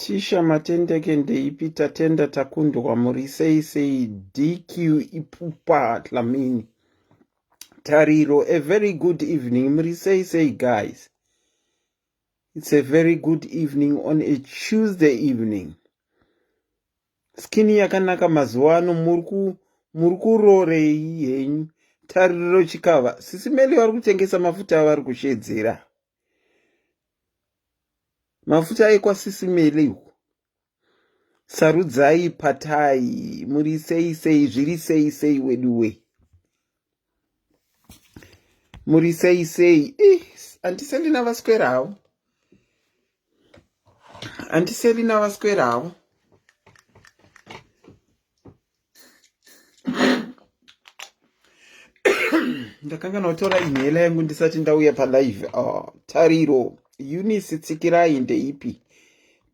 Tisha Matendeke ndeipi Tatenda Takundwa muri sei sei DQ Ipupa Dlamini Tariro a very good evening muri sei sei guys It's a very good evening on a Tuesday evening Skin yakanaka mazuva ano muri kurorei henyu Tariro Chikava Sisi Meli vari kutengesa mafuta avari kushedzera Mafuta ekwasisi Meli uku. Sarudzai patai muri sei sei zviri sei sei weduwe. Muri sei sei. Eh, Auntie Selina vaswera havo. Auntie Selina vaswera havo. Ndakanga ndatora inhela yangu ndisati ndauya palive. Oh, Tariro, Eunice Tsikirai ndeipi?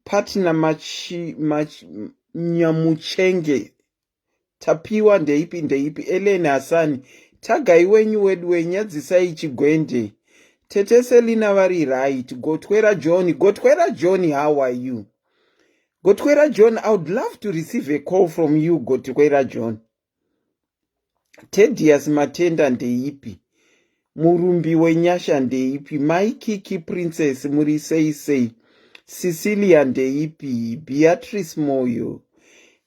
Partner machi, machi, Nyamuchenge Tapiwa ndeipi ndeipi? Ellen Hasani Tagai wenyu wedu wenyadzisai Chigwende Tete Selina vari right Gotwera John Gotwera John how are you? Gotwera John, I would love to receive a call from you, Gotwera John. Tedious Matenda ndeipi? Murumbi wenyasha ndeipi? Mai Kiki Princess muri sei sei? Cecilia ndeipi? Beatrice Moyo.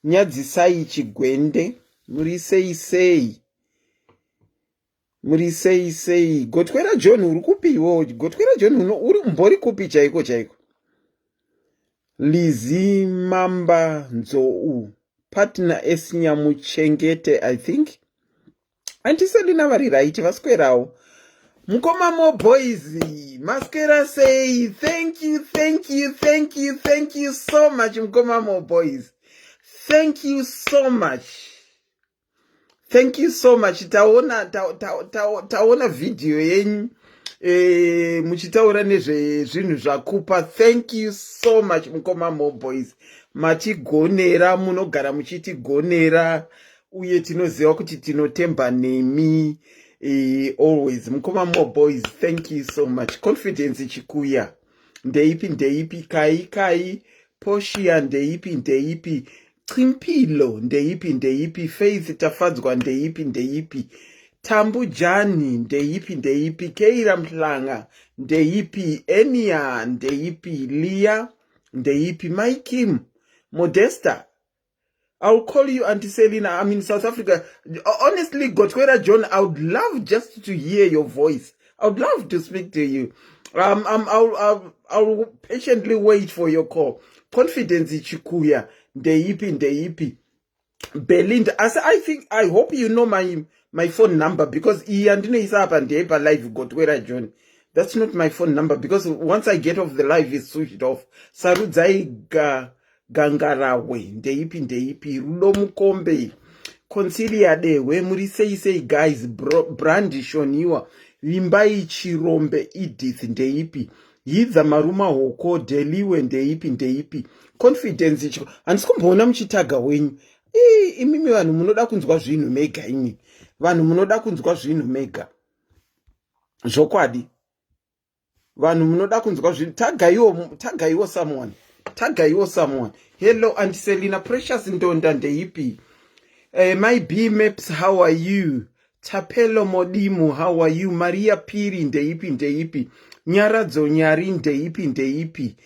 Nyadzisai Chigwende muri sei sei? Muri sei sei? Gotwera John uri kupi iwewo? Gotwera John uno uri mbori kupi chaiko chaiko? Lizzy Mamba Nzou partner esinyamuchengete I think. Auntie Selina vari right vaswerawo. Mukoma mo boys maswera sei? Thank you, thank you, thank you, thank you so much mukoma mo boys. Thank you so much. Thank you so much. Taona taona ta, ta, ta, video yenyu e, muchitaura nezvezvinhu zvakupa. Thank you so much mukoma mo boys. Matigonera, munogara muchitigonera uye tinoziva kuti tinotemba nemi e, always. Mukoma mo boys, thank you so much. Confidence Chikuya. Ndeipi ndeipi kai kai Portia ndeipi ndeipi Chimpilo ndeipi ndeipi Faith Tafadzwa ndeipi ndeipi Tambu Jani ndeipi ndeipi Keira Mhlanga ndeipi Enia ndeipi Leah ndeipi Mai Kim Modesta I'll call you Auntie Selina. I'm in South Africa. Honestly, Gotwera John, I would love just to hear your voice. I would love to speak to you. I'll, I'll, I'll patiently wait for your call. Confidence Chikuya, ndeipi ndeipi. Belinda, as I think, I hope you know my phone number because iyi andinoisa apa ndeyepa live Gotwera John. That's not my phone number because once I get off the live, it's switched off. Sarudzai ga Gangarahwe ndeipi ndeipi Rudo Mukombe Consilia Dehwe muri sei sei guys Brand Shoniwa Vimbai Chirombe Edith ndeipi Hidza Maruma Hoko Deliwe ndeipi ndeipi Confidence Chiko handisi kumboona muchitaga wenyu imimi vanhu munoda kunzwa zvinhu mega imi vanhu munoda kunzwa zvinhu mega zvokwadi vanhu munoda kunzwa zvinhu tagaiwo tagaiwo someone tagaiwo someone hello Auntie Selina Precious Ndonda ndeipi my B maps how are you Tapelo Modimu how are you Maria Piri ndeipi ndeipi Nyaradzo Nyari ndeipi ndeipi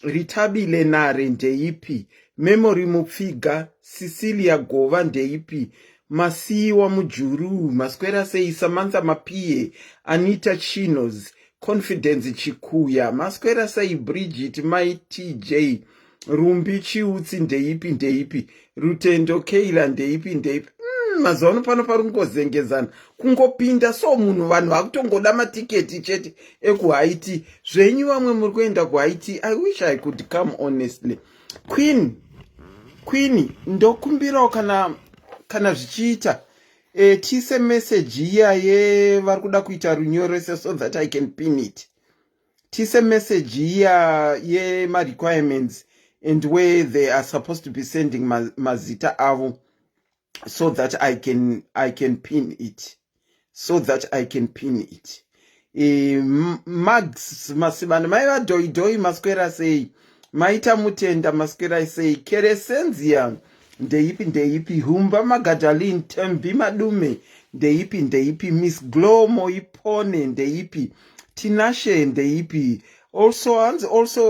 Ritabile Nare ndeipi Memory Mupfiga Cecilia Gova ndeipi Masiyiwa Mujuru maswera sei Samantha Mapiye Anita Chinos Confidence Chikuya maswera sei Bridget Mai TJ Rumbi Chiutsi ndeipi ndeipi Rutendo Keila ndeipi ndeipi mazuva ano pano pari kungozengezana kungopinda so munhu vanhu vakutongoda matiketi chete ekuHaiti zvenyu vamwe muri kuenda kuHaiti I wish I could come honestly Queen Queen ndokumbirawo kana zvichiita tiise message iya yevari kuda kuita runyoreso so that I can pin it tiise message iya yemarequirements and where they are supposed to be sending mazita avo so that I can pin it so that I can pin it Max Masibani mai vadhoidhoi maswera sei Maita Mutenda, maswera sei? Keresenzia ndeipi, ndeipi? Humba Magadalin, Tembi Madume ndeipi, ndeipi? Miss Glow Moipone ndeipi? Tinashe ndeipi? Also hanzi also,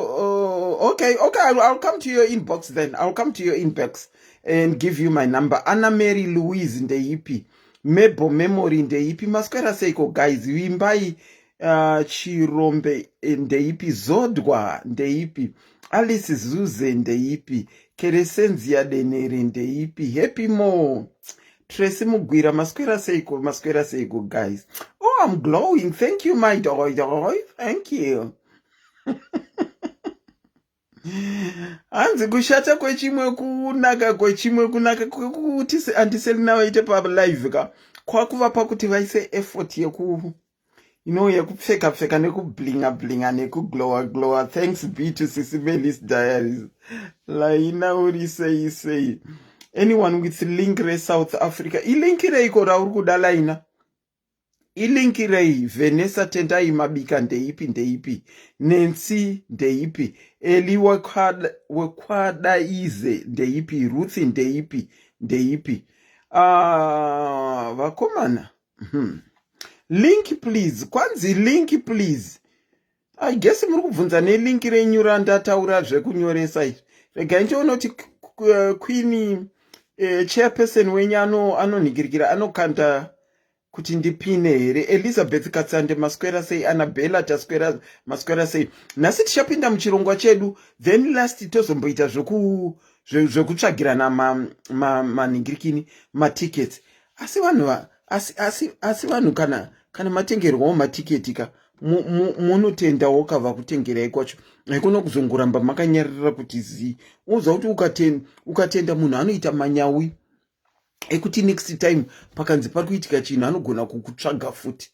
okay, I'll come to your inbox then. I'll come to your inbox and give you my number. Anna Mary Louise ndeipi? Mebo Memory ndeipi? Maswera seiko guys? Vimbai Chirombe ndeipi? Zodwa ndeipi? Alice Zuze ndeipi? Keresenzia Denere ndeipi? Happy More, Tracy Mugwira, maswera seiko? Maswera seiko guys? Oh, I'm glowing. Thank you, my doy doy, thank you. Hanzi kushata kwechimwe kunaka kwechimwe. Kunaka kwekuti Auntie Selina vaite palive ka kwakuvapa kuti vaise effort yeku yekupfeka pfeka, nekublinga blinga, nekuglowa glowa. Thanks be to Sisi Melis Diaries. Laina, uri sei sei? Anyone with link reSouth Africa? Ilink reiko rauri kuda, Laina? Ilink rei? Vanessa Tendai Mabika ndeipi, ndeipi? Nancy ndeipi? Eli Wekwadaize ndeipi? Ruth ndeipi, ndeipi? Vakomana, Link please. Kwanzi link please. I guess muri kubvunza nelink renyu randataura zvekunyoresa izvi. Regai ndione kuti queen, chairperson wenyu anonhingirikira, anokanda kuti ndipine here. Elizabeth Katsande, maswera sei? Anabella Taswera, maswera sei? Nhasi tichapinda muchirongwa chedu, then last tozomboita zvekutsvagirana manhingirikini, matickets. Asi vanhu asi vanhu kana matengerwawo matiketi ka, munotendawo kava kutengerai kwacho. Haikona kuzongoramba makanyarira kuti zii. Unoziva kuti ukatenda munhu anoita manyawi ekuti next time pakanzi pari kuitika chinhu, anogona kukutsvaga futi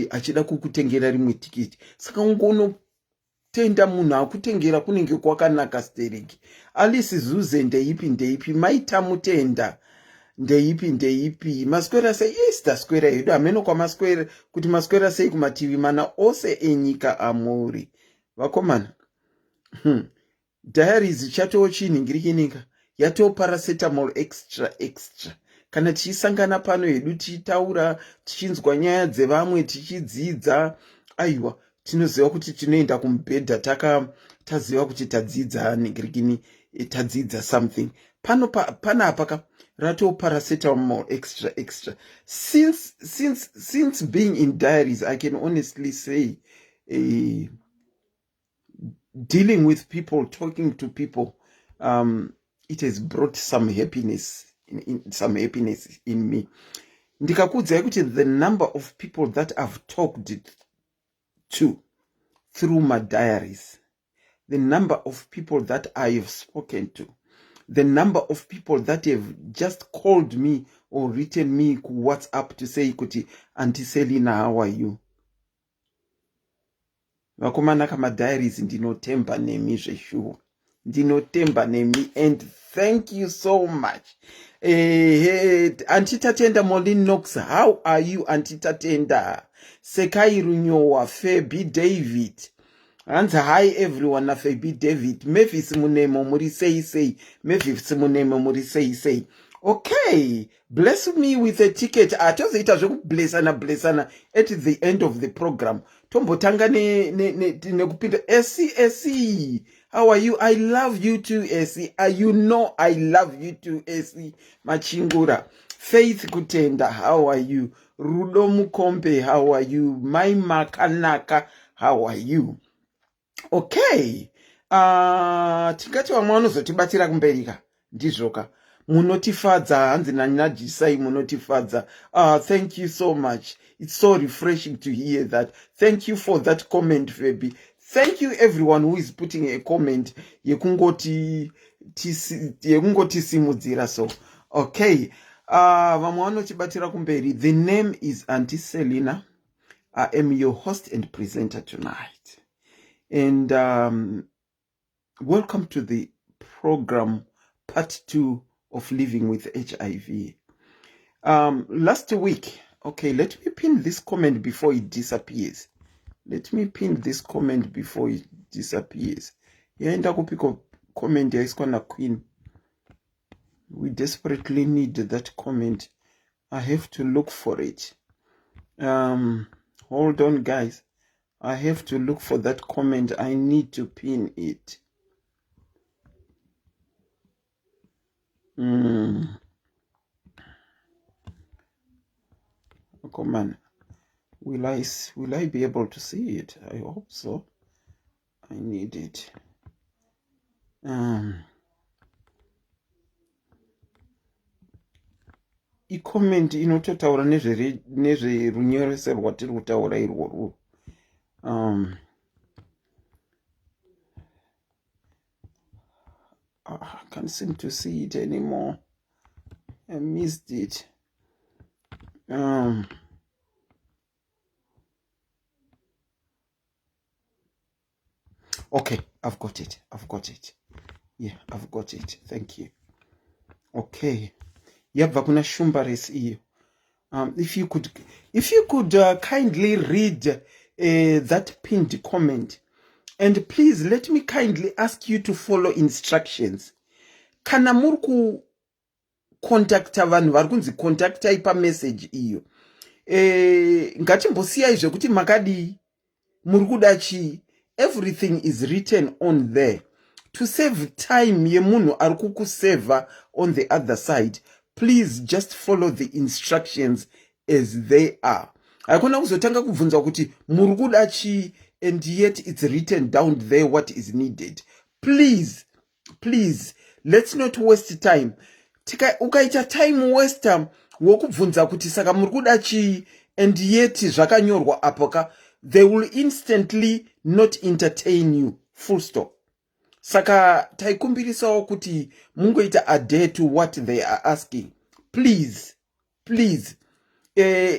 achida kukutengera rimwe tiketi. Saka ungonotenda munhu akutengera, kunenge kwakanaka stereki. Alice Zuze ndeipi, ndeipi? Maita Mutenda ndeipi, ndeipi? Maswera sei? Yes, taswera hedu. Hameno kwamaswera, kuti maswera sei kumativi mana ose enyika amuri, vakomana. Diaries chatoo chinhingirikinika, yatoo paracetamol extra extra. Kana tichisangana pano hedu, tichitaura, tichinzwa nyaya dzevamwe, tichidzidza, aiwa, tinoziva kuti tinoenda kumubhedha taka taziva kuti tadzidza nhingirikini, tadzidza something pano panapa ka. Ratoo paracetamol extra extra. Since being in diaries, I can honestly say, dealing with people, talking to people, it has brought some happiness in me. Ndikakuudzai kuti the number of people that I've talked to through my diaries, the number of people that I have spoken to, the number of people that have just called me or written me kuWhatsApp to say kuti, "Auntie Selina, how are you?" Vakomana, kamadiaries, ndinotemba nemi zveshuwa, ndinotemba nemi, and thank you so much. Auntie Tatenda Molin Knox, how are you, Auntie Tatenda? Sekai Runyowa, Febi David, hanzi hi everyone naFebi David. Mavis Munemo, muri sei sei? Mavis Munemo, muri sei sei? Okay, bless me with a ticket. Atozoita zvekublessana blessana at the end of the program. Tombotanga nekupinda. Esi, Esi, how are you? I love you too, Esi. You know I love you too, Esi Machingura. Faith Kutenda, how are you? Rudo Mukombe, how are you? Mai Makanaka, how are you? Okay, tingati vamwe vanozotibatira kumberi ka. Ndizvoka, munotifadza. Hanzi nanyajisai, munotifadza. Thank you so much. It's so refreshing to hear that. Thank you for that comment, Febi. Thank you everyone who is putting a comment yekungoti yekungotisimudzira. So okay, vamwe vanotibatira kumberi. The name is Auntie Selina. I am your host and presenter tonight, and welcome to the program, part 2 of living with HIV. Last week, okay, let me pin this comment before it disappears. Let me pin this comment before it disappears. Yaenda kupiko comment yaiswa naQueen? We desperately need that comment. I have to look for it. Hold on, guys. I have to look for that comment. I need to pin it. Oh, come on. Will I be able to see it? I hope so. I need it. Icomment inototaura nezverunyoreso rwatiri kutaura irworwo. I can't seem to see it anymore. I missed it. Okay, I've got it. I've got it. Yeah, I've got it. Thank you. Okay. Yabva kuna Shumba iyo. If you could kindly read that pinned comment, and please let me kindly ask you to follow instructions. Kana muri kucontacta vanhu vari kunzi contactai pamessage iyo, ngatimbosiyai zvekuti makadii, muri kuda chii. Everything is written on there. To save time yemunhu ari kukusevha on the other side, please just follow the instructions as they are. Haikona kuzotanga kubvunzwa kuti muri kuda chii, and yet it's written down there what is needed. Please, please, let's not waste time. Ukaita time waster wokubvunza kuti saka muri kuda chii, and yet zvakanyorwa apo ka, they will instantly not entertain you, full stop. Saka taikumbirisawo kuti mungoita adhere to what they are asking, please, please.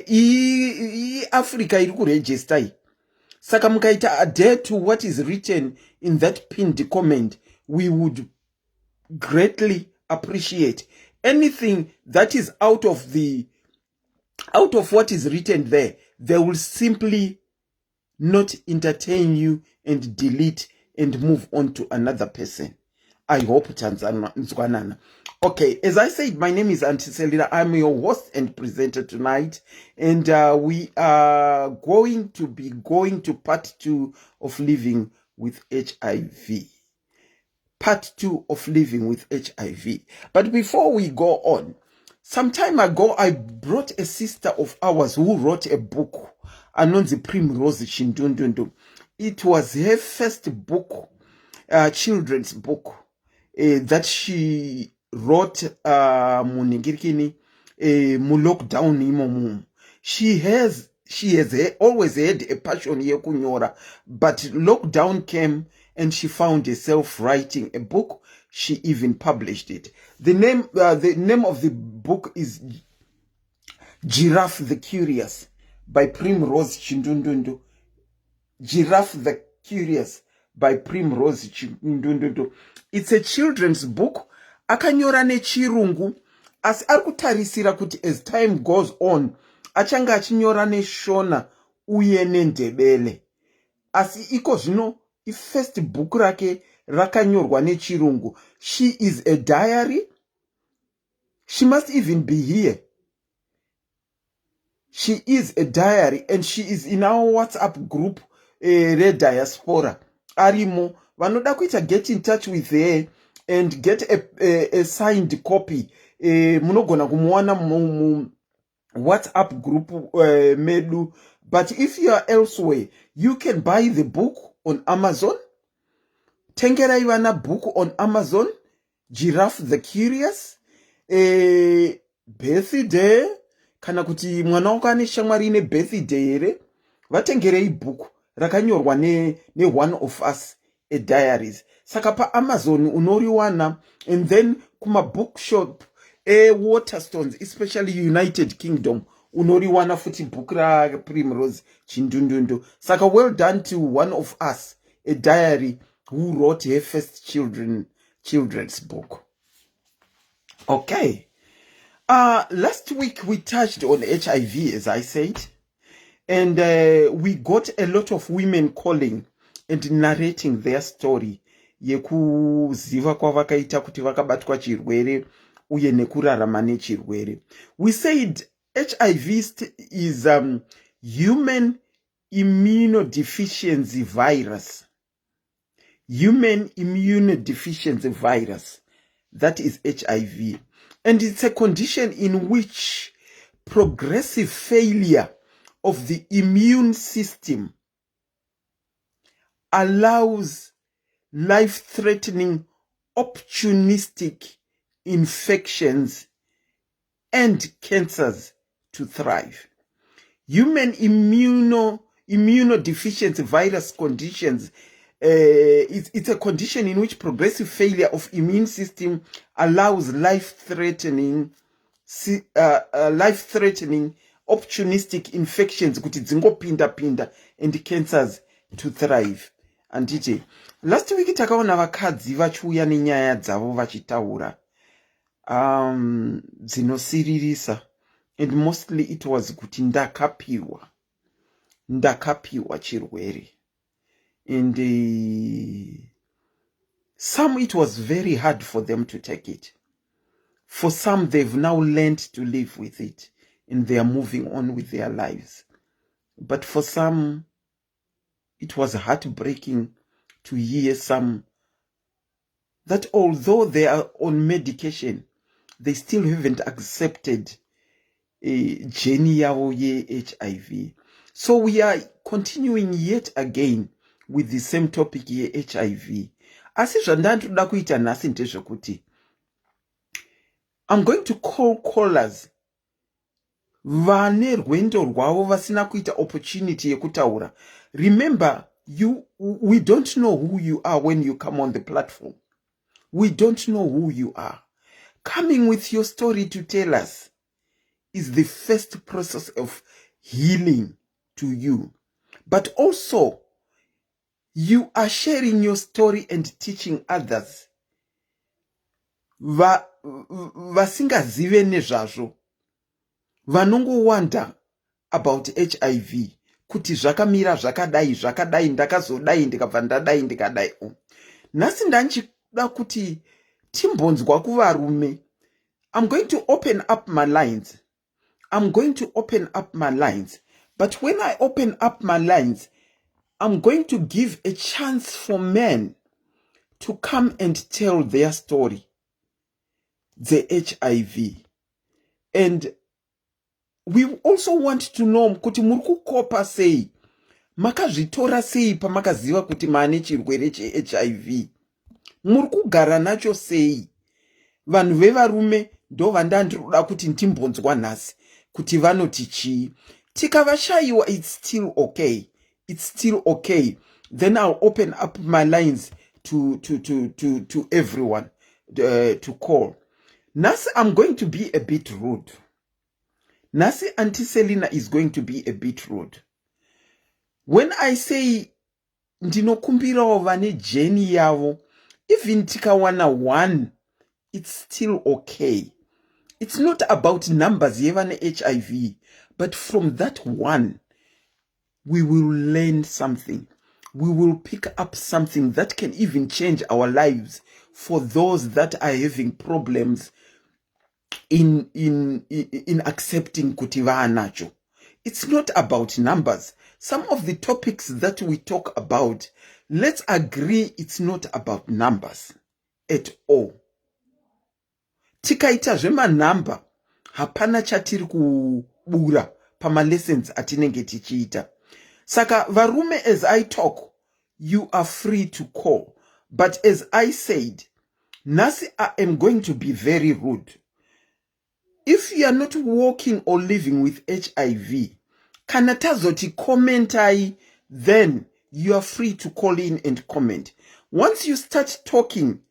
Iafrica iri kuregister iyi, saka mukaita adhere to what is written in that pinned comment, we would greatly appreciate. Anything that is out of what is written there, they will simply not entertain you and delete and move on to another person. I hope tanzwanana. Okay, as I said, my name is Auntie Selina. I'm your host and presenter tonight, and we are going to be going to part 2 of living with HIV. Part 2 of living with HIV. But before we go on, some time ago I brought a sister of ours who wrote a book, anonzi Primrose Chindundundu. It was her first book, children's book, that she wrote munhingirikini mulockdown imomo. She has always had a passion yekunyora, but lockdown came and she found herself writing a book. She even published it. The name of the book is Giraffe the Curious by Primrose Chindundundu. Giraffe the Curious by Primrose Chindundundu. It's a children's book. Akanyora nechirungu, asi ari kutarisira kuti as time goes on achange achinyora neShona uye neNdebele. Asi iko zvino ifirst book rake rakanyorwa nechirungu. She is a diary. She must even be here. She is a diary and she is in our WhatsApp group rediaspora. Arimo. Vanoda kuita get in touch with her and get a signed copy, munogona kumuwana mu WhatsApp group medu. But if you are elsewhere, you can buy the book on Amazon. Tengerai vana book on Amazon, Giraffe the Curious. Birthday, kana kuti mwana wako ane shamwari ine birthday here, vatengerei bhuku rakanyorwa ne one of us a diaries. Saka paAmazon unoriwana, and then kumabookshop eWaterstones, especially United Kingdom, unoriwana futi bhuku raPrimrose Chindundundu. Saka well done to one of us a diary who wrote her first children's book. Okay, last week we touched on HIV, as I said, and we got a lot of women calling and narrating their story. Yekuziva kwavakaita kuti vakabatwa chirwere uye nekurarama nechirwere. We said HIV is human immunodeficiency virus. Human immunodeficiency virus, that is HIV, and it's a condition in which progressive failure of the immune system allows life-threatening opportunistic infections and cancers to thrive. Human immunodeficiency virus conditions, it's a condition in which progressive failure of immune system allows life-threatening opportunistic infections kuti dzingopinda pinda and cancers to thrive, handiti? Last week takaona vakadzi vachiuya nenyaya dzavo vachitaura dzinosiririsa, and mostly it was kuti ndakapiwa chirwere, and some, it was very hard for them to take it. For some, they've now learned to live with it and they are moving on with their lives, but for some it was heartbreaking to hear some that although they are on medication, they still haven't accepted journey yavo ye-HIV. So we are continuing yet again with the same topic ye-HIV. Asi zvandandoda kuita nhasi ndezvekuti I'm going to call callers vane rwendo rwavo vasina kuita opportunity yekutaura. Remember, we don't know who you are when you come on the platform. We don't know who you are. Coming with your story to tell us is the first process of healing to you, but also you are sharing your story and teaching others vasingazive nezvazvo, vanongowanda about HIV kuti zvakamira zvakadai zvakadai, ndakazodai, ndikabva ndadai, ndikadai. Nhasi ndanchida kuti timbonzwa kuvarume. I'm going to open up my lines. I'm going to open up my lines, but when I open up my lines, I'm going to give a chance for men to come and tell their story, the HIV, and we also want to know kuti muri kukopa sei, makazvitora sei pamakaziva kuti maane chirwere cheHIV, muri kugara nacho sei. Vanhu vevarume ndo vandandiroda kuti ndimbonzwa nhasi kuti vanoti chii. Tikavashayiwa, it's still okay, it's still okay. Then I'll open up my lines to everyone to call. Nhasi I'm going to be a bit rude. Nhasi Auntie Selina is going to be a bit rude. When I say ndinokumbirawo vane journey yavo, even tikawana one, it's still okay. It's not about numbers yevane HIV, but from that one we will learn something. We will pick up something that can even change our lives for those that are having problems in accepting kuti vaanacho. It's not about numbers. Some of the topics that we talk about, let's agree, it's not about numbers at all. Tikaita zvemanhamba, hapana chatiri kubura pamalessons atinenge tichiita. Saka varume, as I talk, you are free to call, but as I said, nhasi I am going to be very rude. If you are not walking or living with HIV, kana tazoti commentai, then you are free to call in and comment. Once you start talking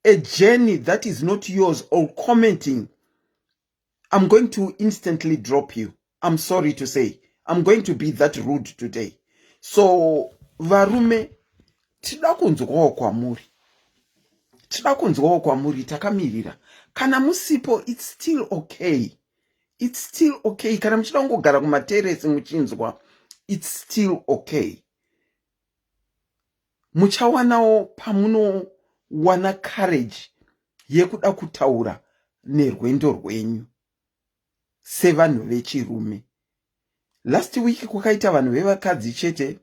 a journey that is not yours or commenting, I'm going to instantly drop you. I'm sorry to say, I'm going to be that rude today. So varume, tida kunzwawo kwamuri, tida kunzwawo kwamuri, takamirira. Kana musipo, it's still okay, it's still okay. Kana muchida kungogara kumateresi muchinzwa, it's still okay. Muchawanawo pamunowana courage yekuda kutaura nerwendo rwenyu sevanhu vechirume. Last week kwakaita vanhu vevakadzi chete.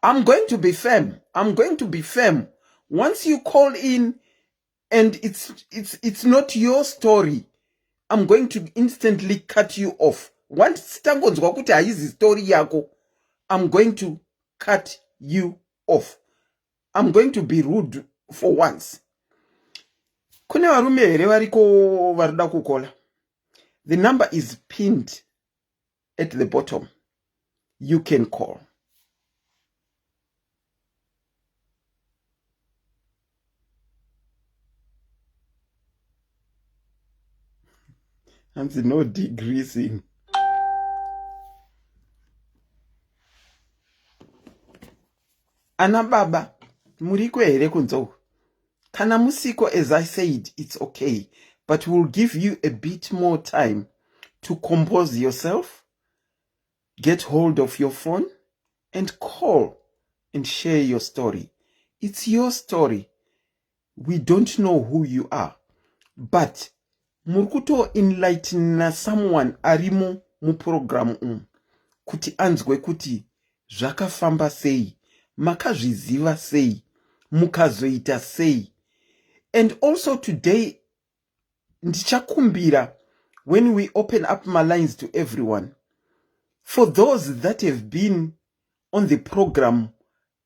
I'm going to be firm. I'm going to be firm. Once you call in and it's not your story, I'm going to instantly cut you off. Once tangonzwa kuti haizi story yako, I'm going to cut you off. I'm going to be rude for once. Kune varume here variko varikuda kukola? The number is pinned at the bottom. You can call. Hanzi no degreasing. Ana baba muriko here kunze uku? Kana musiko, as I said, it's okay, but we'll give you a bit more time to compose yourself, get hold of your phone and call and share your story. It's your story. We don't know who you are, but muri kutoenlightena someone arimo muprogramu umu kuti anzwe kuti zvakafamba sei, makazviziva sei, mukazoita sei. And also today ndichakumbira, when we open up my lines to everyone, for those that have been on the program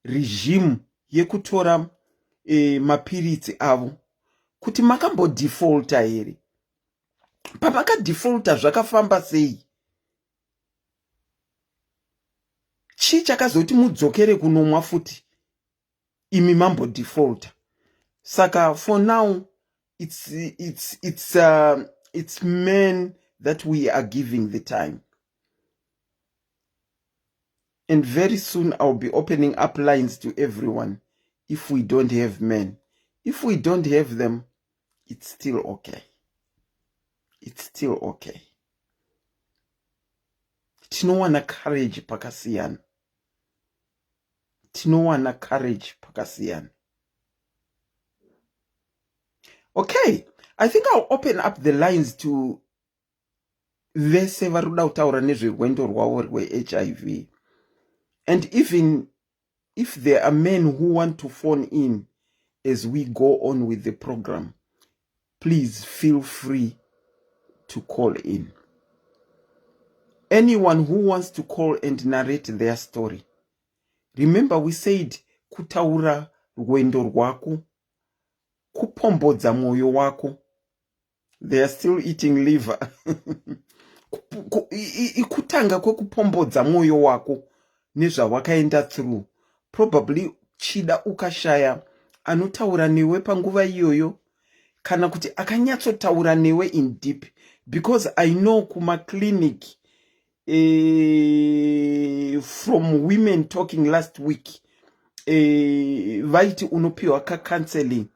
regime yekutora mapiritsi avo, kuti makambodefaulta here? Pamakadefaulta zvakafamba sei? Chii chakazoti mudzokere kunomwa futi imi mambodefaulta? Saka for now it's men that we are giving the time, and very soon I'll be opening up lines to everyone. If we don't have men, if we don't have them, it's still okay, it's still okay. Tinowana courage pakasiyana, tinowana courage pakasiyana. Okay, I think I'll open up the lines to vese vari kuda kutaura nezverwendo rwavo rweHIV, and even if there are men who want to phone in as we go on with the program, please feel free to call in. Anyone who wants to call and narrate their story. Remember, we said kutaura rwendo rwako kupombodza mwoyo wako. They are still eating liver. Kutanga kwekupombodza mwoyo wako nezvawakaenda through. Probably chida ukashaya anotaura newe panguva iyoyo, kana kuti akanyatsotaura newe in deep, because I know kumaclinic, from women talking last week, vaiti unopiwa kacounseling,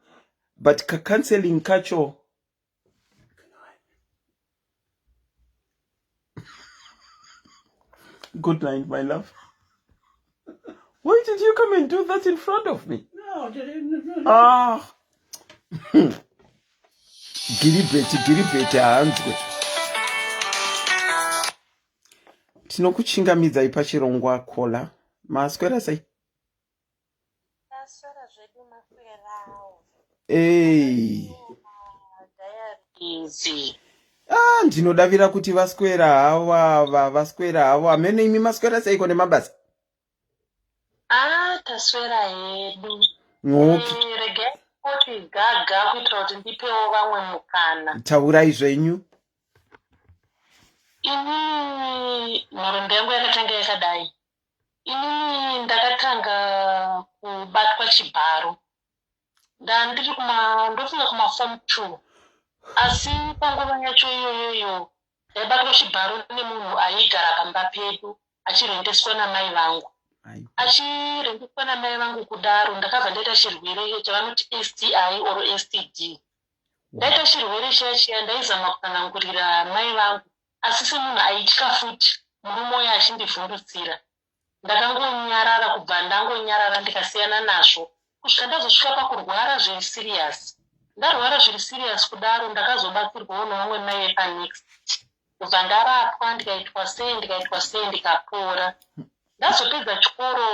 but kacounseling kacho. Good night, my love. Why did you come and do that in front of me? No, I didn't. No, no. Ah, Giribheti, Giribheti haanzwe. Tinokuchingamidzai pachirongwa, caller. Maswera sei? Taswera zvedu, maswerawo? Ei. Diaries. Ah, ndinodavira kuti vaswera havo ava, vaswera havo hamene. Imi maswera seiko nemabasa? Ah, taswera hedu. Okay. Regai kuti gaga kuitira kuti ndipewo vamwe mukana. Taurai zvenyu. Ini nhoroondo yangu yakatanga yakadai. Inini ndakatanga kubatwa chibharo ndandiri kuma, ndofunga kuma form 2, asi panguva yacho iyoyoyo ndaibatwa chibharo nemunhu aigara pamba pedu achirendeswa namai vangu. Ai. Achirendeswa namai vangu kudaro, ndakabva ndaita chirwere chavanoti STI or STD. Ndaita chirwere chiya chiya, ndaizama kutsanangurira mai vangu, asi semunhu aitya futi murume uyo achindivhundutsira. Ndakangonyarara kubva ndangonyarara ndikasiyana nazvo kusvika ndazosvika pakurwara zviri serious. Ndarwara zviri serious kudaro ndakazobatsirwawo nevamwe mai vepanext kubva ndarapwa ndikaitwa sei ndikaitwa sei ndikapora. Ndazopedza chikoro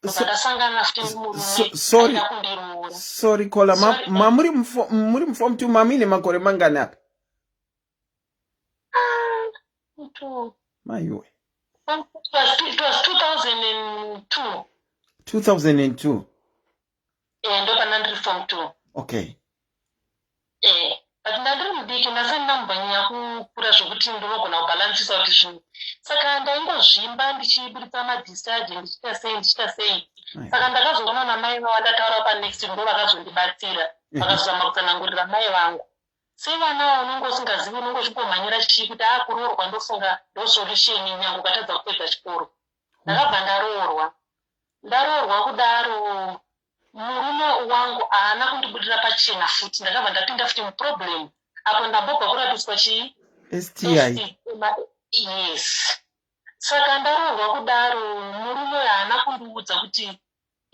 ndobva ndasangana futi nemurume aida kundiroora. Sorry Kola, mamuri muri muform 2 mamuine makore mangani apa? Ah, Maiwe. It was 2002. 2002. Eh, ndopana ndiri form 2. Okay. Eh, but ndandiri mudiki ndasati ndambonyanya kukura zvekuti ndinogona kubhalansisa kuti zvinhu. Saka ndaingozvimba ndichiburitsa madischarge ndichiita sei ndichiita sei. Saka ndakazoona namai vavo ndataura panext ndo vakazondibatsira. Vakazozama kutsanangurira mai vangu. Sevana unenge usingazivi unenge uchingomhanyira chii kuti akuroorwa ndofunga ndosolution nyange ukatadza kupedza chikoro. Ndakabva ndaroorwa. Ndaroorwa kudaro murume wangu haana kundibudira pachena futi ndakabva ndapinda futi muproblem apo ndambobva kurapiswa chii STI. Yes. Saka ndaroorwa kudaro murume uyu haana kundiudza kuti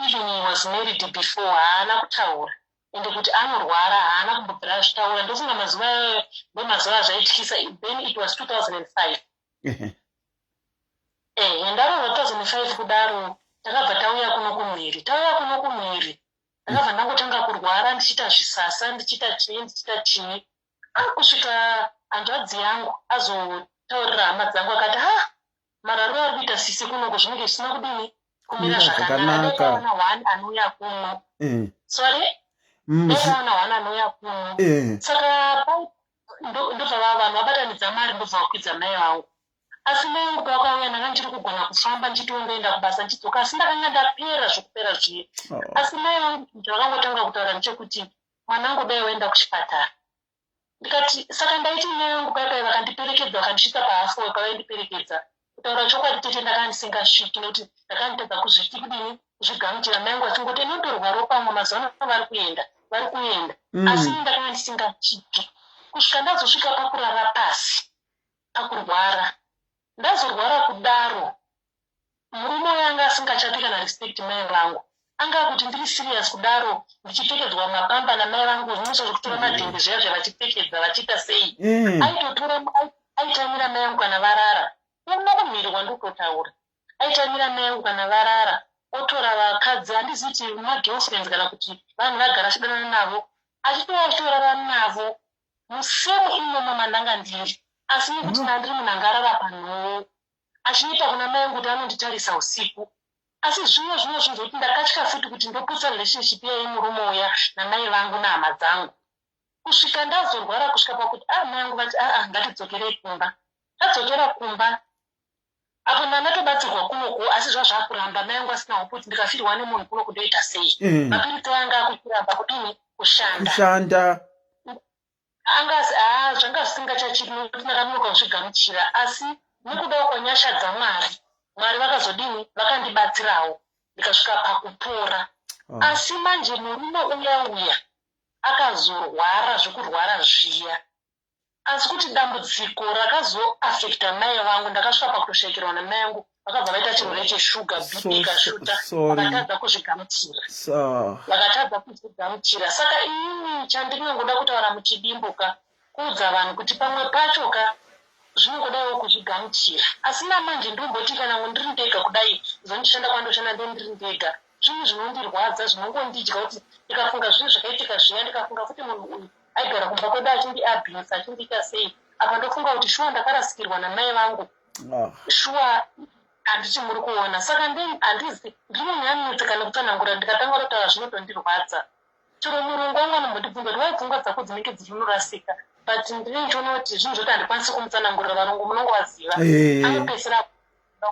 even he was married before haana kutaura ende kuti anorwara haana kumbobvira azvitaura ndofunga mazuva ayoyo ndomazuva azvaityisa then it was 2005 ehe ndaroorwa 2005 kudaro takabva tauya kuno kumhiri tauya kuno kumhiri ndakabva ndangotanga kurwara ndichiita zvisasa ndichiita chii ndichiita chii ah, kusvika hanzvadzi yangu azotaurira hama dzangu akati ha marariro ari kuita sisi kunoko zvinenge zvisina kudini kumira zvakanaka dai tawana one anouya kuno eh. sorry mm, dai tawana one anouya kuno eh. saka ndobva vanhu vabatanidza mari ndobva vakwidza mai vangu asi mai vangu pavakauya ndanga ndichiri kugona kufamba ndichitiwo ndoenda kubasa ndichidzoka asi ndakanga ndapera zvekupera zviye oh. Asi mai vangu zvavakangotanga kutaura ndechekuti mwanangu dai waenda kuchipatara. Ndikati saka ndaiti mai vangu paya paya vakandiperekedza vakandisvitsa pahalfway pavaindiperekedza. Kutaura chokwadi tete ndakanga ndisingasviki nekuti ndakanga nditadza kuzviti kudini kuzvigamuchira mai vangu vachingoti inotorwa ropa amwe mazuva ano vari kuenda vari kuenda asi ndakanga ndisingasviki kusvika ndazosvika pakurara pasi pakurwara. Ndazorwara kudaro Murume uyo anga asingachapi kana respect mai vangu. Anga akuti ndiri serious kudaro ndichipfekedzwa mapamba namai vangu zvinonso zvekutora madhende zviya zviya vachipfekedza vachiita sei. Aitotora aitamira mai vangu kana varara. Uno kumhiri kwandikutotaura. Aitamira mai vangu kana varara otora vakadzi handizivi kuti magirlfriends kana kuti vanhu vagara achidanana navo achitouya achitorara navo musemu imomo mandanga ndiri asi nekuti ndandiri munhu anga arara panhowo achinyepa kuna mai vangu kuti anonditarisa usiku asi zvimwe zvimwe zvinhu zvekuti ndakatya futi kuti ndoputsa relationship iya yemurume uya namai vangu nehama dzangu kusvika ndazorwara kusvika pakuti ah mai vangu vati aa ah, ngatidzokerei kumba tadzokera kumba apo ndandatobatsirwa kunoku asi zvazvakuramba mai vangu asina hope kuti ndikafirwa nemunhu kunoku ndoita sei mapiritsi anga akuchiramba kudini kushanda kushanda Anga haa zvanga zvisingachachiri nekuti ndakanonoka kuzvigamuchira asi nekudawo kwenyasha dzaMwari Mwari vakazodini vakandibatsirawo ndikasvika pakupora oh. Asi manje murume uya uya akazorwara zvekurwara zviya asi kuti dambudziko rakazoafekta mai vangu ndakasvika pakutoshaikirwa namai vangu vakabva vaita chirwere cheshuga bp ikashuta vakatadza kuzvigamuchira vakatadza kuzvigamuchira saka inini chandinongoda kutaura muchidimbu ka kuudza vanhu kuti pamwe pacho ka zvinongodaiwo kuzvigamuchira asi namanje ndomboti kana ndiri ndega kudai zondishanda kwandoshanda ndendiri ndega zvinhu zvinondirwadza zvinongondidya kuti ndikafunga zvinhu zvakaitika zviya ndikafunga futi munhu uyu aigara kumba kwedu achindiabuse achindiita sei apa ndofunga kuti shuwa ndakarasikirwa namai vangu ah. Shuwa handiti muri kuona saka handizi ndiri munhu anonetseka nekutsanangura ndikatanga kutaura zvinotondirwadza chero murungu wangu anombondibvunza kuti wai pfungwa dzako dzinenge dzichinorasika but ndine ndichiona kuti zvinhu zvoti handikwanisi kumutsanangurira varungu munongovaziva eh. anopedzisira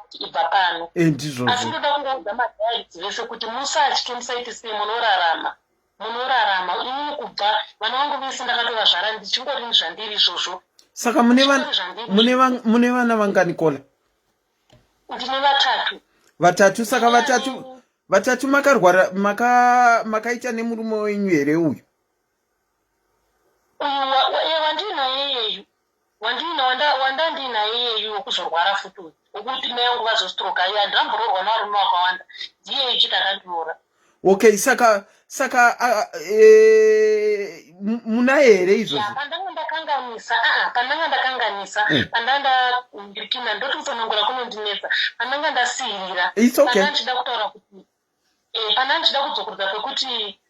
kuti ibva pano eh, asi ndoda kungoudza madiaries vese kuti musatye musaite sei munorarama munorarama inini kubva vana vangu vese ndakatovazvara ndichingori zvandiri izvozvo saka mune vana vangani kola ndine vatatu vatatu saka vatatu vatatu makarwara maka makaita nemurume wenyu here uyu uyu wandinaye iyeyu. Wandina wanda ndinaye iyeyu wekuzorwara futi uyu, wekuti mai vangu vazostroka iye, handinamboroorwa nevarume vakawanda, ndiyeyu chete akandiroora. Okay, saka munaye here izvozvo? Pandanga ndakanganisa, aa, pandanga ndakanganisa, pandanga ndirikina, ndoti kutsanangura kunondinetsa, pandanga ndasiyirira. It's okay. Pandanga ndichida kutaura kuti pandanga ndichida kudzokorodza pekuti,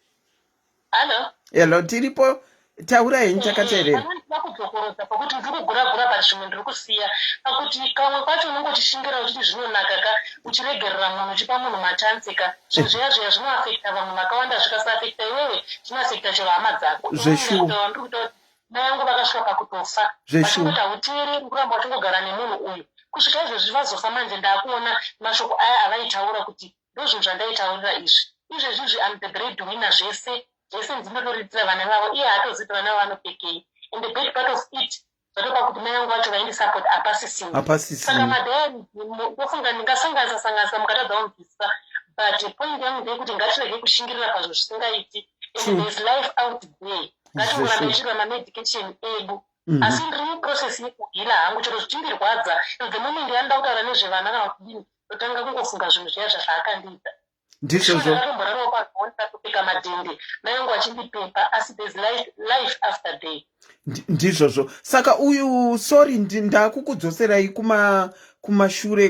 hallo? Hello, tiripo, taurai henyu, takateerera. Pandanga ndichida kudzokorodza pakuti ndiri kugura-gura, but zvimwe ndiri kusiya, pakuti kamwe kwacho unenge uchishingira uchiti zvinonaka ka, uchiregerera munhu, uchipa munhu machances ka. Zvinhu zviya zviya zvinoafecta vamwe vakawanda. Zvikasaafecta iwewe, zvinoafecta chero hama dzako. Zveshuwa. Ndiri kuita kuti mai vangu vakasvika pakutofa Zveshuwa. vachingoti hauteereri, kuramba uchingogara nemunhu uyu kusvika izvozvi vazofa. Manje ndaakuona mashoko aya avaitaura kuti ndo zvinhu zvandaitaurira izvi. Izvezvizvi am the bread winner, zvese zvese ndinotoriritira vana vavo. Iye haatozivi kuti vana vavo vanopfekei. And the bad part of it, zvatopa kuti mai vangu vacho vaindisupport hapasisina. Saka Hapasisina. Madiary, ndofunga ndingasanganisa sanganisa mukatadza kunzwisisa, but point yangu ndeyekuti ngatirege kushingirira pazvo zvisingaiti, and True. there is life out there. Ngatingoramba Zveshuwa. tichiita mamedication edu, asi ndiri muprocess yekuheala hangu, chero zvichindirwadza. The moment yanoda kutaura nezvevana kana kudini, ndotanga kungofunga zvinhu zviya zvazvaakandiita. Ndizvozvo. Ndakatomborarawo pazoni, ndatopfeka madhende, mai vangu vachindipepa, asi there's life, life after day. Ndizvozvo. Saka uyu, sorry, ndakukudzoserai kumashure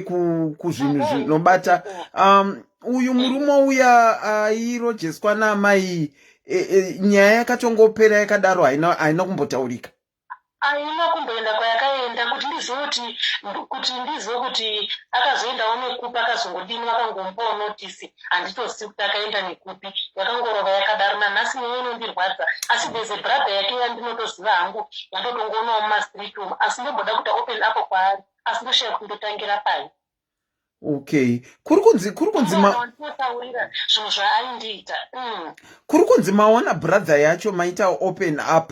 kuzvinhu zvinobata uyu murume uya airojeswa naamai. Nyaya yakatongopera yakadaro, haina kumbotaurika? Haina kumboenda kwayakaenda. Kuti ndizive kuti akazoendawo nekupi, akazongodini, vakangomupawo notice, handitozivi kuti akaenda nekupi. Yakangorova yakadaro. Nanhasi newe inondirwadza. Asi there's a brother yake yandinotoziva hangu, yandotongoonawo mumastreet umu, asi ndomboda kuti open up kwaari, asi ndoshaya kuti ndotangira pai. Okay, kuri kunzi Mwana wandinotaurira zvinhu zvaaindiita. Kuri kunzi maona brother yacho, maita open up,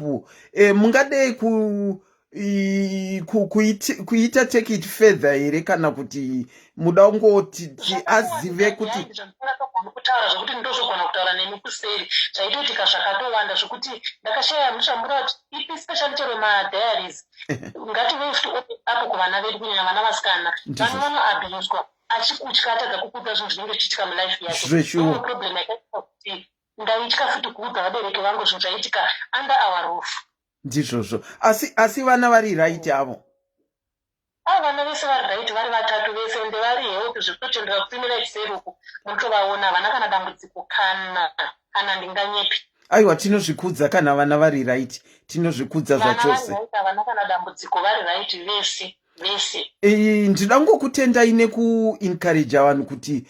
mungadei ku i- ku- kuiti- kuita take it further here, kana kuti muda kungoti azive kuti Zvandingatogoni kutaura, zvokuti ndozogona kutaura nemi kuseri. Zvaitoitika zvakatowanda zvokuti ndakashaya muchamura kuti ipi, especially chero madiaries. Ngativei futi open up kuvana vedu, kunyanya vana vasikana. Ndizvo. Vana vanoabhuswa, achikutya, atadza kukuudza zvinhu zvinenge zvichiitika mulife yake. Zveshuwa. Imwe problem yakaita kuti ndaitya futi kuudza vabereki vangu zvinhu zvaiitika under our roof. Ndizvozvo. Asi vana vari right avo? A, vana vese vari right, vari vatatu vese, ende vari healthy zvekutotendera kupimira chiseruku. Munotovaona, havana kana dambudziko, kana ndinganyepi. Aiwa, tinozvikudza kana vana vari right, tinozvikudza Vana vari zvachose. right, havana kana dambudziko, vari right vese vese. Ndinoda ngokutendai nekuencouraja vanhu kuti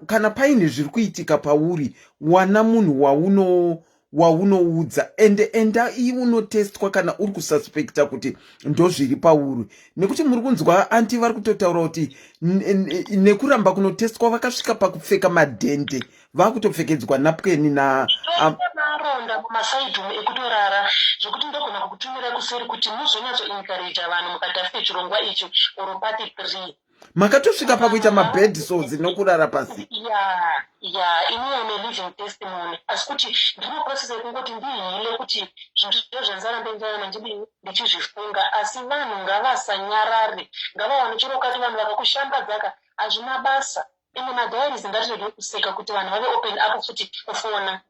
kana paine zviri kuitika pauri, wana munhu waunoudza, ende enda unotestwa kana uri kususpecta kuti ndozviri pauri, nekuti muri kunzwa auntie vari kutotaura kuti nekuramba kunotestwa vakasvika pakupfeka madhende, vakutopfekedzwa napkeni na Maronda mumaside umu ekutorara, zvekuti ndogona kukutumira kuseri kuti muzonyatsoencouraja vanhu mukati chirongwa ichi or part 3. Makatosvika pakuita mabed sores nokurara pasi? Ya, ini am a living testimony, asi kuti ndiri muprocess yekungoti ndiheale, kuti zvinhu zvezvenzara ndenzara ndidini ndichizvifunga. Asi vanhu ngavasanyarare, ngavawane chero ukati vanhu vakakushambadzaka, hazvina basa. Ende madiaries, ngatirege kuseka, kuti vanhu vave open up futi kufona.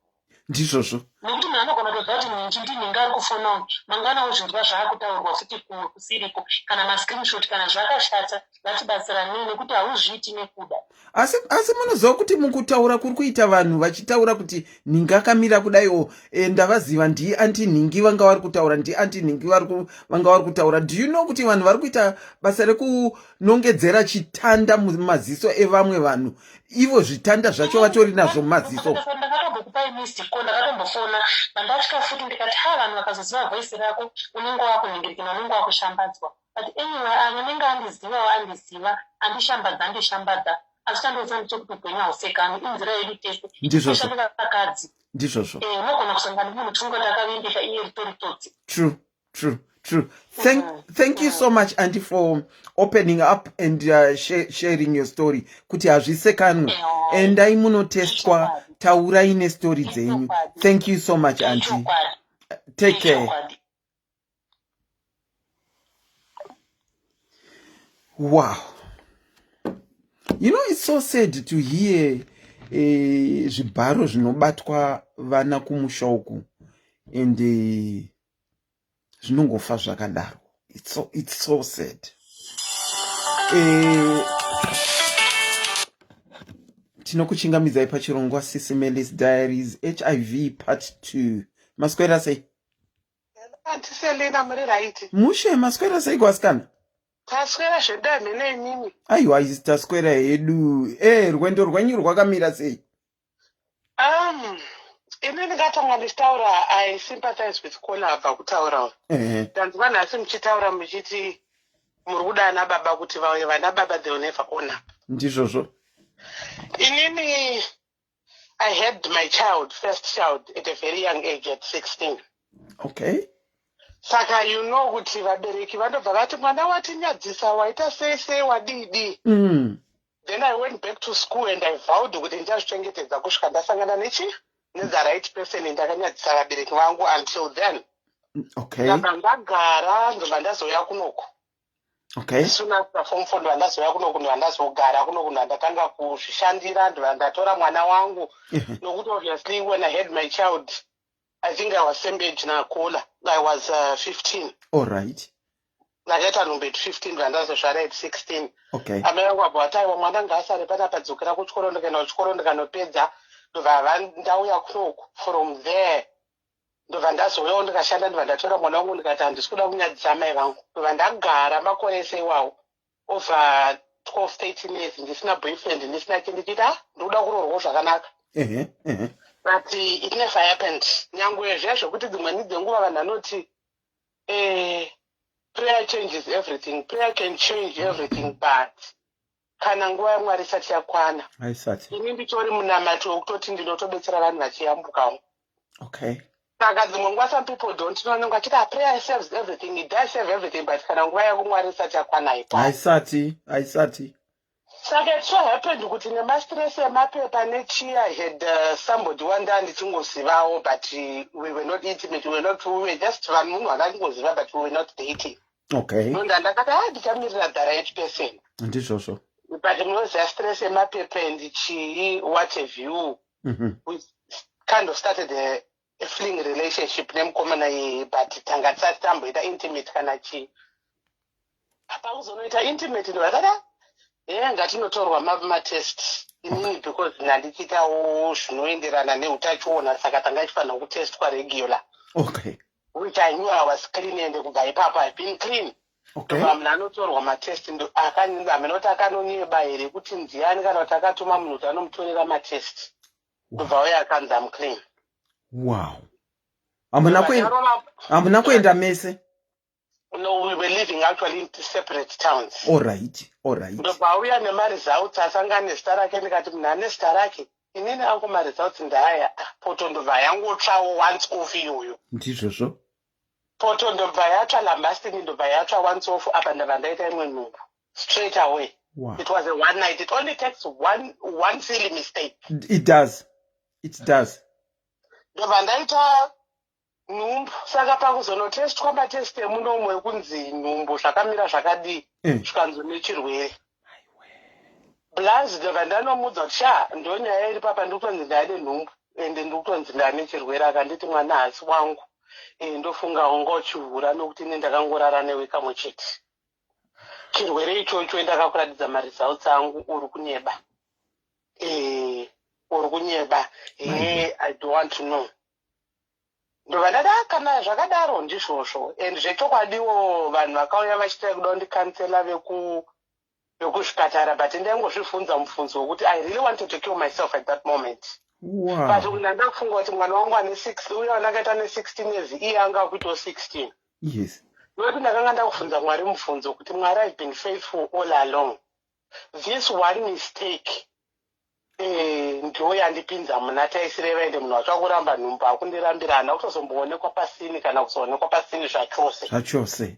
Ndizvozvo. Nekuti munhu anogona kutoziva kuti nhingi ndinhingi ari kufona uyu, mangwana wozvinzwa zvaakutaurwa futi kumwe kusiriko, kana mascreenshot kana zvakashata. Ngatibatsiranei, nekuti hauzviiti nekuda. Asi munoziva kuti mukutaura kuri kuita vanhu vachitaura kuti nhingi akamira kudaiwo, ndavaziva, ndi auntie nhingi vanga vari kutaura, ndi auntie nhingi vanga vari kutaura. Do you know kuti vanhu vari kuita basa rekunongedzera chitanda mumaziso evamwe vanhu, ivo zvitanda zvacho vatori nazvo mumaziso? Ndakatombokupai missed call, ndakatombofona, mandatya futi, ndikati ha, vanhu vakazoziva voice rako, unenge wakunhingirikina, unenge wakushambadzwa. But anyway, anenge andizivawo andiziva, andishambadza andishambadza, asi chandoziva ndechekuti upenyu hausekani, inzira yedu tese. Ndizvozvo. Especially vakadzi. Ndizvozvo. Unogona kusangana nemunhu uchinge kuti akavimbika, iye ritori tsotsi. True. Thank you so much, auntie, for opening up and sharing your story, kuti hazvisekanwe. Endai munotestwa, taurai nestori dzenyu. Thank you so much, auntie. Chokwadi. Take care. Chokwadi. Wow, it's so sad to hear zvibharo zvinobatwa vana kumusha uku and zvinongofa zvakadaro. It's so sad. Tinokuchingamidzai pachirongwa Sisi Melis Diaries, HIV part 2. Maswera sei? Auntie Selina, muri right? Mushe, maswera sei kwasikana? Taswera zvedu, hamene inini. Aiwa, isi taswera hedu. Rwendo rwenyu rwakamira sei? Ini ndingatanga ndichitaura, I sympathize with caller abva kutaura. Ndanzwa nhasi muchitaura muchiti muri kuda ana baba kuti vauye. Vana baba, they will never own up. Ndizvozvo. Inini I had my child, first child, at a very young age, at 16. Saka you know kuti vabereki vanobva vati mwana watinyadzisa, waita sei sei, wadii. Then I went back to school and I vowed kuti ndichazvichengetedza kusvika ndasangana nechi nethe right person. Ndakanyadzisa vabereki vangu until then. Ndabva ndagara, ndobva ndazouya kunoku. Soon after form four ndobva ndazouya kunoku, ndobva ndazogara kunoku, ndobva ndatanga kuzvishandira, ndobva ndatora mwana wangu, nokuti obviously when I had my child, I think I was same age nacaller. I was 15. All right. Ndakaita nhumbu at 15, ndobva ndazozvara at 16. Amai vangu vabva vati, "Aiwa, mwana ngaasare panapa, dzokera kuchikoro." Ndikaenda kuchikoro, ndikanopedza, ndobva ndauya kunoku. From there ndobva ndazouyawo, ndikashanda, ndobva ndatora mwana wangu, ndikati handisi kuda kunyadzisa amai vangu. Ndobva ndagara makore ese iwawo, over 12 13 years, ndisina boyfriend, ndisina chi, ndichiti, "Ah, ndikuda kuroorwawo zvakanaka." Ehe ehe But it never happened, nyangwe zviya zvekuti dzimweni dzenguva vanhu vanoti prayer changes everything. Prayer can change everything, but kana nguva yaMwari isati yakwana. Haisati. Ini nditori munamato wekutoti ndinotobetsera vanhu vachiyambukawo. Saka dzimwe nguva some people don't know, vanenge vachiti, "Ah, prayer saves everything." It does save everything, but kana nguva yako Mwari isati yakwana, haikwani. Haisati, haisati. Saka it so happened kuti nemastress emapepa nechii, I had somebody wanda ndichingozivawo, but we were not intimate, we were not, we were just vanhu, munhu wandandingoziva, but we were not dating. Nonda ndakati, "Ah, ndichamirira the right person." Ndizvozvo. But munoziva stress emapepa and chii, what have you. We kind of started a fling relationship nemukomana iyeye, but tanga tisati tamboita intimate kana chii. Pakuzonoita intimate, ndovakada ye ngatinotorwa matest inini, because ndandichiitawo zvinoenderana neutachiona, saka tanga ichifanira kutestwa regular, which I knew I was clean, and kubva ipapo I've been clean. Ndobva munhu anotorwa matest, hamena kuti akanonyeba here kuti ndiani, kana kuti akatuma munhu kuti anomutorera matest, ndobva uye akanzi, "Am clean." Wow, hamuna kuenda mese? No, we were living actually in separate towns. All right. Ndobva auya nemaresults, asangana nezita rake. Ndikati munhu ane zita rake, inini angu maresults ndaaya. Ah, poto ndobva yangotsvawo once off iyoyo. Ndizvozvo. Poto ndobva yatsva, lambastini ndobva yatsva once off. Apa ndabva ndaita imwe nhumbu straight away. It was a one night. It only takes one silly mistake. It does, it does. Ndobva ndaita nhumbu. Saka pakuzonotestwa matest emunomo ekunzi nhumbu zvakamira zvakadii, zvikanzi nechirwere plus. Ndobva ndanomudza kuti, "Sha, ndonyaya iri papa, ndiri kutonzi ndaane nhumbu ende ndiri kutonzi ndaane chirwere." Akanditi, "Mwana haasi wangu. Ndofunga wanga uchihura, nokuti ine ndakangorara newe kamwe chete. Chirwere ichocho ndakakuratidza maresults angu, uri kunyeba. Uri kunyeba." He, I don't want to know. Ndobva ndada, kana zvakadaro ndizvozvo. And zvechokwadiwo vanhu vakauya vachitai kuda kundicounsela vekuzvipatara, but ndaingozvibvunza mubvunzo wekuti I really wanted to kill myself at that moment. But ndanda kufunga kuti mwana wangu ane 6 uye wandakaita ne16 years, iye anga akuitawo 16. Nokuti ndakanga ndakubvunza Mwari mubvunzo kuti, "Mwari, I've been faithful all along. This one mistake ndo yandipinza muna taisireva, ende munhu wacho akuramba nhumbu, akundirambira, haana kutozomboonekwa pasini kana kuzoonekwa pasini zvachose." Zvachose.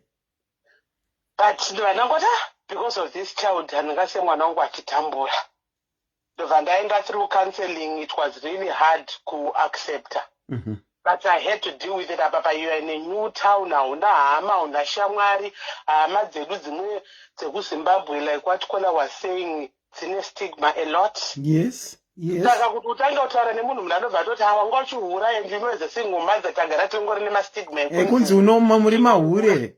But ndobva ndangoti, "Ah, because of this child handingasiye mwana wangu achitambura." Ndobva ndaenda through counseling. It was really hard kuaccepta. But I had to deal with it. Apa pa you are in a new town, hauna hama, hauna shamwari. Hama dzedu dzimwe dzekuZimbabwe, like what Kola was saying, dzine stigma a lot. Saka kuti utange kutaura nemunhu, munhu anobva atoti, "Ha, wanga uchihura." And you know, as a single mother, tagara tingori nemastigma. Ekunzi unoma muri mahure.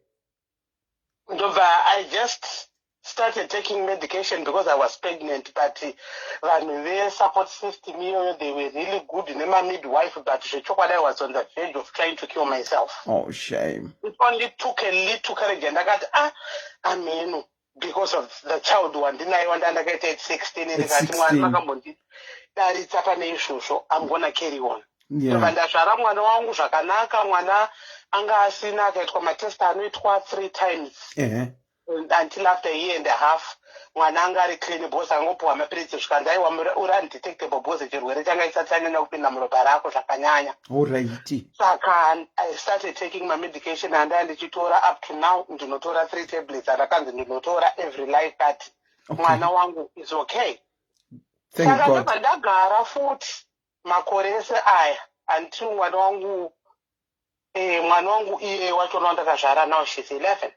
Ndobva I just started taking medication because I was pregnant. But vanhu vesupport system iyoyo, they were really good, nemamidwife. But zvechokwadi, I was on the verge of trying to kill myself. Oh, shame. It only took a little courage, and ndakati, "Ah, ameno," because of the child wandinaye, wandandakaita at 16. At Ndikati, "Mwari 16. Makambondidaritsa pane izvozvo, I'm gonna carry on." Ndobva ndazvara mwana wangu zvakanaka. Mwana anga asina, akaitwa matest anoitwa three times until after a year and a half mwana anga ari clean, because angopiwa mapiritsi, zvikanzi, "Aiwa, uri undetectable," because chirwere changa chisati chanyanya kupinda muropa rako zvakanyanya. Saka I started taking my medication, andaa ndichitora up to now. Ndinotora three tablets andakanzi ndinotora every life, but mwana wangu is okay. Thank Saka God. ndobva ndagara futi makore ese aya until mwana wangu, mwana wangu iye wachona wandakazvara, now she's 11,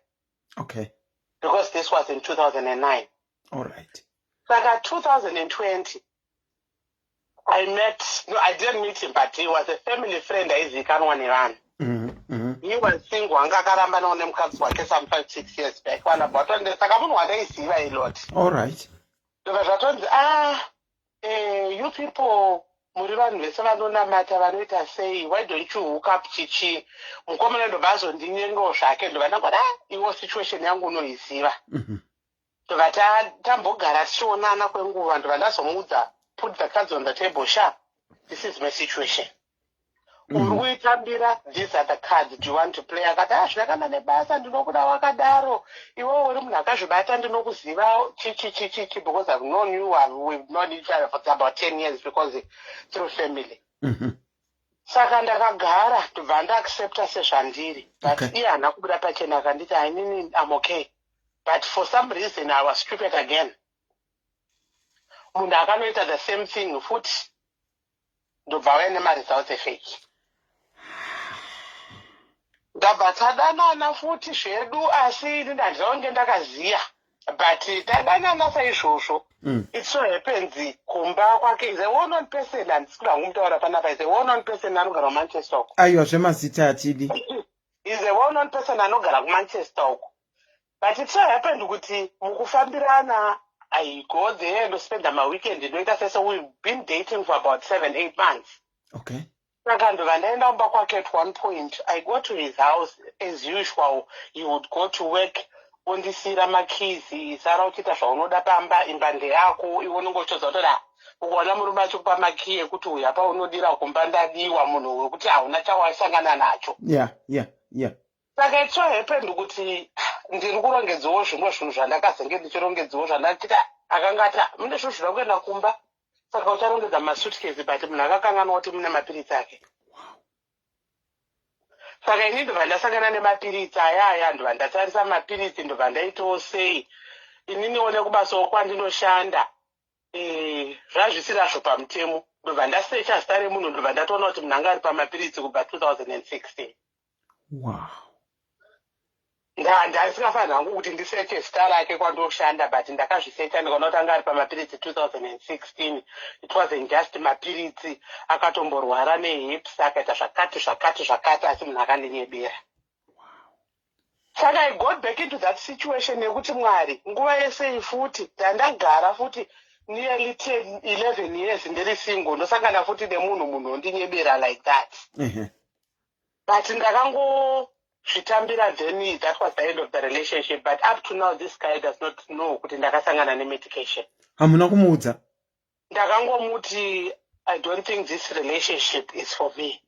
because this was in 2009. All right. Saka 2020 I met, no, I didn't meet him, but he was a family friend aizivikanwa nevanhu. He was single, anga akarambanawo nemukadzi wake some 5, 6 years back. Vanhu vatonde, saka munhu wandaiziva a lot. All right. Ndobva zvatonzi, "Ah, you people muri vanhu vese vanonamata, vanoita sei, why don't you hook up?" Chichi mukomana ndobva azondinyengawo zvake. Ndobva ndangoti, "Ah, iwo situation yangu unoiziva." Ndobva tambogara tichionana kwenguva. Ndobva ndazomuudza, "Put the cards on the table, sha. This is my situation. Uri kuitambira. These are the cards. Do you want to play?" Akati, "Ah, zvina nebasa, ndinokuda wakadaro. Iwewe uri munhu akazvibata, ndinokuziva, chichi chichichi, because I've known you, we've known each other for about 10 years because through family." Saka ndakagara, ndobva ndaaccepta sezvandiri, but iye haana kubuda pachena. Akanditi, "Ainini, I'm okay." But for some reason I was stupid again. Munhu akanoita the same thing futi, ndobva auya nemaresults efake. Ndabva tadanana futi zvedu, asi ini handina kunge ndakaziya, but tadanana saizvozvo. It so happens kumba kwake is a well known person. Handisi kuda kumutaura panapa. Is a well known person anogara kuManchester uko. Aiwa, zvemazita hatidi. Is a well known person anogara kuManchester uko. But it so happened kuti mukufambirana, I go there, ndospenda maweekend, ndoita sese. We've been dating for about 7, 8 months. Saka ndobva ndaenda kumba kwake. At one point I go to his house as usual. He would go to work, ondisiyira makeys, "Sara uchiita zvaunoda pamba, imba ndeyako iwe." Unenge uchizoza kutoda ukaona murume achikupa makii ekuti uya paunodira kumba, ndadiwa, munhu wekuti hauna chawasangana nacho. Saka it so happened kuti ndiri kurongedzawo zvimwe zvinhu zvandakazenge ndichirongedzawo, zvandachita. Akanga ati, "Mune zvinhu zvida kuenda kumba, saka ucharongedza masuitcase." But munhu akakanganwa kuti mune mapiritsi ake. Saka ini ndobva ndasangana nemapiritsi ayaya, ndobva ndatarisa mapiritsi, ndobva ndaitawo sei ininiwo nekubasawo kwandinoshanda, zvazvisirazvo pamutemo. Ndobva ndasecha zita remunhu, ndobva ndatoona kuti munhu anga ari pamapiritsi kubva 2016. Ndasingafanira hangu kuti ndiseche zita rake kwandoshanda, but ndakazvisecha, ndikaona kuti anga ari pamapiritsi 2016. It wasn't just mapiritsi, akatomborwara nehips, akaita zvakati zvakati zvakati, asi munhu akandinyebera. Saka I got back into that situation yekuti, Mwari, nguva yesei futi ndandagara futi nearly 10 11 years ndiri single, ndosangana futi nemunhu, munhu ondinyebera like that? But ndakangozvitambira. Then that was the end of the relationship. But up to now this guy does not know kuti ndakasangana nemedication. Hamuna kumuudza? Ndakangomuti, "I don't think this relationship is for me."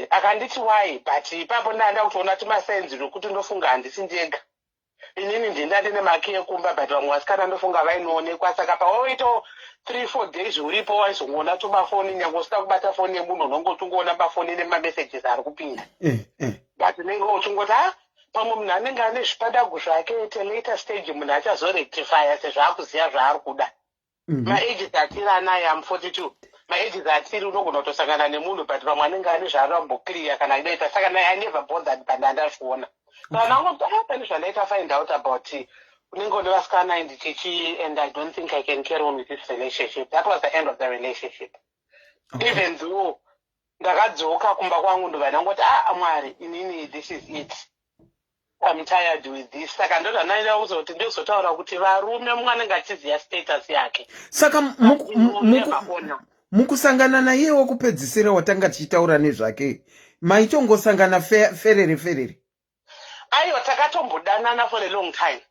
Akanditi, "Why?" But ipapo ndanda kutoona timasigns nokuti ndofunga handisi ndega. Inini ndinda ndine maki ekumba, but vamwe vasikana ndofunga vainoonekwa. Saka pawaitawo 3, 4 days uripo, waizongoona tumafoni. Nyange usina kubata foni yemunhu, unonge uchingoona mafoni nemamessages ari kupinda. But unenge uchingoti, "A, pamwe munhu anenge ane zvipadagu zvake. At a later stage munhu achazorectifya sezvaakuziva zvaari kuda." Maages atiri anayo, am 42. Maages atiri, unogona kutosangana nemunhu, but vamwe anenge ane zvaanamboclear kana inoita. Saka I never bothered, but ndandazviona. Saka ndangoti, "Ah, pane zvandaita find out about unenge une vasikana and chichi, and I don't think I can carry on with this relationship." That was the end of the relationship. Even though ndakadzoka kumba kwangu, ndobva ndangoti, "Ah, Mwari, inini this is it, I'm tired with this." Saka ndozvandaida kuzoti ndizotaura kuti varume, mumwe anenge achiziva status yake. Saka Never ona. Mukusangana naiye wokupedzisira watanga tichitaura nezvake, maitongosangana ferere ferere? Aiwa, takatombodanana for a long time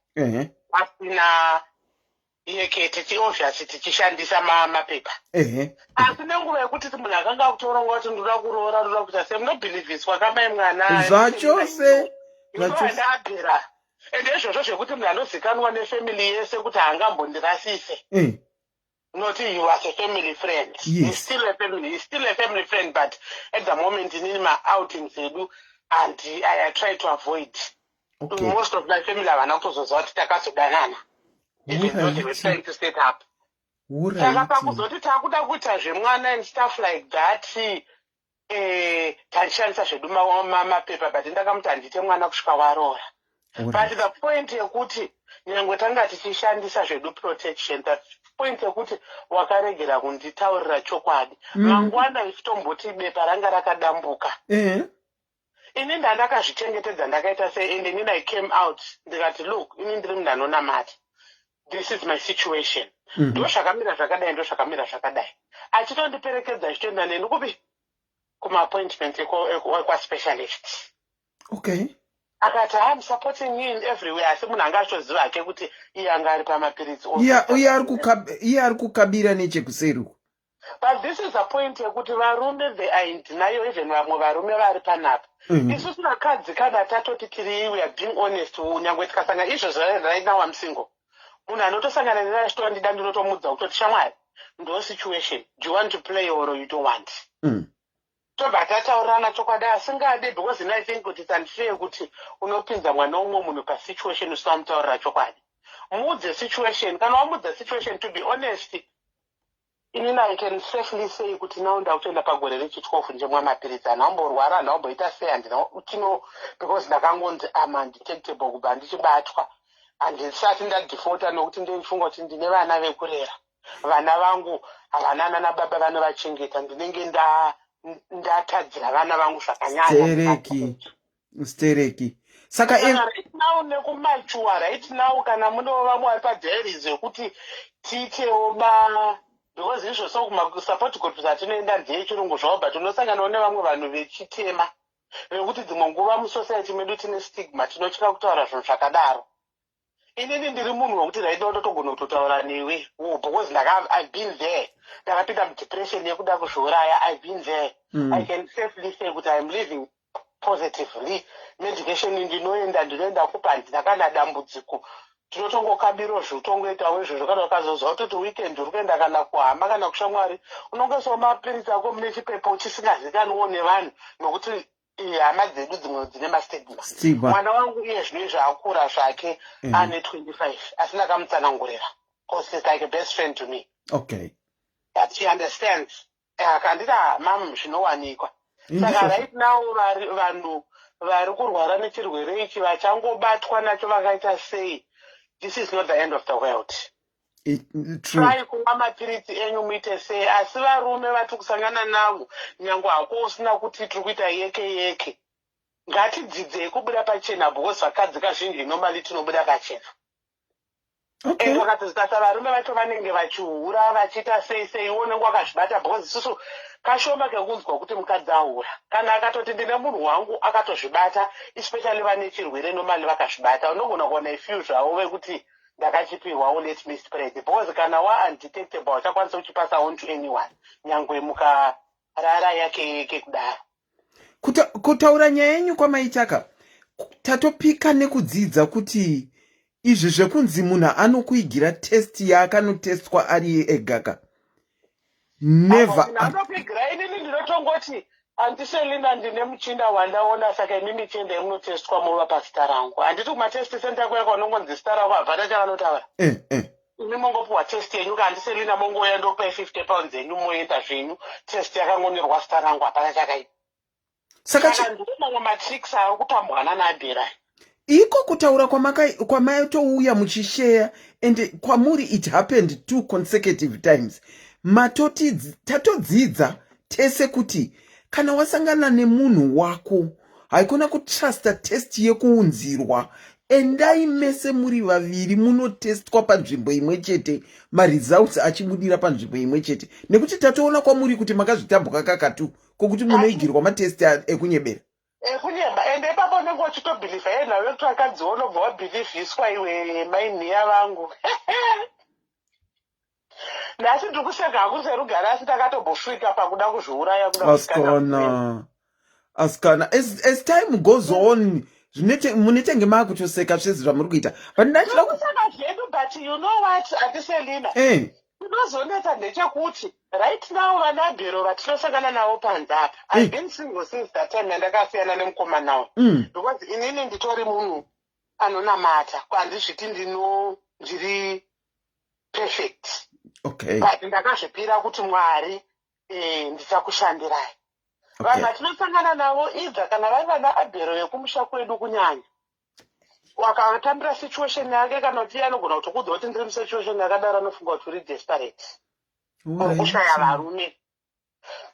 pasina yeke, tichi obviously tichishandisa mapepa. Asi nenguva yekuti munhu akanga akutoronga kuti ndoda kuroora, ndoda kuita sei, munobhilivhiswa kamai mwana. Zvachose, zvachose. Ndabhera, ende izvozvo zvekuti munhu anozikanwa nefamily yese kuti haangambondirasise. Not he was a family friend. He's still a family friend, but at the moment inini maoutings edu and I try to avoid. Most of my family havana kutozoziva kuti takazodanana, even though they were trying to set up. Saka pakuzoti takuda kuita zvemwana and stuff like that, tachishandisa zvedu mapepa, but ndakamuti handite mwana kusvika waroora. But the point yekuti nyangwe tanga tichishandisa zvedu protection, the point yekuti wakaregera kunditaurira chokwadi, mangwana ichitomboti bepa ranga rakadambuka, ini ndandakazvichengetedza, ndakaita sei? And inini I came out ndikati, "Look, ini ndiri munhu anonamata. This is my situation. Ndo zvakamira zvakadai, ndo zvakamira zvakadai." Achitondiperekedza, achitoenda neni kupi? Kumaappointment ekwaspecialist. Akati, "I'm supporting you in every way," asi munhu anga achitoziva hake kuti iye anga ari pamapiritsi. Iye ari kukabira nechekuseri uku. But this is a point yekuti varume, they are in denial, even vamwe varume vari panapa. Isusu vakadzi, kana tatoti tiri, we are being honest, nyangwe tikasanga izvozvo, right now I'm single, munhu anotosangana neni achitondida, ndinotomudza kutoti, "Shamwari, ndo situation. Do you want to play or you don't want?" Tobva tataurirana chokwadi. Asingade, because ini I think kuti it's unfair kuti unopinza mwana umwe munhu pasituation usina mutaurira chokwadi. Muudze situation. Kana wamudza situation, to be honest, inini I can safely say kuti now ndakutoenda pagore rechi12 ndemwa mapiritsi. Handamborwara, handamboita sei, handina tino, because ndakangonzi am undetectable kubva ndichibatwa. Handisati ndadefaulta, nokuti ndeifunga kuti ndine vana vekurera. Vana vangu havana nana baba vanovachengeta. Ndinenge ndatadzira vana vangu zvakanyanya. Stereki, stereki. Saka Saka right now, nekumature right now, kana munewo vamwe vari padiaries yekuti tiitewo ba, because izvo so kumasupport groups atinoenda ndeyechirungu zvavo, but unosanganawo nevamwe vanhu vechitema vekuti dzimwe nguva musociety medu tine stigma, tinotya kutaura zvinhu zvakadaro. Inini ndiri munhu wekuti right now ndotogona kutotaura newe, oh, because I've been there. Ndakapinda mudepression yekuda kuzviuraya. I've been there. I can safely say kuti I'm living positively. Medication ndinoenda, ndinoenda kupa, handina kana dambudziko. Tinotongokabirawo zvotongoitawo izvozvo. Kana ukazozwa kutoti weekend uri kuenda kana kuhama kana kushamwari, unongoisawo mapiritsi ako mune chipepo chisingazikanwiwo nevanhu, nokuti hama dzedu dzimwe dzine mastigma. Stigma. Mwana wangu iye zvino izvi akura zvake, ane 25, asi ndakamutsanangurira because he's like a best friend to me, but she understands. Akanditi, "Ah, mam, zvinowanikwa." Saka right now vanhu vari kurwara nechirwere ichi, vachangobatwa nacho, vakaita sei, this is not the end of the world. True. Try kumwa mapiritsi enyu, muite sei. Asi varume vatiri kusangana navo, nyange hako usina kuti tiri kuita yeke yeke, ngatidzidzei kubuda pachena, because vakadzi kazhinji normally tinobuda pachena. And wakatozitasa varume vacho vanenge vachihura, vachiita sei sei, iwe unenge wakazvibata, because isusu kashoma kekunzwa kuti mukadzi ahura. Kana akatoti ndine munhu wangu, akatozvibata, especially vane chirwere, normally vakazvibata. Unogona kuona ifew zvavo vekuti ndakachipirwawo, let me spread, because kana waundetectable uchakwanisa kuchipasa on to anyone, nyangwe mukarara yake yeke kudaro. Kutaura nyaya yenyu kwamaitaka, tatopika nekudzidza kuti izvi zvekunzi munhu anokuigira test yaakanotestwa ari egaka, never. Anokuigira, inini ndinotongoti, "Auntie Selina, ndine muchinda wandaona, saka imimi chiendai munotestwa mova pazita rangu." Handiti kumatest center kweka unongonzi zita rako, hapana chavanotaura. Imi mongopiwa test yenyu ka, Auntie Selina, mongouya, ndokupai £50 yenyu, moenda zvenyu. Test yakangonyorwa zita rangu, hapana chakaipa. Saka Saka ndiwo mamwe matricks ari kutambwana naabherai. Iko kutaura kwamatouya muchisheya and kwamuri it happened two consecutive times, matoti tatodzidza tese kuti kana wasangana nemunhu wako, haikona kutrusta test yekuunzirwa. Endai mese muri vaviri munotestwa panzvimbo imwe chete, maresults achibudira panzvimbo imwe chete, nekuti tatoona kwamuri kuti makazvitambuka kakatu kwokuti munoigirwa matest ekunyebera. Ekunyeba. Ende ipapo unenge uchitobhilivha ye nhau yekuti vakadziwo, unobva wabhilivhiswa iwe, mainhiya vangu. Nhasi ndiri kuseka hangu serugare, asi ndakatombosvika pakuda kuzviuraya, kuda kusvika. Asikana, asikana, as time goes on, munetenge maakutoseka zvese zvamuri kuita, but ndachida Kuseka zvedu, but you know what, Auntie Selina, chinozonetsa ndechekuti right now vanabhero vatinosangana navo panze apa, I've been single since that time yandakasiyana nemukomana, because inini nditori munhu anonamata. Handizviti ndino ndiri perfect, but ndakazvipira kuti Mwari, ndichakushandirai. Vanhu vatinosangana navo, idza kana vari vana abhero vekumusha kwedu kunyanya, wakatambira situation yake, kana kuti iye anogona kutokudza kuti ndiri musituation yakadaro, anofunga kuti uri desperate, uri kushaya varume.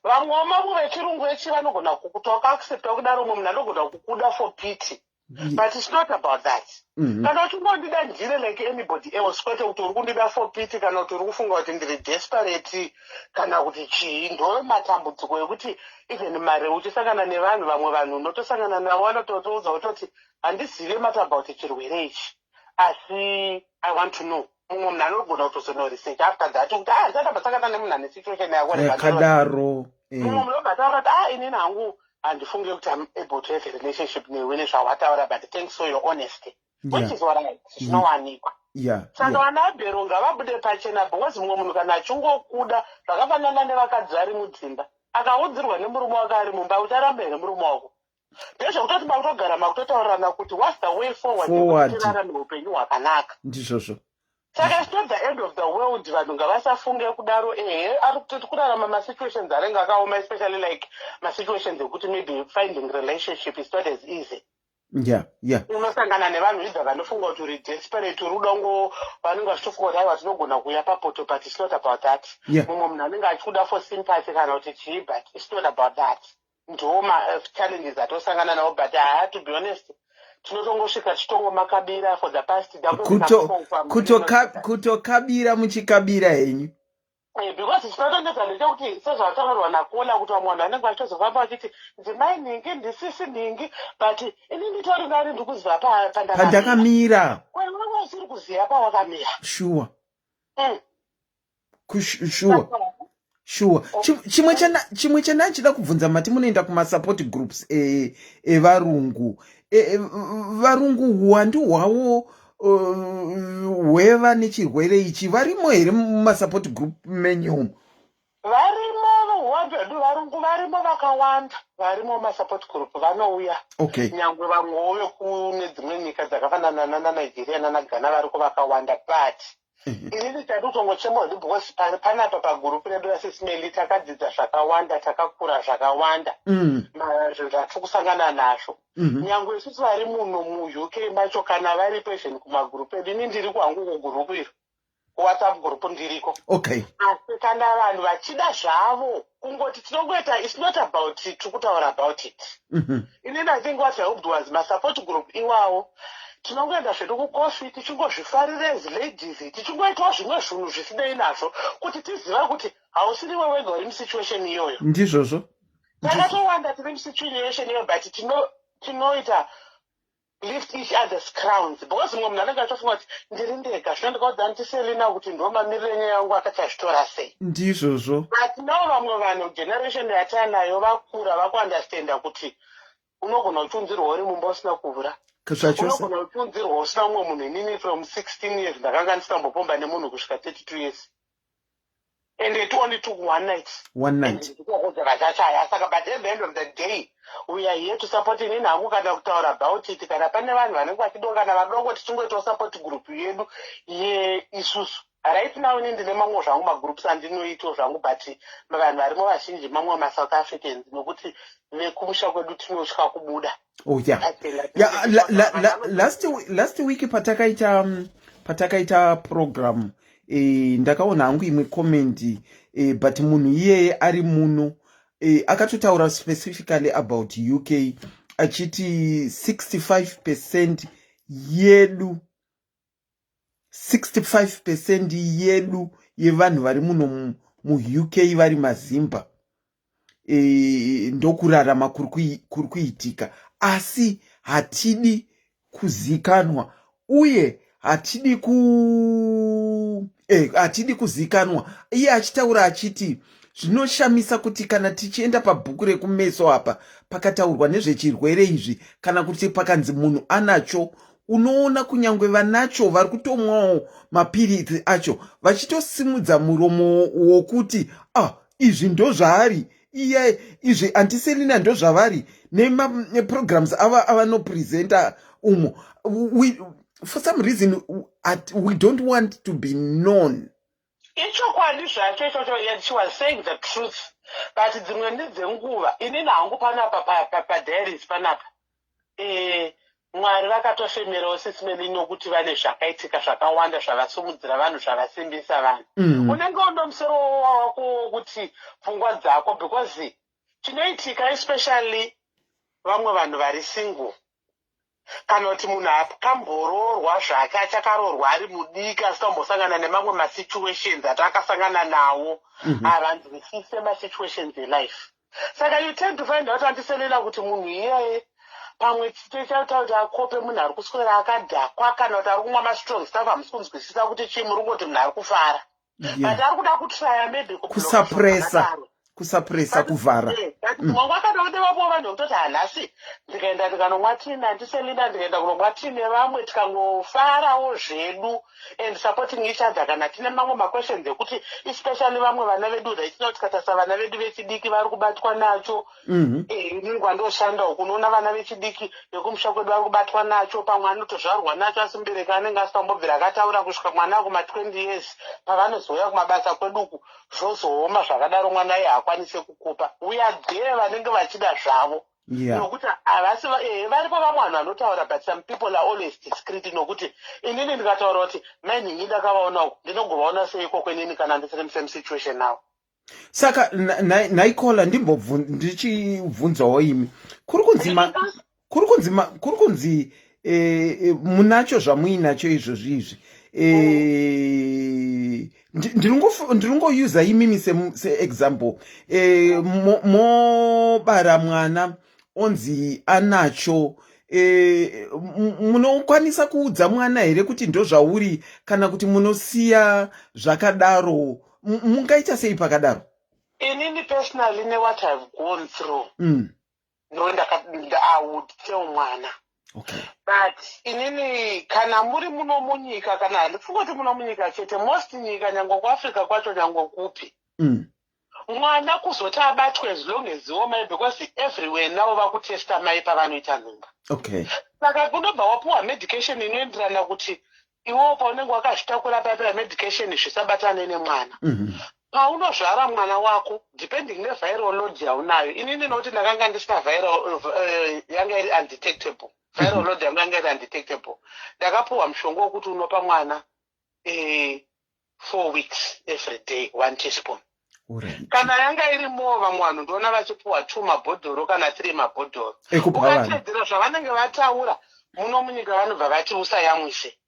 Vamwewo mamwe vechirungu echi vanogona kukuti wakaaccepta kudaro, umwe munhu anogona kukuda for pity, but it's not about that. Kana uchingondida njire like anybody else, kwete kuti uri kundida for pity, kana kuti uri kufunga kuti ndiri desperate, kana kuti chii. Ndo matambudziko ekuti even mare uchisangana nevanhu, vamwe vanhu unotosangana navo vanototoudza kutoti handizive much about chirwere ichi, asi I want to know. Mumwe munhu anogona kutozonoresearch after that kuti ah, ndisatambasangana nemunhu ane situation yako. Yakadaro. Mumwe munhu obva ataura kuti ah, inini hangu handifunge kuti I'm able to have a relationship newe nezvawataura, but thanks for your honesty, which is alright, zvinowanikwa. Saka vana abhero ngavabude pachena, because mumwe munhu kana achingokuda, zvakafanana nevakadzi vari mudzimba, akaudzirwa nemurume wake ari mumba, ucharamba here murume wako? Ndezvekutoti makutogara makutotaurirana kuti what's the way forward Forward. yekuti tirarame upenyu hwakanaka. Ndizvozvo. Saka it's not the end of the world. Vanhu ngavasafunge kudaro. Ehe, ari kutoti kurarama masituations anenge akaoma, especially like masituations ekuti maybe finding relationship is not as easy. Unosangana nevanhu idza vanofunga kuti uri desperate, uri kuda ngo vanenge vachitofunga kuti aiwa, tinogona kuuya papoto, but it's not about that. Mumwe munhu anenge achikuda for sympathy kana kuti chii, but it's not about that. Ndo machallenges atosangana nawo, but haa, to be honest, tinotongosvika tichitongomakabira for the past Kutokabira muchikabira henyu. Because chinotonetsa ndechekuti sezvataurwa nakola kuti vamwe vanhu vanenge vachitozofamba vachiti ndimai nhingi, ndisisi nhingi, but ini nditori nani, ndikuziva pandakamira. Pandakamira. Kwewewe usiri kuziva pawakamira. Sure. Sure. Chimwe chandachida kubvunza, mati munoenda kumasupport groups evarungu. Varungu huwandu hwavo hweva nechirwere ichi varimo here mumasupport group menyu umu? Varimo, huwandu hwedu varungu varimo vakawanda, varimo masupport group, vanouya. Nyangwe vamwewo vekune dzimwe nyika dzakafanana nanaNigeria nanaGhana variko vakawanda, but inini tadi kutongochema hedu because panapa pagurupu redu raSismeli takadzidza zvakawanda, takakura zvakawanda, zvinhu zvatiri kusangana nazvo. Nyangwe isusu vari muno muUK macho, kana varipo even kumagurupu edu, ini ndiri kwangu kugurupu iro, kuWhatsApp group ndiriko. Asi kana vanhu vachida zvavo kungoti tinongoita, it's not about tiri kutaura about it. Inini I think what helped was masupport group iwawo. Tinongoenda zvedu kukofi, tichingozvifarira as ladies, tichingoitawo zvimwe zvinhu zvisinei nazvo, kuti tiziva kuti hausiriwe wega uri musituation iyoyo. Ndizvozvo. Takatowanda tiri musituation iyoyo, but tinoita lift each other's crowns, because mumwe munhu anenge achitofunga kuti ndiri ndega. Zvino ndikaudza Auntie Selina kuti ndo mamiriro enyaya yangu, akachazvitora sei? Ndizvozvo. But now vamwe vanhu, generation yatanayo, vakura, vakuunderstanda kuti unogona kuchiunzirwa uri mumba usina kuvhura. Zvachose. Unogona kuchiunzirwa usina mumwe munhu. Inini from 16 years ndakanga ndisina nemunhu kusvika 32 years, and it only took one night. One night. Vachachaya. Saka but at the end of the day we are here to support. Inini hangu kana kutaura about it, kana pane vanhu vanenge vachido, kana vadongo, tichingoitawo support group yedu yeisusu. Right now ini ndine mamwe zvangu magroups andinoitawo zvangu, but vanhu varimo vazhinji mamwe maSouth Africans, nokuti vekumusha kwedu tinotya kubuda. Oh yeah, last week patakaita program, ndakaona hangu imwe comment, but munhu iyeye ari muno, akatotaura specifically about UK achiti 65% yedu, 65% yedu yevanhu vari muno muUK vari maZimba. Ndokurarama kuri kuitika, asi hatidi kuzikanwa uye hatidi kuzikanwa. Iye achitaura achiti zvinoshamisa kuti kana tichienda pabhuku rekumeso apa pakataurwa nezvechirwere izvi, kana kuti pakanzi munhu anacho, unoona kunyange vanacho vari kutomwawo mapiritsi acho vachitosimudza muromo wokuti, "Ah, izvi ndo zvaari iye, izvi Auntie Selina ndo zvavari nemaprograms ava avanopresenta umo." For some reason we don't want to be known. Ichokwadi zvacho ichocho. She was saying the truth, but dzimwe ndedzenguva inini hangu panapa padiaries panapa, Mwari vakatofemerawo Sis Melly nokuti vane zvakaitika zvakawanda zvavasimudzira vanhu, zvavasimbisa vanhu. Unenge uno musoro wako wokuti pfungwa dzako, because chinoitika, especially vamwe vanhu vari single kana kuti munhu akamboroorwa zvake, achakaroorwa ari mudiki, asitombosangana nemamwe masituations atakasangana nawo, havanzwisise masituations elife. Saka you tend to find out, Auntie Selina, kuti munhu iyeye pamwe tichaita kuti akope munhu ari kuswera akadhakwa kana kuti ari kumwa mastrong stuff. Hamusi kunzwisisa kuti chii, muri kungoti munhu ari kufara, but ari kuda kutraya maybe kusuppressa, kusuppressa, kuvhara. Mwangu akada kuti vapo vanhu vekutoti hanhasi ndikaenda ndikanomwa tii naAuntie Selina, ndikaenda kunomwa tii nevamwe, tikangofarawo zvedu and supporting each other. Kana tine mamwe maquestions ekuti, especially vamwe vana vedu right now, tikatarisa vana vedu vechidiki vari kubatwa nacho. Inini kwandoshanda uku, unoona vana vechidiki vekumusha kwedu vari kubatwa nacho. Pamwe anotozvarwa nacho, asi mubereki anenge asitambobvira akataura kusvika mwana kuma20 years. Pavanozouya kumabasa kwedu uku, zvozooma zvakadaro, mwana iye haakwanisi kukupa. We are there, vanenge vachida zvavo nokuti havasi varipo vamwe vanhu vanotaura, but some people are always discreet, nokuti inini ndikataura kuti mainhingi ndakavaona uku, ndinogovaona sei ikoko inini kana ndisiri musame situation now? Saka naikola ndichibvunzawo imi, kuri kunzi munacho zvamuinacho izvozvi izvi, ndiringoyuza imimi seexample, mobara mwana onzi anacho, munokwanisa kuudza mwana here kuti ndo zvauri, kana kuti munosiya zvakadaro? Mungaita sei pakadaro? Inini personally, newhat I've gone through, no, I would tell mwana. But inini, kana muri muno munyika, kana handifungoti muno munyika chete, most nyika, nyange kuAfrica kwacho, nyange kupi, mwana kuzoti abatwe, as long as iwo mai, because everywhere navo vakutesta mai pavanoita nhumba. Saka unobva wapiwa medication inoenderana kuti iwewo paunenge wakazvitakura paipa medication zvisabatane nemwana. Paunozvara mwana wako, depending neviral load yaunayo, inini nokuti ndakanga ndisina viral, yanga iri undetectable, viral load yangu yanga iri undetectable, ndakapiwa mushonga wekuti unopa mwana 4 weeks, every day one teaspoon. Kana yanga iri more, vamwe vanhu ndoona vachipiwa two mabhodhoro kana three mabhodhoro. Ekupa vanhu. Ukatedzera zvavanenge vataura, muno munyika vanobva vati usayamwise.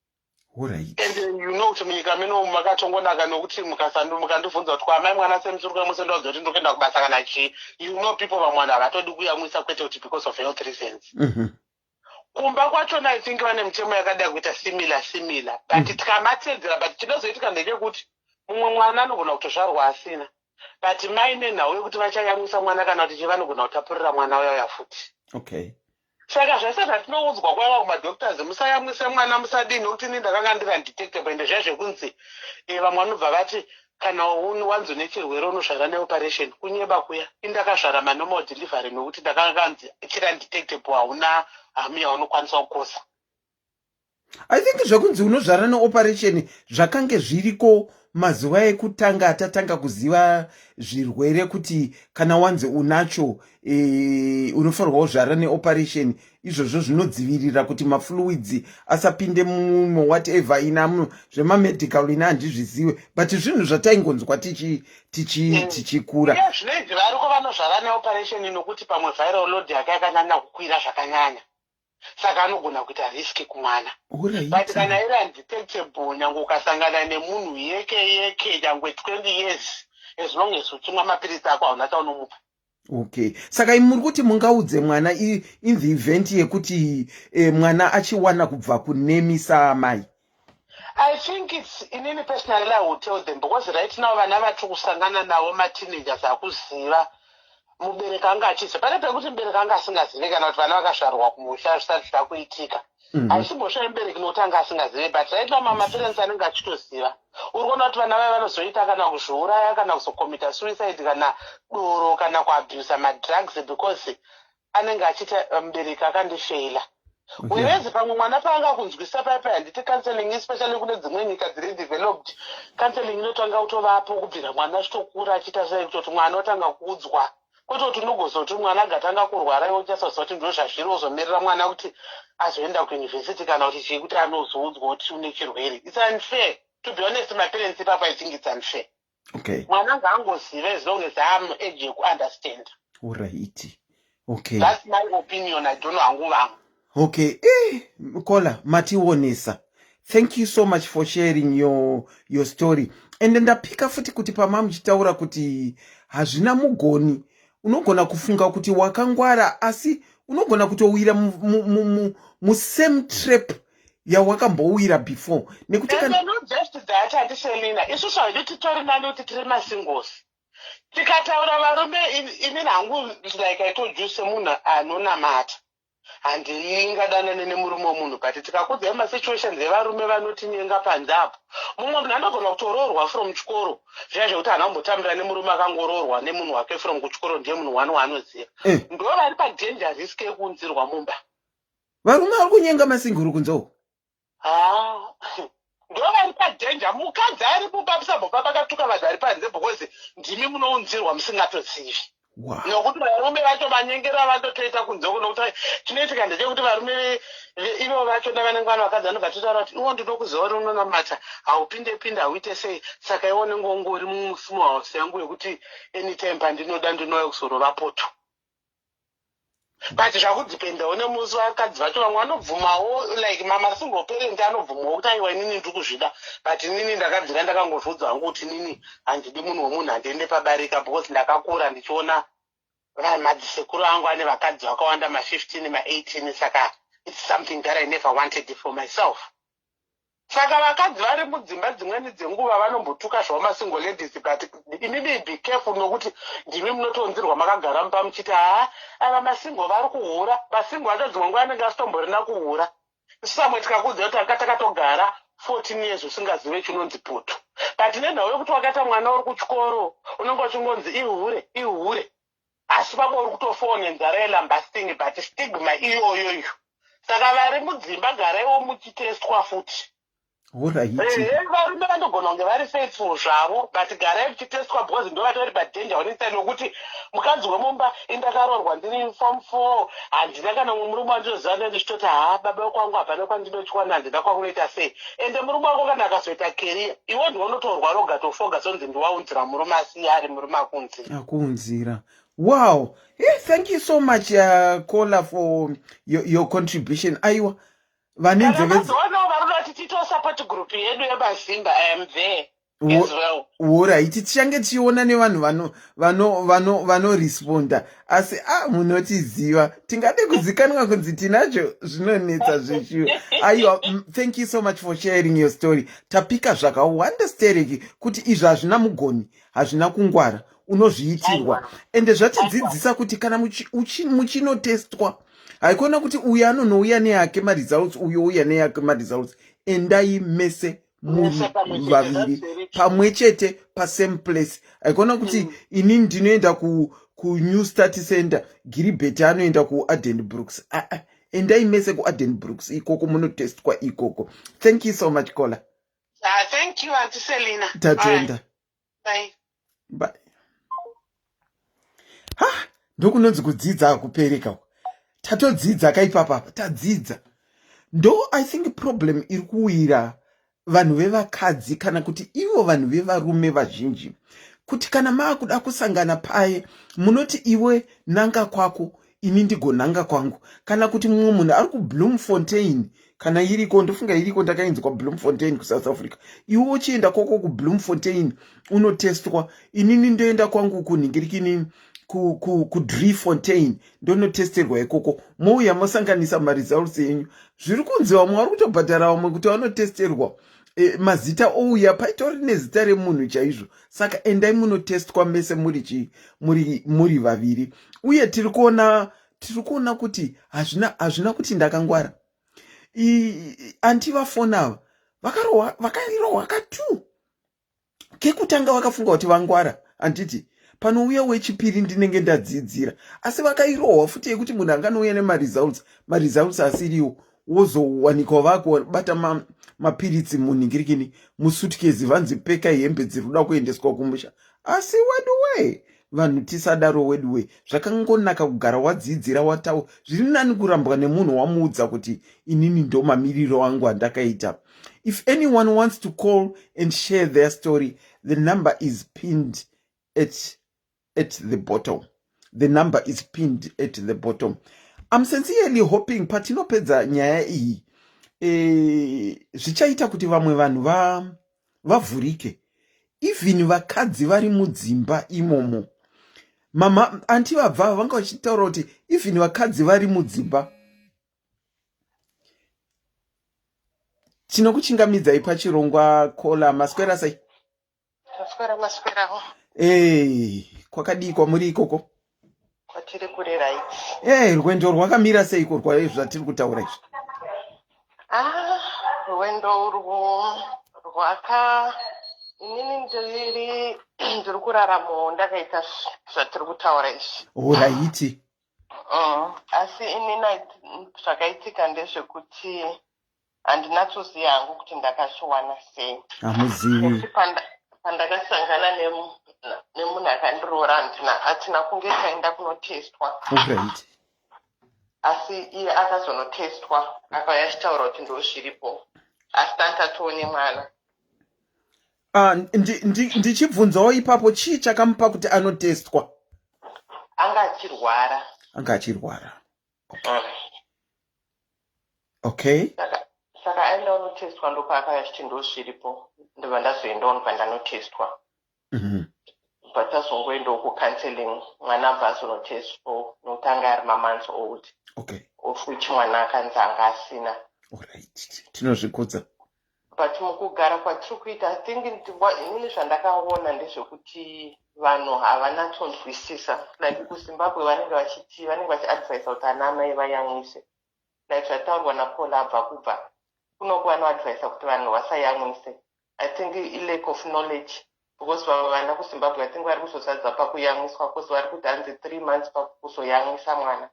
And you know kuti munyika muno makatongonaka, nokuti mukandibvunza kuti kwamai mwana semusuri kuyamwisa, ndoudza kuti ndikuenda kubasa kana chii. You know people, vamwe vanhu havatodi kuyamwisa, kwete kuti because of health reasons. Kumba kwachona, I think vane mitemo yakada kuita similar similar, but tikamatedzera, but chinozoitika ndechekuti mumwe mwana anogona kutozvarwa asina, but mai nenhau yekuti vachayamwisa mwana kana kuti chii, vanogona kutapurira mwana uyauya futi. Saka zvese zvatinoudzwa kwaiva kumadoctors, musayamwise mwana, musadini, nokuti ini ndakanga ndiri undetectable. Ende zviya zvekunzi vamwe vanobva vati kana wanzi nechirwere unozvara neoperation, kunyeba kuya. Indakazvara manormal delivery, nokuti ndakanga nzi chiri undetectable, hauna harm yaunokwanisa kukosa. I think zvekunzi unozvara neoperation zvakange zviriko mazuva ekutanga atatanga kuziva zvirwere, kuti kana wanzi unacho unofanirwa kuzvara neoperation. Izvozvo zvinodzivirira kuti mafluids asapinde mumo, whatever. Ina zvemamedical ina handizvizive, but zvinhu zvataingonzwa tichikura. Iye zvinoidzi variko vanozvara neoperation nokuti pamwe viral load yake yakanyanya kukwira zvakanyanya, saka anogona kuita risk kumwana. But kana iri undetectable, nyange ukasangana nemunhu yeke yeke, nyangwe 20 years, as long as uchimwa mapiritsi ako, hauna chaunomupa. Okay, saka imi muri kuti mungaudze mwana in the event yekuti mwana achiwana kubva kunemi saamai? I think it's, inini personally I will tell them, because right now vana vatiri kusangana navo, mateenagers, akuziva mubereki anga achiziva. Pane pekuti mubereki anga asingazivi, kana kuti vana vakazvarwa kumusha zvisati zvakuitika. Haisimbosva yemubereki nokuti anga asingazivi, but right now mamaparents anenge achitoziva. Uri kuona kuti vana vaya vanozoita kana kuzviuraya, kana kuzocommita suicide, kana doro, kana kuabusa madrugs, because anenge achiita mubereki akandifeila. Whereas pamwe mwana paanga kunzwisa paipai, handiti counseling, especially kune dzimwe nyika dziri developed, counseling inotanga kutovapo kubvira mwana achitokura, achiita sei, kutoti mwana otanga kuudzwa, kwete kuti unogozoti mwana agatanga kurwara, iwe uchasaziva kuti ndo zvazviri, uzomirira mwana kuti azoenda kuyunivhesiti kana kuti chii kuti anozoudzwa kuti une chirwere. It's unfair, to be honest. Maparents ipapo, I think it's unfair. Mwana ngaangoziva as long as am age yekuunderstand. Alright, okay. That's my opinion. I don't know hangu vamwe. Okay, kola mationesa. Thank you so much for sharing your story. And ndapika futi kuti pama muchitaura kuti hazvina mugoni, unogona kufunga kuti wakangwara, asi unogona kutowira musame trap yawakambowira before, nekuti And not just that, handiselina, isusu haidi titori nani kuti tiri masingles. Tikataura varume, inini hangu, like I told you, semunhu anonamata, handingadanane nemurume wemunhu, but tikakudzai masituations evarume vanotinyenga panze apo, mumwe munhu anogona kutoroorwa from chikoro zviya, zvekuti haana kumbotambira nemurume, akangoroorwa nemunhu wake from kuchikoro, ndiye munhu wani waanoziva. Ndo vari padanger risk yekuunzirwa mumba. Varume vari kunyenga masinguru kunze uko? Ha, ndo vari padanger. Mukadzi ari mumba, musambobva pakatuka vanhu vari panze, because ndimi munounzirwa musingatozivi. Nokuti varume vacho vanyengera vandotoita kunze uko, nokuti chinoitika ndechekuti varume ivo vachona vanenge vana vakadzi vanobva totaura kuti iwo ndinokuziva uri unonamata, haupinde pinde, hauite sei, saka iwo unenge ungori musmall house yangu yekuti anytime pandinoda ndinouya kuzorova poto. But zvakudependawo nemusi, vakadzi vacho vamwe vanobvumawo, like mamasingle parent anobvumawo kuti aiwa, inini ndiri kuzvida, but inini ndakabvira ndakangozviudza hangu kuti inini handidi munhu wemunhu, handiende pabarika, because ndakakura ndichiona madzisekuru angu ane vakadzi vakawanda, ma15, ma18, saka it's something that I never wanted for myself. Saka vakadzi vari mudzimba dzimweni dzenguva vanombotuka zvavo masingle ladies, but inini be careful, nokuti ndimi munotounzirwa makagara mupa muchiti, haa, ava masingle vari kuhura. Masingle acho dzimwe nguva anenge asitomborina kuhura. Isu samwe tikakuudza kuti anga takatogara 14 years usingazive chinonzi poto, but nenhau yekuti wakaita mwana uri kuchikoro, unenge uchingonzi ihure, ihure, asi pamwe uri kutofawo nenzara yelambasting, but stigma iyoyoyo. Saka vari mudzimba, garaiwo muchitestwa futi. Ehe, varume vanogona kunge vari faithful zvavo, but garai muchitestwa, because ndo vatori padanger onisai, nokuti mukadzi wemumba, indakaroorwa ndiri form 4, handina kana mumwe murume wandinoziva. Ndichitoti, haa, baba kwangu hapana kwandinochiwana, handina kwakunoita sei. Ende murume wako kana akazoita career, iwe ndiwe unotorwa roga tofoga, sonzi ndiwaunzira murume, asiye ari murume akunzira. Akunzira. Wow, hey, thank you so much, Kola, for your contribution. Aiwa, vane Kana nzeve mazoonawo vari kuda kuti tiitewo support group yedu yemazimba, I am there as well. Alright, tichange tichiona nevanhu vanoresponda, asi a munotiziva, tingade kuzikanwa kunzi tinacho, zvinonetsa zvechiyo. Aiwa, thank you so much for sharing your story. Tapika zvakawanda stereki kuti izvi hazvina mugoni, hazvina kungwara, unozviitirwa. Ende zvatidzidzisa kuti kana muchinotestwa, haikona kuti uyu anonouya neyake maresults, uyu ouya neyake maresults. Endai mese muri Mese pamwe chete, vaviri that's very true. Pamwe chete pasame place. Haikona kuti inini ndinoenda kuNew Start Center, Giribet anoenda kuAddenbrooks. Ah, ah. Endai mese kuAddenbrooks ikoko, munotestwa ikoko. Thank you so much, caller. Thank you, Auntie Selina. Tatenda. Bye. Bye. Ha, ndokunonzi kudzidza hakupereka. Tatodzidza kaipapapa, tadzidza. Ndo I think problem iri kuwira vanhu vevakadzi kana kuti ivo vanhu vevarume vazhinji, kuti kana maakuda kusangana paye, munoti iwe nanga kwako, ini ndigonanga kwangu. Kana kuti mumwe munhu ari kuBloemfontein, kana iriko, ndofunga iriko, ndakainzwa Bloemfontein kuSouth Africa, iwe uchienda kwako kuBloemfontein unotestwa, inini ndoenda kwangu kunhingirikini kuDriefontein, ndonotesterwa ikoko, mouya mosanganisa maresults enyu. Zviri kunzi vamwe vari kutobhadhara vamwe kuti vanotesterwa, mazita ouya paitori nezita remunhu chaizvo. Saka endai munotestwa mese muri chi muri vaviri. Uye tiri kuona kuti hazvina kuti ndakangwara. Auntie vafona ava vakarohwa, vakairohwa katu kekutanga, vakafunga kuti vangwara, handiti? Panouya wechipiri ndinenge ndadzidzira, asi vakairohwa futi yekuti munhu anganouya nemaresults, maresults asiriwo, wozowanikwa vakubata mapiritsi munhingirikini musutkezi, vanzi peka hembe dziri kuda kuendeswa kumusha. Asi weduwe, vanhu tisadaro weduwe. Zvakangonaka kugara wadzidzira, watau zviri nani kurambwa nemunhu wamuudza kuti inini ndo mamiriro angu andakaita. If anyone wants to call and share their story, the number is pinned at the bottom. The number is pinned at the bottom. I'm sincerely hoping patinopedza nyaya iyi, zvichaita kuti vamwe vanhu vavhurike, even vakadzi vari mudzimba imomo. Mama auntie vabva vanga vachitaura kuti even vakadzi vari mudzimba. Tinokuchingamidzai pachirongwa, caller. Maswera sei? Taswera, maswerawo. Ei, kwakadii kwamuri ikoko? Kwatiri kuri right. Ei, rwendo rwakamira seiko zvatiri kutaura izvi? Ah, rwendo urwu rwaka inini ndiri kuraramawo ndakaita zvatiri kutaura izvi. Alright. Asi inini zvakaitika ndezvekuti handinatsoziva hangu kuti ndakazviwana sei. Hamuzivi? Nekuti pandakasangana nemunhu akandiroora, handina, hatina kunge taenda kunotestwa. Asi iye akazonotestwa, akauya achitaura kuti ndo zviripo, asi tantatoone mwana. Ah, ndichibvunzawo ipapo, chii chakamupa kuti anotestwa? Anga achirwara. Anga achirwara. Okay. Saka aenda unotestwa, ndopaakauya achiti ndo zviripo, ndobva ndazoendawo, ndobva ndanotestwa. But tazongoendawo kucounseling, mwana abva azonotestwa nokuti anga ari mamonths old, of which mwana akanzi anga asina. Alright, tinozvikudza. But mukugara kwatiri kuita, I think inini zvandakaona ndezvekuti vanhu havanatsonzwisisa. Like kuZimbabwe vanenge vachiti, vanenge vachiadvisa kuti ana amai vayamwise, like zvataurwa nacaller abva kubva kunoku, vanoadvisa kuti vanhu vasayamwise. I think ilack of knowledge, because vamwe vana kuZimbabwe, I think vari kuzozadza pakuyamwiswa, because vari kuti hanzi 3 months pakuzoyamwisa mwana.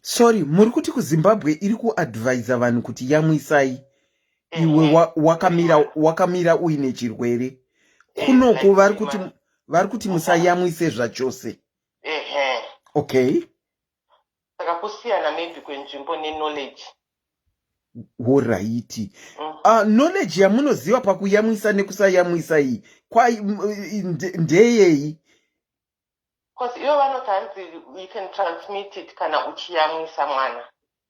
Sorry, muri kuti kuZimbabwe iri kuadvisa vanhu kuti yamwisai iwe wakamira uine chirwere? Kunoku vari kuti musayamwise zvachose? Ehe. Okay. Saka kusiyana maybe kwenzvimbo neknowledge. Alright. Knowledge yamunoziva pakuyamwisa nekusayamwisa iyi ndeyei? Because ivo vanoti hanzi you can transmit it kana uchiyamwisa mwana,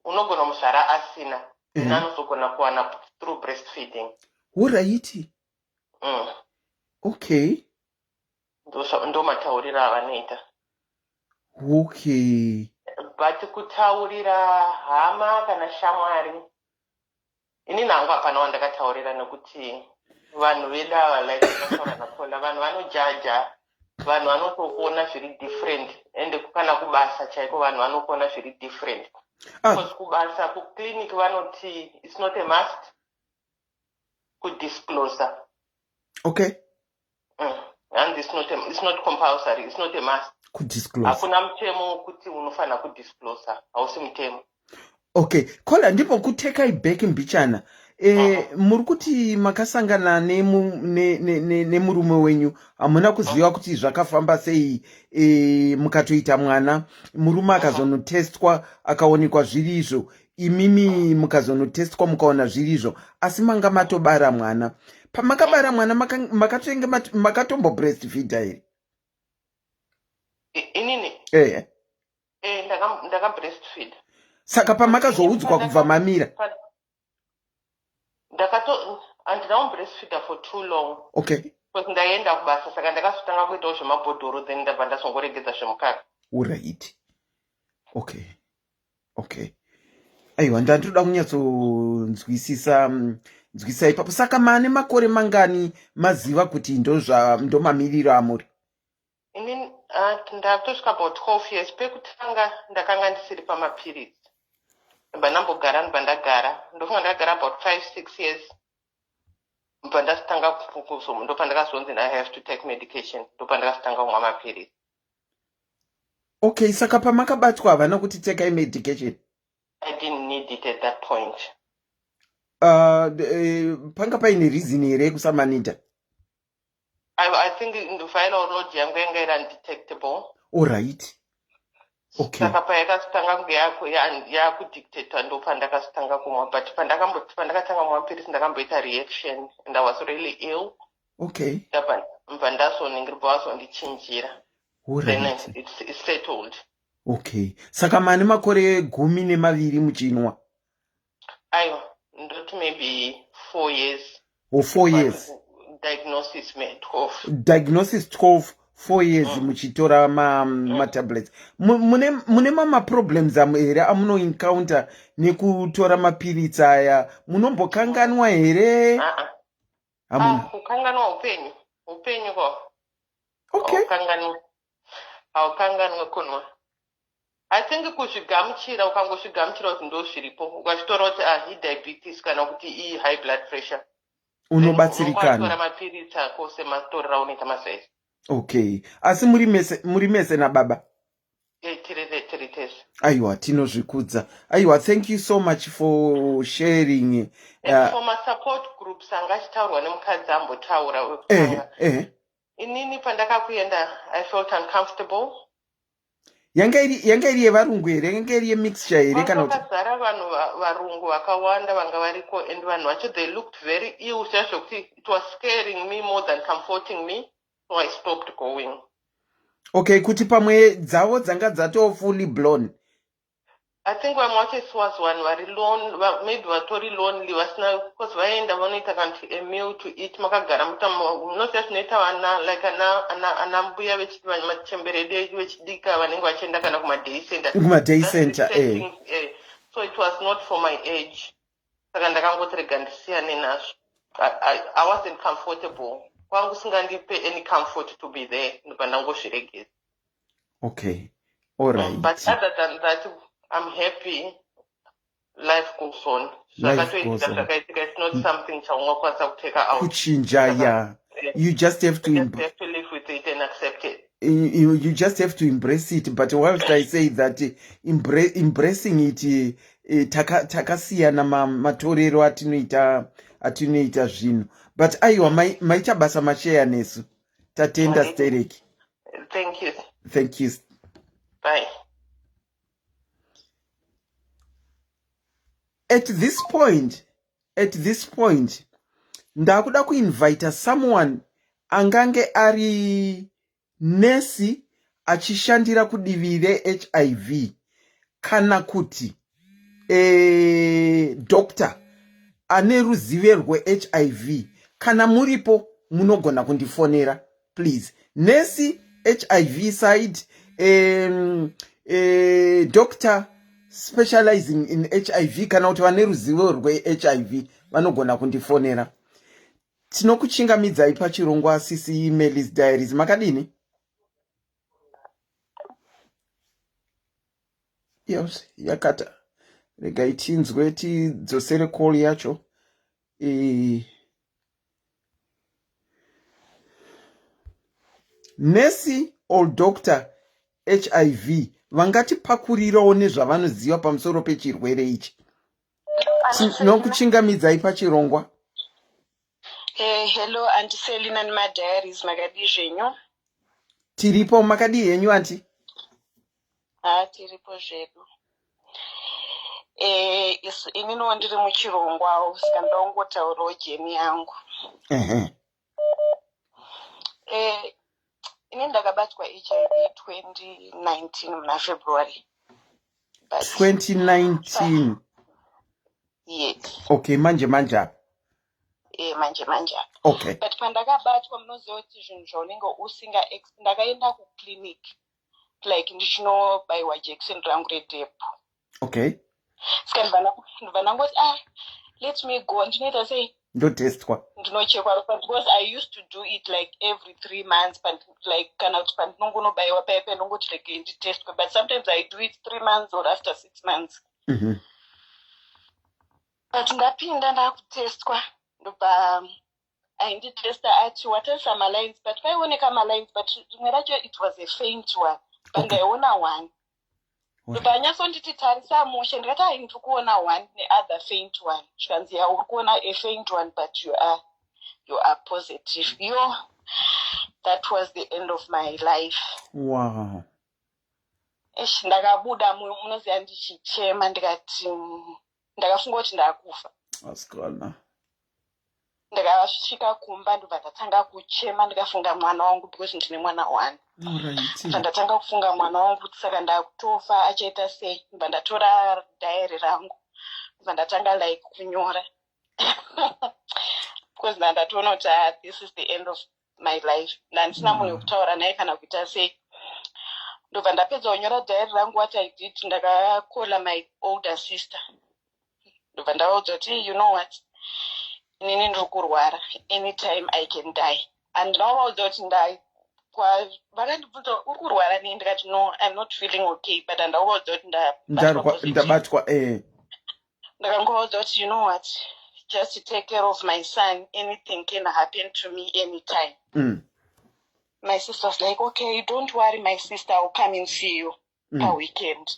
unogona muzvara asina, then anozogona kuwana through breastfeeding. Alright. Okay. Ndo matauriro avanoita. But kutaurira hama kana shamwari, inini hangu hapana wandakataurira, nekuti vanhu vedu ava, like vataura nacaller, vanhu vanojaja, vanhu vanotokuona zviri different. Ende kana kubasa chaiko vanhu vanokuona zviri different. Because kubasa, kuclinic vanoti it's not a must kudisclosa. And it's not compulsory, it's not a must. Kudisclose. Hakuna mutemo wekuti unofanira kudisclosa, hausi mutemo. Okay, kola ndipo kutekai back mbichana. E, muri kuti makasangana nemurume ne, ne, ne, ne wenyu, hamuna kuziva kuti zvakafamba sei, e, mukatoita mwana, murume akazonotestwa akaonekwa zviri izvo, imimi mukazonotestwa mukaona zviri izvo, asi manga matobara mwana. Pamakabara mwana makatenge makatombo breastfeeda here? Inini? Ehe. Eh, ndaka breastfeed. Saka pamakazoudzwa kubva mamira? Ndakato handina kubreastfeeda for too long. Okay. Because ndaienda kubasa, saka ndakazotanga kuitawo zvemabhodhoro, then ndabva ndazongoregedza zvemukaka. Alright. Okay. Okay. Aiwa, ndandoda kunyatsonzwisisa nzwisisa ipapo. Saka mane makore mangani maziva kuti ndozva ndomamiriro amuri? Ini ndakutosvika about 12 years. Pekutanga ndakanga ndisiri pamapiritsi, ndobva ndambogara, ndobva ndagara, ndofunga ndakagara about 5 6 years, ndobva ndazotanga, ndobva ndakazonzi I have to take medication, ndobva ndakazotanga kumwa mapiritsi. Okay, saka pamakabatwa havana kuti tekai medication? I didn't need it at that point. Panga paine reason here yekusamanida? I think viral load yangu yanga iri undetectable. Alright. Okay. Saka payakazotanga kunge yakudictatwa, ndopandakazotanga kumwa, but pandakatanga kumwa mapiritsi ndakamboita reaction and I was really ill. Ndabva ndazoningirwa, vazondichinjira, then it's settled. Okay, saka mane makore 12 muchinwa? Aiwa, ndoti maybe 4 years. Or 4 years. Diagnosis me 12. Diagnosis 12, 4 years muchitora matablets. Mune mamaproblems amu here amunoencounter nekutora mapiritsi aya? Munombokanganwa here? Uh-uh. Hamuna? Ah, kukanganwa upenyu, upenyu ko. Okay. Haukanganwe kunwa. I think kuzvigamuchira, ukangozvigamuchira kuti ndo zviripo, ukazvitora kuti ah, idiabetes kana kuti ihigh blood pressure, unobatsirikana. Mapiritsi ako sematorero aunoita mazaisi. Okay, asi muri mese, muri mese nababa? Tiri tese. Aiwa, tinozvikudza. Aiwa, thank you so much for sharing. For masupport groups anga achitaurwa nemukadzi ambotaura wekutanga, inini pandakakuenda I felt uncomfortable. Yanga iri yevarungu here? Yanga iri yemixture here kana kuti? Vakazara vanhu, varungu vakawanda vanga variko, and vanhu vacho, they looked very ill chaizvo kuti it was scaring me more than comforting me, so I stopped going. Okay, kuti pamwe dzavo dzanga dzato fully blown. I think vamwe vacho, it was vanhu vari lone, maybe vatori lonely, vasina, because vaenda vanoita kana kuti a meal to eat, makagara munoziva zvinoita vana, like ana mbuya, machembere edu vechidika vanenge vachienda kana kumaday center. Kumaday That's the center. Setting, eh. So it was not for my age, saka ndakangoti rega ndisiyane nazvo. I wasn't comfortable, kwangu singandipe any comfort to be there, ndobva ndangozviregedza. Okay, alright. But other than that, I'm happy, life goes on. Life Zvakatoitika, goes on. zvakaitika, it's not something chaungakwanisa kuteka out. Kuchinja, yeah. You just have to You just have to live with it and accept it. You just have to embrace it. But whilst I say that, embracing it, takasiyana matorero atinoita zvinhu, but aiwa, maita basa masheya nesu, tatenda. Stereki. Thank you. Thank you. Bye. At this point ndakuda kuinvita someone angange ari nesi achishandira kudivi reHIV kana kuti doctor ane ruzive rweHIV. Kana muripo munogona kundifonera, please. Nesi, HIV side, doctor specializing in HIV, kana kuti vane ruzivo rweHIV vanogona kundifonera. Tinokuchingamidzai pachirongwa CC Melis Diaries. Makadini? Yes, yakata. Regai tinzwe, tidzosere call yacho. Nesi or doctor. HIV vangatipakurirawo nezvavanoziva pamusoro pechirwere ichi. Tinokuchingamidzai pachirongwa. Hey, hello Auntie Selina nemadiaries, makadii zvenyu? Tiripo, makadii henyu, auntie? Ha, tiripo zvedu. Isu ininiwo ndiri muchirongwawo, saka ndaungotaurawo journey yangu. Ini ndakabatwa HIV 2019 muna February. But 2019? Yes. Okay, manje manje apa? Manje manje apa. But pandakabatwa, munoziva kuti zvinhu zvaunenge usinga, ndakaenda kuclinic like ndichinobayiwa jekiseni rangu reDepo. Saka ndibva ndangoti, "Ah, let me go, ndinoita sei?" Ndotestwa. Ndinochekwa ropa, because I used to do it like every 3 months, like kana kuti pandinongonobayiwa paya paya ndongoti regei nditestwe, but sometimes I do it 3 months or after 6 months. But ndapinda, ndakutestwa, ndobva ainditesta ati, "Watarisa malines," but paioneka malines, but rimwe racho it was a faint one, but ndaiona one. Ndobva anyatsonditi, "Tarisa mushe." Ndikati, "Ai, ndiri kuona one neother faint one." Zvikanzi, "Ya, uri kuona a faint one, but you are positive." Yo, that was the end of my life. Ish, ndakabuda munoziva ndichichema, ndikati ndakafunga kuti ndakufa. Asikana. Ndakasvika kumba, ndobva ndatanga kuchema, ndikafunga mwana wangu, because ndine mwana one. Bva ndatanga kufunga mwana wangu kuti saka ndakutofa, achaita sei? Ndobva ndatora diary rangu, ndobva ndatanga like kunyora, because ndandatoona kuti, ah, this is the end of my life. Ndandisina munhu wekutaura naye kana kuita sei. Ndobva ndapedza kunyora diary rangu. What I did, ndakakola my older sister, ndobva ndavaudza kuti, "You know what, inini ndiri kurwara, anytime I can die." Handina kuvaudza kuti ndai vakandibvunza, "Uri kurwara nei?" Ndikati, "No, I'm not feeling okay," but handauvaudza kuti ndabatwa positive. Ndabatwa. Ndakangovaudza kuti, "You know what, just take care of my son, anything can happen to me anytime." My sister was like, "Okay, don't worry, my sister, I'll come and see you paweekend."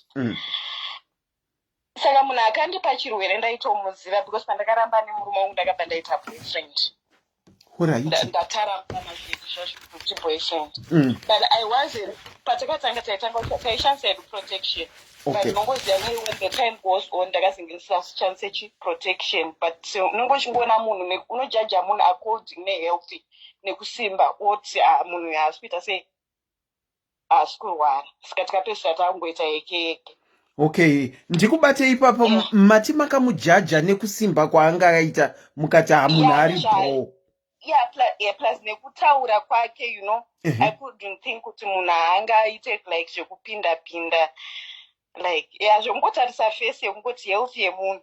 Saka munhu akandipa chirwere ndaitomuziva, because pandakaramba nemurume wangu ndakabva ndaita boyfriend. Ndataramba mazvinhu zvazvo kuti boyfriend. But I wasn't, patakatanga taitanga taishandisa hedu protection, but unongoziva when the time goes on, ndakazenge ndisashandise chiprotection, but unenge uchingoona munhu unojaja munhu according nehealthy nekusimba, oti, "Ah, munhu uyu haasi kuita sei, haasi kurwara." Saka tikapedzisira takungoita yeke yeke. Okay, ndikubate ipapo. Mati makamujaja nekusimba kwaanga aita, mukati, "Ha, munhu ari bho." Yeah, plus nekutaura kwake. I couldn't think kuti munhu haangaite like zvekupinda pinda, like, yeah, zvekungotarisa face, yekungoti health yemunhu.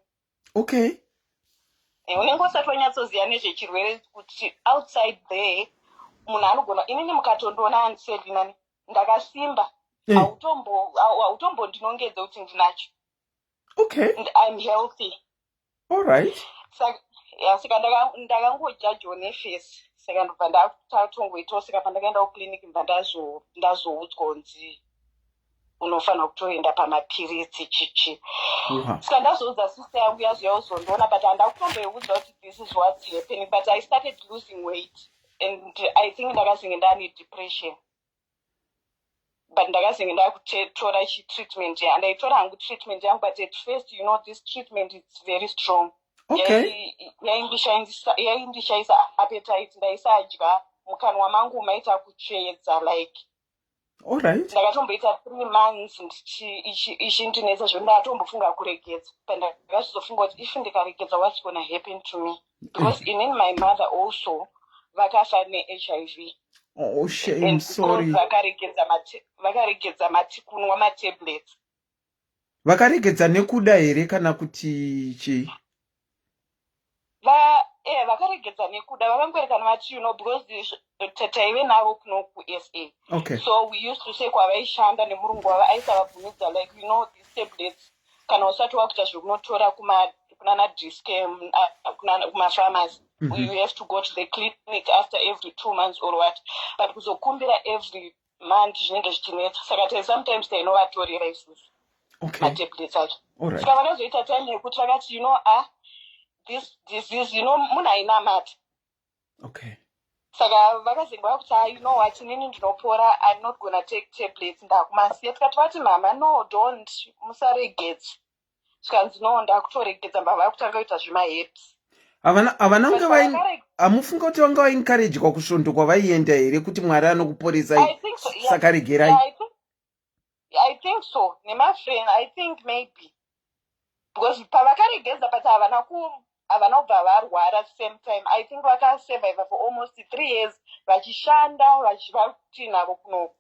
Unenge usati wanyatsoziva nezvechirwere kuti outside there munhu anogona. Inini mukatondiona, Auntie Selina, ndakasimba. Hautombondinongedze kuti ndinacho. I'm healthy. All right. Saka, yeah, saka ndakangojajiwo neface, saka ndobva ndatongoitawo. Saka pandakaenda kuclinic, ndobva ndazoudzwa kunzi unofanira kutoenda pamapiritsi, chichi. Saka ndazoudza sister yangu, yazouya kuzondiona, but handa kutomboiudza kuti this is what's happening, but I started losing weight and I think ndakazenge ndane depression, but ndakazenge ndakutora chitreatment. Handaitora hangu treatment yangu, but at first, this treatment, it's very strong. Yaindishaisa appetite, ndaisadya, mukanwa mangu maita kutsvedza like. All right. Ndakatomboita 3 months ichindinetsa zvo, ndatombofunga kuregedza, but ndakazofunga kuti if ndikaregedza, what's gonna happen to me? Because inini my mother also vakafa neHIV. Oh, shame. And Sorry. because vakaregedza mati kunwa matablets. Vakaregedza nekuda here kana kuti chii? Vakaregedza nekuda. Vakangoerekana vati, because taive navo kuno kuSA. So we used to say kwavaishanda nemurungu wavo aisavabvumidza, like, these tablets, kana usati wakuita zvekunotora kunana Dis-Chem, kumapharmacy, you have to go to the clinic after every 2 months or what, but kuzokumbira every Manje zvinenge zvichinetsa, saka tai sometimes tainovatorera isusu matablets acho. Saka vakazoita time yekuti vakati, ah, this disease, munhu ainamata. Saka vakazenge vakuti, "Ah, you know what, inini ndinopora. I'm not gonna take tablets, ndakumasiya." Tikati vati, "Mama, no, don't, musaregedze." Zvikanzi, "No, ndakutoregedza." Mbava vakutanga kuita zvemaherbs. Havana kunge hamufunga kuti vanga vaencouragwa kusvondo kwavaienda here, kuti Mwari anokuporesai? I think so, yeah. Saka regerai. Yeah, I think so, nemafriend. I think maybe because pavakaregedza, but havana kubva varwara same time. I think vakasurviva for almost 3 years vachishanda, vachivatinavo kunoku.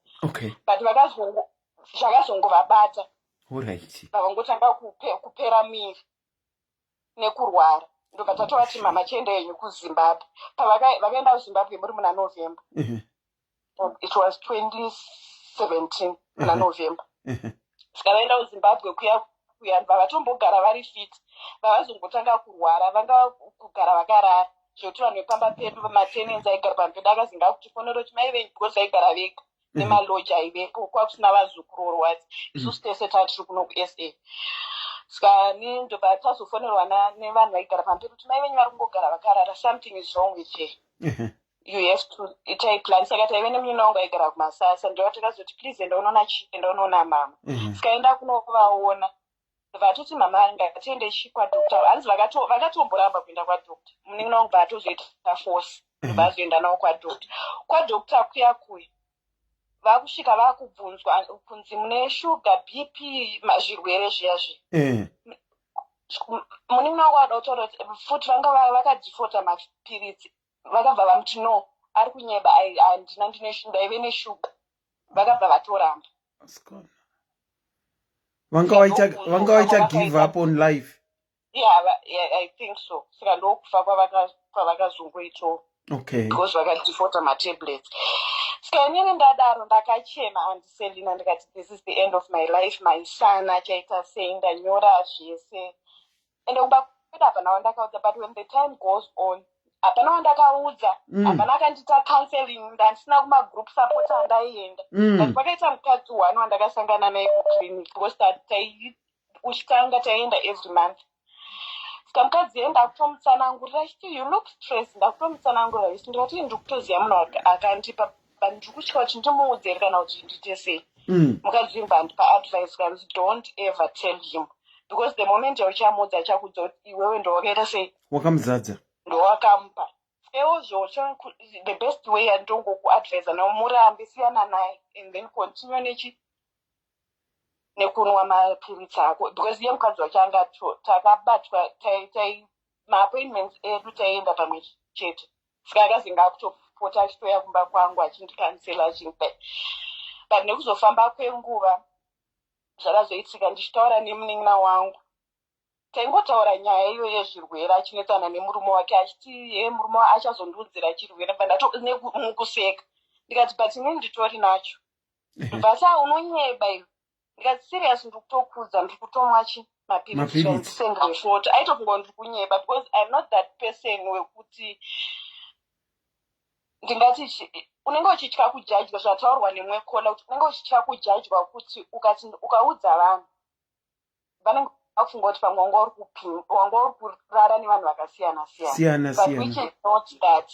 But zvakazongovabata. Vakangotanga kupera miri nekurwara. Ndobva tatovati, "Mama, chienda henyu kuZimbabwe." Vakaenda kuZimbabwe muri muna November. It was 2017 muna November. Saka vaenda kuZimbabwe kuya kuya, vavatombogara vari fit, vavazongotanga kurwara, vanga kugara vakarara zvekuti vanhu vepamba pedu, matenants aigara pamba pedu, akazinga akutifonera kuti, "Mai venyu," because vaigara vega nemaloja aivepo, kwakusina vazukuru or what, isusu tese tatiri kuno kuSA. Saka ndobva tazofonerwa nevanhu vaigara pamba pedu kuti, "Mai venyu vari kungogara vakarara, something is wrong with her. You have to itai plan." Saka taive nemunina wangu aigara kuMasasa, ndova takazoti, "Please, enda unoona chi, enda unoona mama." Sikaenda kunovaona, vatoti, "Mama, ngatiende chi kwadoctor." Hanzi vakatomboramba kuenda kwadoctor. Munin'ina wangu bva atozoita force, ndobva azoenda navo kwadoctor. Kwadoctor kuya kuya, vakusvika vakubvunzwa kunzi, "Mune shuga, BP, zvirwere zviya zviya." Munin'ina wangu ada kutaura kuti futi vanga vakadefaulta mapiritsi. Vakabva vamuti, "No, ari kunyeba, handina, ndaive neshuga." Vakabva vatoramba. Asikana. Vanga vaita give up on life. Yeah, yeah, I think so. Saka ndokufa kwavakazongoitawo because vakadefaulta matablets. Saka inini ndadaro ndakachema, Auntie Selina. Ndikati, "This is the end of my life. My son achaita sei? Ndanyora zvese." Ende kumba kwedu hapana wandakaudza, but when the time goes on, hapana wandakaudza. Hapana akandiita counseling, ndandisina kumagroup support andaienda. But pakaita mukadzi one wandakasangana naye kuclinic, because uchitanga taienda every month. Saka mukadzi iye ndakutomutsanangurira achiti, "You look stress." Ndakutomutsanangurira isi, ndikati, "Ndiri kutoziva munhu akandipa, but ndiri kutya kuti ndimuudze here kana kuti ndiite sei." Mukadzi uyu andipa advice, kanzi, "Don't ever tell him, because the moment yauchamuudza, achakuudza kuti iwewe ndowakaita sei." Wakamuzadza. Ndowakamupa eozvo. The best way yandongokuadvisa naumurambe, siyana naye and then continue nechi nekunwa mapiritsi ako, because iye mukadzi wacho anga takabatwa tai maappointments edu taienda pamwe chete. Saka akazinga akutopota achitoya kumba kwangu achindicounsela, achindipa. But nekuzofamba kwenguva, zvakazoitika ndichitaura nemunin'ina wangu, taingotaura nyaya iyo yezvirwere, achinetsana nemurume wake, achiti, "Ye, murume achazondiudzira chirwere." Mukuseka ndikati, "But inini nditori nacho." Ndobva, "Unonyeba iwe." Ndikati, "Serious, ndiri kutokudza, ndiri kutomwa chi mapiritsi." Mapiritsi. Ndisendere foto. Aitofunga kuti ndiri kunyeba, because I'm not that person wekuti ndingati unenge uchitya kujudgwa, zvataurwa nemwe caller, kuti unenge uchitya kujudgwa, kuti ukati ukaudza vanhu, vanenge vakufunga kuti pamwe wanga uri kurara nevanhu vakasiyana siyana. Siyana But which siyana. is not that.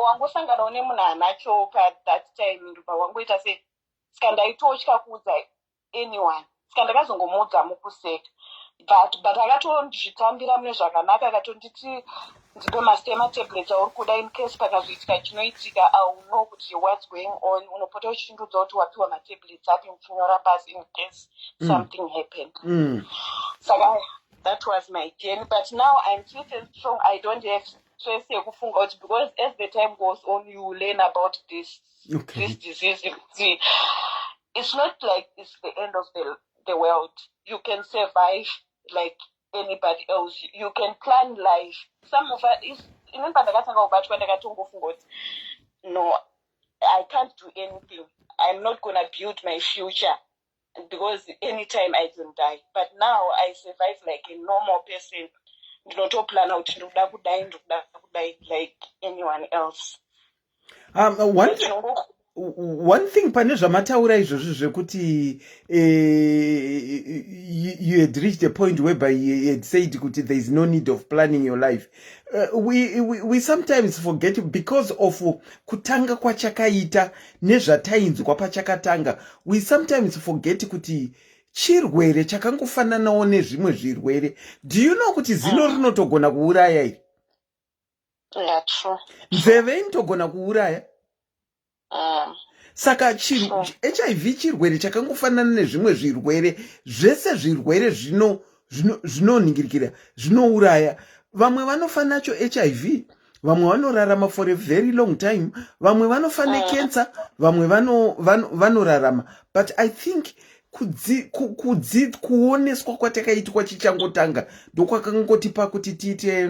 Wangosanganawo nemunhu anacho pathat time, ndobva wangoita sei. Saka ndaitotya kuudza anyone, saka ndakazongomuudza mukuseka, but akatondizvitambira mune zvakanaka. Akatonditi, "Ndipe mazita ematablets auri kuda, in case pakazoitika chinoitika, I will know kuti what's going on. Unopota uchindiudza kuti wapiwa matablets api, muchinyora pasi in case something happened." Saka that was my journey, but now I'm fit and strong. I don't have stress yekufunga kuti, because as the time goes on, you learn about this this disease, kuti it's not like it's the end of the world. You can survive like anybody else. You can plan life. Some of us is inini pandakatanga kubatwa, ndakatongofunga kuti, "No, I can't do anything. I'm not gonna build my future because anytime I can die." But now I survive like a normal person. Ndinotoplana kuti ndikuda kudai, ndikuda kudai, like anyone else. One thing pane zvamataura izvozvi zvekuti you had reached a point whereby you had said kuti there is no need of planning your life. We sometimes forget, because of kutanga kwachakaita nezvatainzwa pachakatanga, we sometimes forget kuti chirwere chakangofananawo nezvimwe zvirwere. Do you know kuti zino rinotogona kuuraya iri? Yeah, true. Nzeve inotogona kuuraya. Saka HIV chirwere chakangofanana nezvimwe zvirwere zvese. Zvirwere zvinonhingirikira, zvinouraya. Vamwe vanofa nacho HIV, vamwe vanorarama for a very long time. Vamwe vanofa necancer, vamwe vanorarama. But I think kuoneswa kwatakaitwa chichangotanga ndokwakangotipa kuti tiite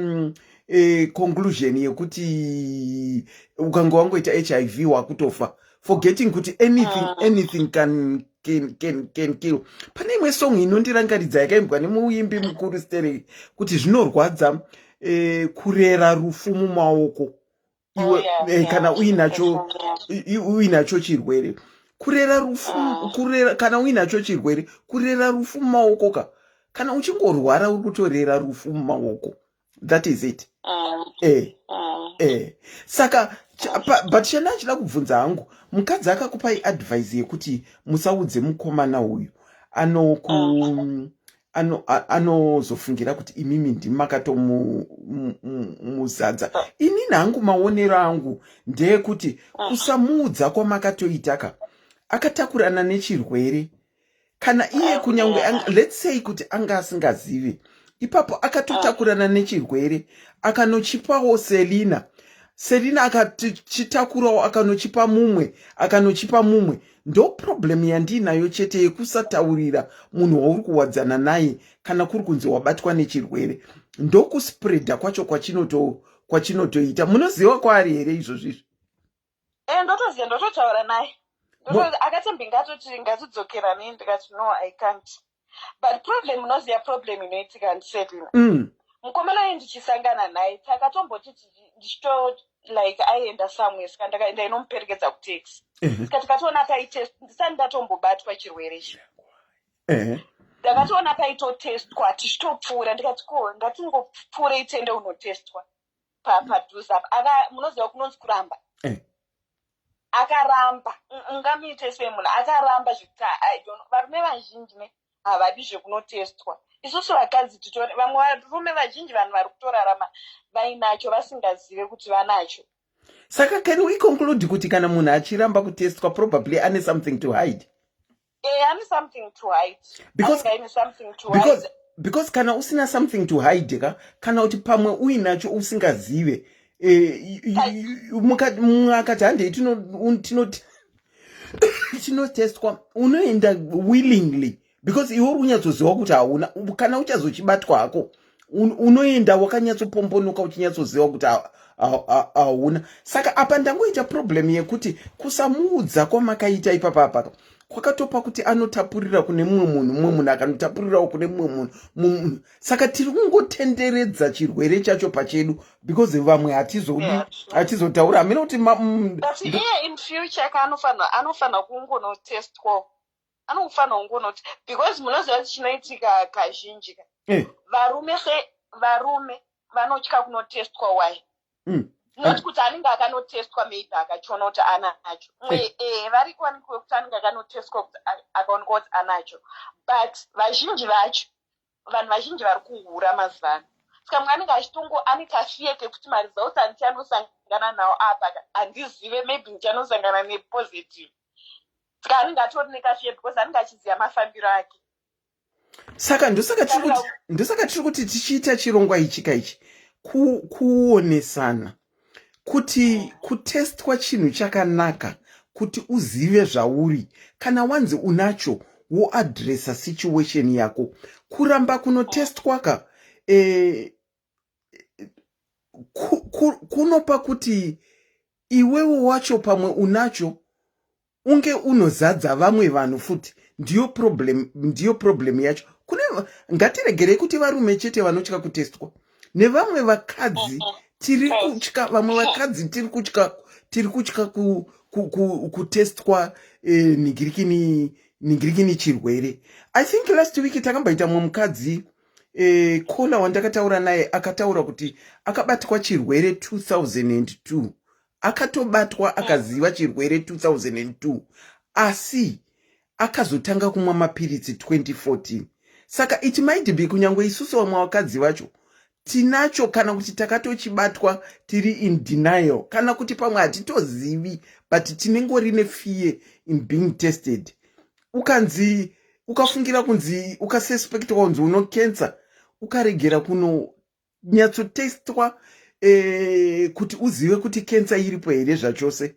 conclusion yekuti ukange wangoita HIV wakutofa, forgetting kuti anything anything can kill. Pane imwe song inondirangaridza yakaimbwa nemuimbi mukuru Stereki kuti zvinorwadza kurera rufu mumaoko iwe. Kana uinacho chirwere, kurera rufu, kurera, kana uinacho chirwere, kurera rufu mumaoko ka. Kana uchingorwara, uri kutorera rufu mumaoko. That is it. Saka but chana achida kubvunza hangu, mukadzi akakupai advice yekuti musaudze mukomana uyu, anoku anozofungira kuti imimi ndimi makatomuzadza. Inini hangu, maonero angu ndeyekuti kusamuudza kwamakatoita ka, akatakurana nechirwere. Kana iye kunyange let's say kuti anga asingazivi ipapo, akatotakurana nechirwere, akanochipawo Selina, Selina akatichitakurawo, akanochipa mumwe, akanochipa mumwe. Ndo problem yandiinayo chete, yekusataurira munhu wauri kuwadzana naye kana kuri kunzi wabatwa nechirwere. Ndokuspreada kwacho kwachinotoita. Munoziva kwaari here izvozvizvi? Ndotoziva, ndototaura naye. Akatombi ngatoti ngatidzokerani, ndikati no, I can't. But problem, unoziva problem inoitika ndiSelina? Mukomana uyu ndichisangana naye, takatomboti ndichito like aienda somewhere, saka ndainomuperekedza kutaxi. Saka tikatoona paitest, ndisati ndatombobatwa chirwere ichi. Ndakatoona paitotestwa tichitopfuura, ndikati ko ngatingopfuurei tiende unotestwa padhuze apa. Aka munoziva kunonzi kuramba. Akaramba. Ungamuite sei munhu akaramba? Zvekuti I don't know. Varume vazhinji ne havadi zvekunotestwa. Isusu vakadzi titori vamwe varume vazhinji, vanhu vari kutorarama vainacho vasingazive kuti vanacho. Saka can we conclude kuti kana munhu achiramba kutestwa, probably ane something to hide? Ane something to hide. Because- Anenge aine something to because hide. Because kana usina something to hide ka, kana kuti pamwe uinacho usingazive, mumwe akati handei tinotestwa, unoenda willingly because iwe uri kunyatsoziva kuti hauna. Kana uchazochibatwa hako, unoenda wakanyatsopombonoka uchinyatsoziva kuti hauna. Saka apa ndangoita problem yekuti kusamuudza kwamakaita ipapa apa kwakatopa kuti anotapurira kune mumwe munhu, mumwe munhu akanotapurirawo kune mumwe munhu. Saka tiri kungotenderedza chirwere chacho pachedu because vamwe hatizodi, hatizotaura. Hamina kuti But iye in future ka anofanira kungonotestwa, anofanira kungonoti, because munoziva kuti chinoitika kazhinji ka, varume, se varume vanotya kunotestwa. Why? Not kuti anenge akanotestwa, maybe akachiona kuti anacho. Mwe vari kuwanikwa kuti anenge akanotestwa kuti akaonekwa kuti anacho, but vazhinji vacho, vanhu vazhinji vari kuhura mazuva ano. Saka mumwe anenge achitongo ane kafear kekuti maresults andichanosangana nawo apa handizive, maybe ndichanosangana nepositive. Saka anenge atori nekafear because anenge achiziva mafambiro ake. Saka ndosaka tiri kuti tichiita chirongwa ichi kaichi kuonesana kuti kutestwa chinhu chakanaka kuti uzive zvauri. Kana wanzi unacho, woaddressa situation yako. Kuramba kunotestwa ka kunopa kuti iwewo wacho pamwe unacho, unge unozadza vamwe vanhu futi. Ndiyo problem, ndiyo problem yacho. Kune, ngatiregerei kuti varume chete vanotya kutestwa. Nevamwe vakadzi tiri kutya, vamwe vakadzi tiri kutya, tiri kutya. Kutestwa eh, ningirikini ningirikini chirwere. I think last week takamboita mumwe mukadzi, caller wandakataura naye, akataura kuti akabatwa chirwere 2002, akatobatwa, akaziva chirwere 2002, asi akazotanga kumwa mapiritsi 2014. Saka it might be kunyange isusu vamwe vakadzi vacho tinacho, kana kuti takatochibatwa tiri in denial, kana kuti pamwe hatitozivi, but tinengori nefear in being tested. Ukanzi, ukafungira kunzi, ukasuspectwa kunzi uno cancer, ukaregera kunonyatsotestwa kuti uzive kuti cancer iripo here zvachose,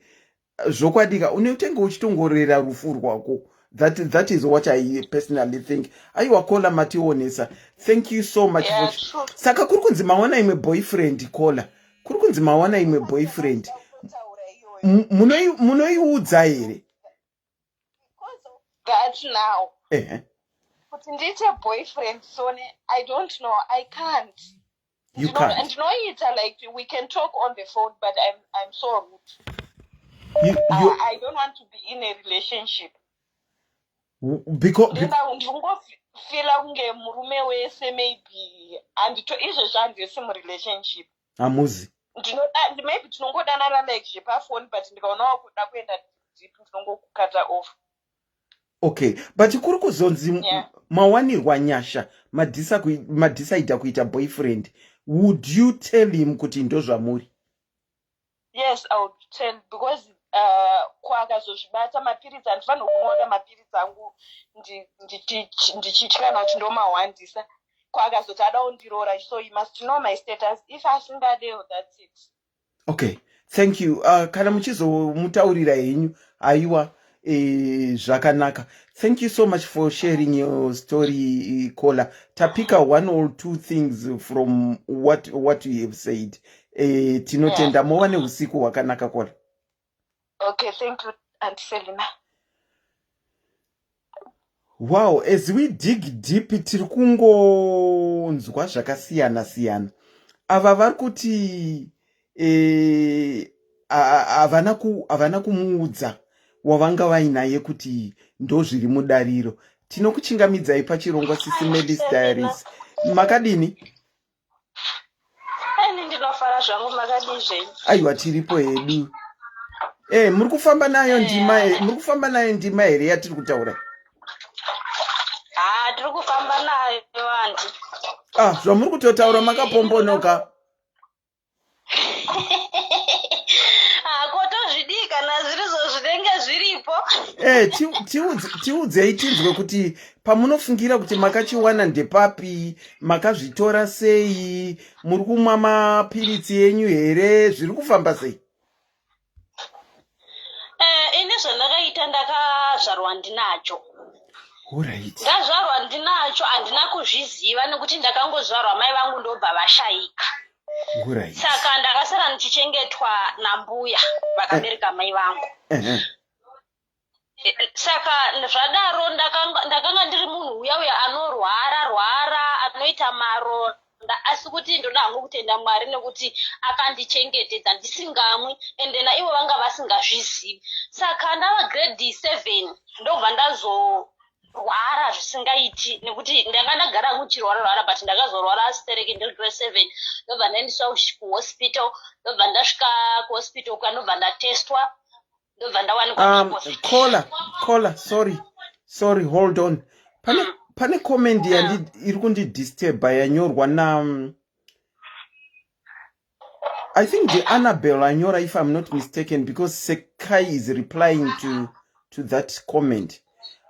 zvokwadika unotenge uchitongorera rufu rwako. That is what I personally think. Aiwa, caller, mationesa. Thank you so much. Yeah, for true. Saka kuri kunzi mawana imwe boyfriend, caller. Kuri kunzi mawana imwe boyfriend. Kutaura iyoyo. Munoiudza here? Because of that now, kuti ndiite boyfriend sone, I don't know, I can't. You can't. Ndinoita like we can talk on the phone, but I'm so rude. I don't want to be in a relationship. Because, Ndingofeela kunge murume wese maybe handito izvezvi handisi murelationship. Hamuzi. Ndinoda maybe tinongodanana like zvepafoni, but ndikaona wakuda kuenda deep, ndinongokukata off. Okay, but kuri kuzonzi mawanirwa nyasha, madecida kuita boyfriend. Would you tell him kuti ndozvamuri? Yes, I would tell, because kwakazozvibata mapiritsi, handifaniri kumwa mapiritsi angu ndichitya kana kuti ndomahwandisa. Kwakazoti ada kundiroora, so he must know my status. If asingadewo, that's it. Okay, thank you. Kana muchizomutaurira henyu, haiwa, zvakanaka. Thank you so much for sharing your story, caller. Tapika one or two things from what you have said. Tinotenda. Mova neusiku hwakanaka, caller. Okay, thank you, Auntie Selina. Wow, as we dig deep, tiri kungonzwa zvakasiyana siyana. Ava vari kuti havana kumuudza wavanga vainaye kuti ndo zviri mudariro. Tinokuchingamidzai pachirongwa Sisi Melis Diaries. Makadini? Ini ndinofara zvangu. Makadii zvenyu? Aiwa, tiripo hedu. Muri kufamba nayo ndima muri kufamba nayo ndima here yatiri kutaura? Ha, tiri kufamba nayo, auntie. Ah, zvamuri kutotaura makapombonoka. Ko tozvidii kana zvirizvo zvinenge zviripo? Tiudzei tinzwe kuti pamunofungira kuti makachiwana ndepapi, makazvitora sei, muri kumwa mapiritsi enyu here, zviri kufamba sei? Ini zvandakaita, ndakazvarwa ndinacho. Ndazvarwa ndinacho, handina kuzviziva nekuti ndakangozvarwa mai vangu ndobva vashayika. Saka ndakasara ndichichengetwa nambuya vakabereka mai vangu. Saka zvadaro ndakanga ndiri munhu uya uya anorwara rwara, anoita maronda, asi kuti ndoda hangu kutenda Mwari nekuti akandichengetedza ndisingamwi, ende naivo vanga vasingazvizivi. Saka ndava grade 7, ndobva ndazorwara zvisingaiti, nekuti ndanga ndagara hangu ndichirwara rwara, but ndakazorwara stereki ndiri grade 7. Ndobva ndaendeswa kuhospital, ndobva ndasvika kuhospital kuya, ndobva ndatestwa, ndobva ndawanikwa positive. Caller, caller, sorry, sorry, hold on. Pane comment iri kundidisturba yanyorwa na I think the Annabel anyora, if I'm not mistaken, because Sekai is replying to that comment.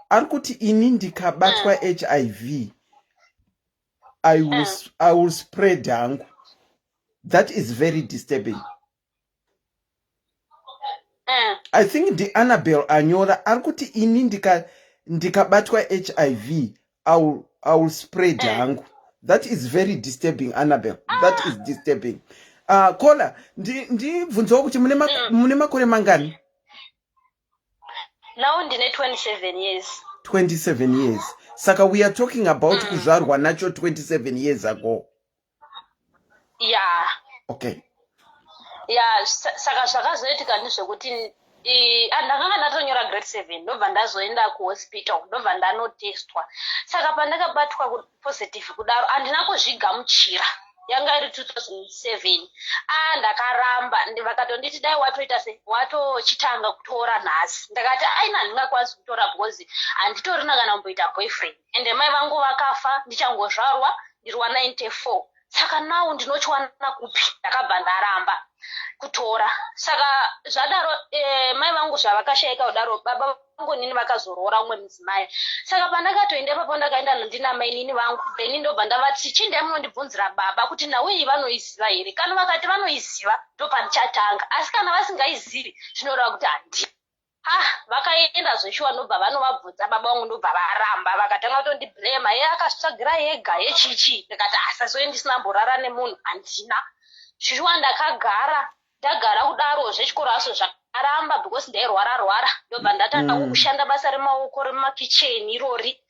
Ari kuti, "Ini ndikabatwa HIV, I will spread hangu." That is very disturbing. I think ndi Annabel anyora, ari kuti, "Ini ndikabatwa HIV, I will spread hangu." That is very disturbing, Annabel. That is disturbing. Caller, ndibvunzewo kuti mune makore mangani? Now ndine 27 years. 27 years. Saka we are talking about kuzvarwa nacho 27 years ago. Yeah. Okay. Ya, saka zvakazoitika ndezvekuti Ndakanga ndatonyora grade 7, ndobva ndazoenda kuhospital, ndobva ndanotestwa. Saka pandakabatwa positive kudaro, handina kuzvigamuchira. Yanga iri 2007. A, ndakaramba. Vakatonditi dai watoita se watochitanga kutora nhasi. Ndakati aina, handingakwanisi kutora because handitorina kana kumboita boyfriend, ende mai vangu vakafa ndichangozvarwa, ndiri wa94. Saka now ndinochiwana kupi? Ndakabva ndaramba kutora. Saka zvadaro, mai vangu zvavakashayika kudaro, baba vangu nini vakazoroora umwe mudzimai. Saka pandakatoenda ipapo, ndakaenda ndina mainini vangu. Then ndobva ndavati, "Chindai munondibvunzira baba kuti nhau iyi vanoiziva here. Kana vakati vanoiziva, ndopandichatanga, asi kana vasingaizivi, zvinoreva kuti handi." Ah, vakaenda zveshuwa, ndobva vanovabvunza baba vangu, ndobva varamba. Vakatanga kutondiblema, ye akazvitsvagira yega, yechichi. Ndikati asasoye ndisina mborara nemunhu, handina shuwa. Ndakagara ndagara kudaro, zvechikoro aso zvakaramba because ndairwara rwara. Ndobva ndatanga kushanda basa remaoko remumakicheni irori.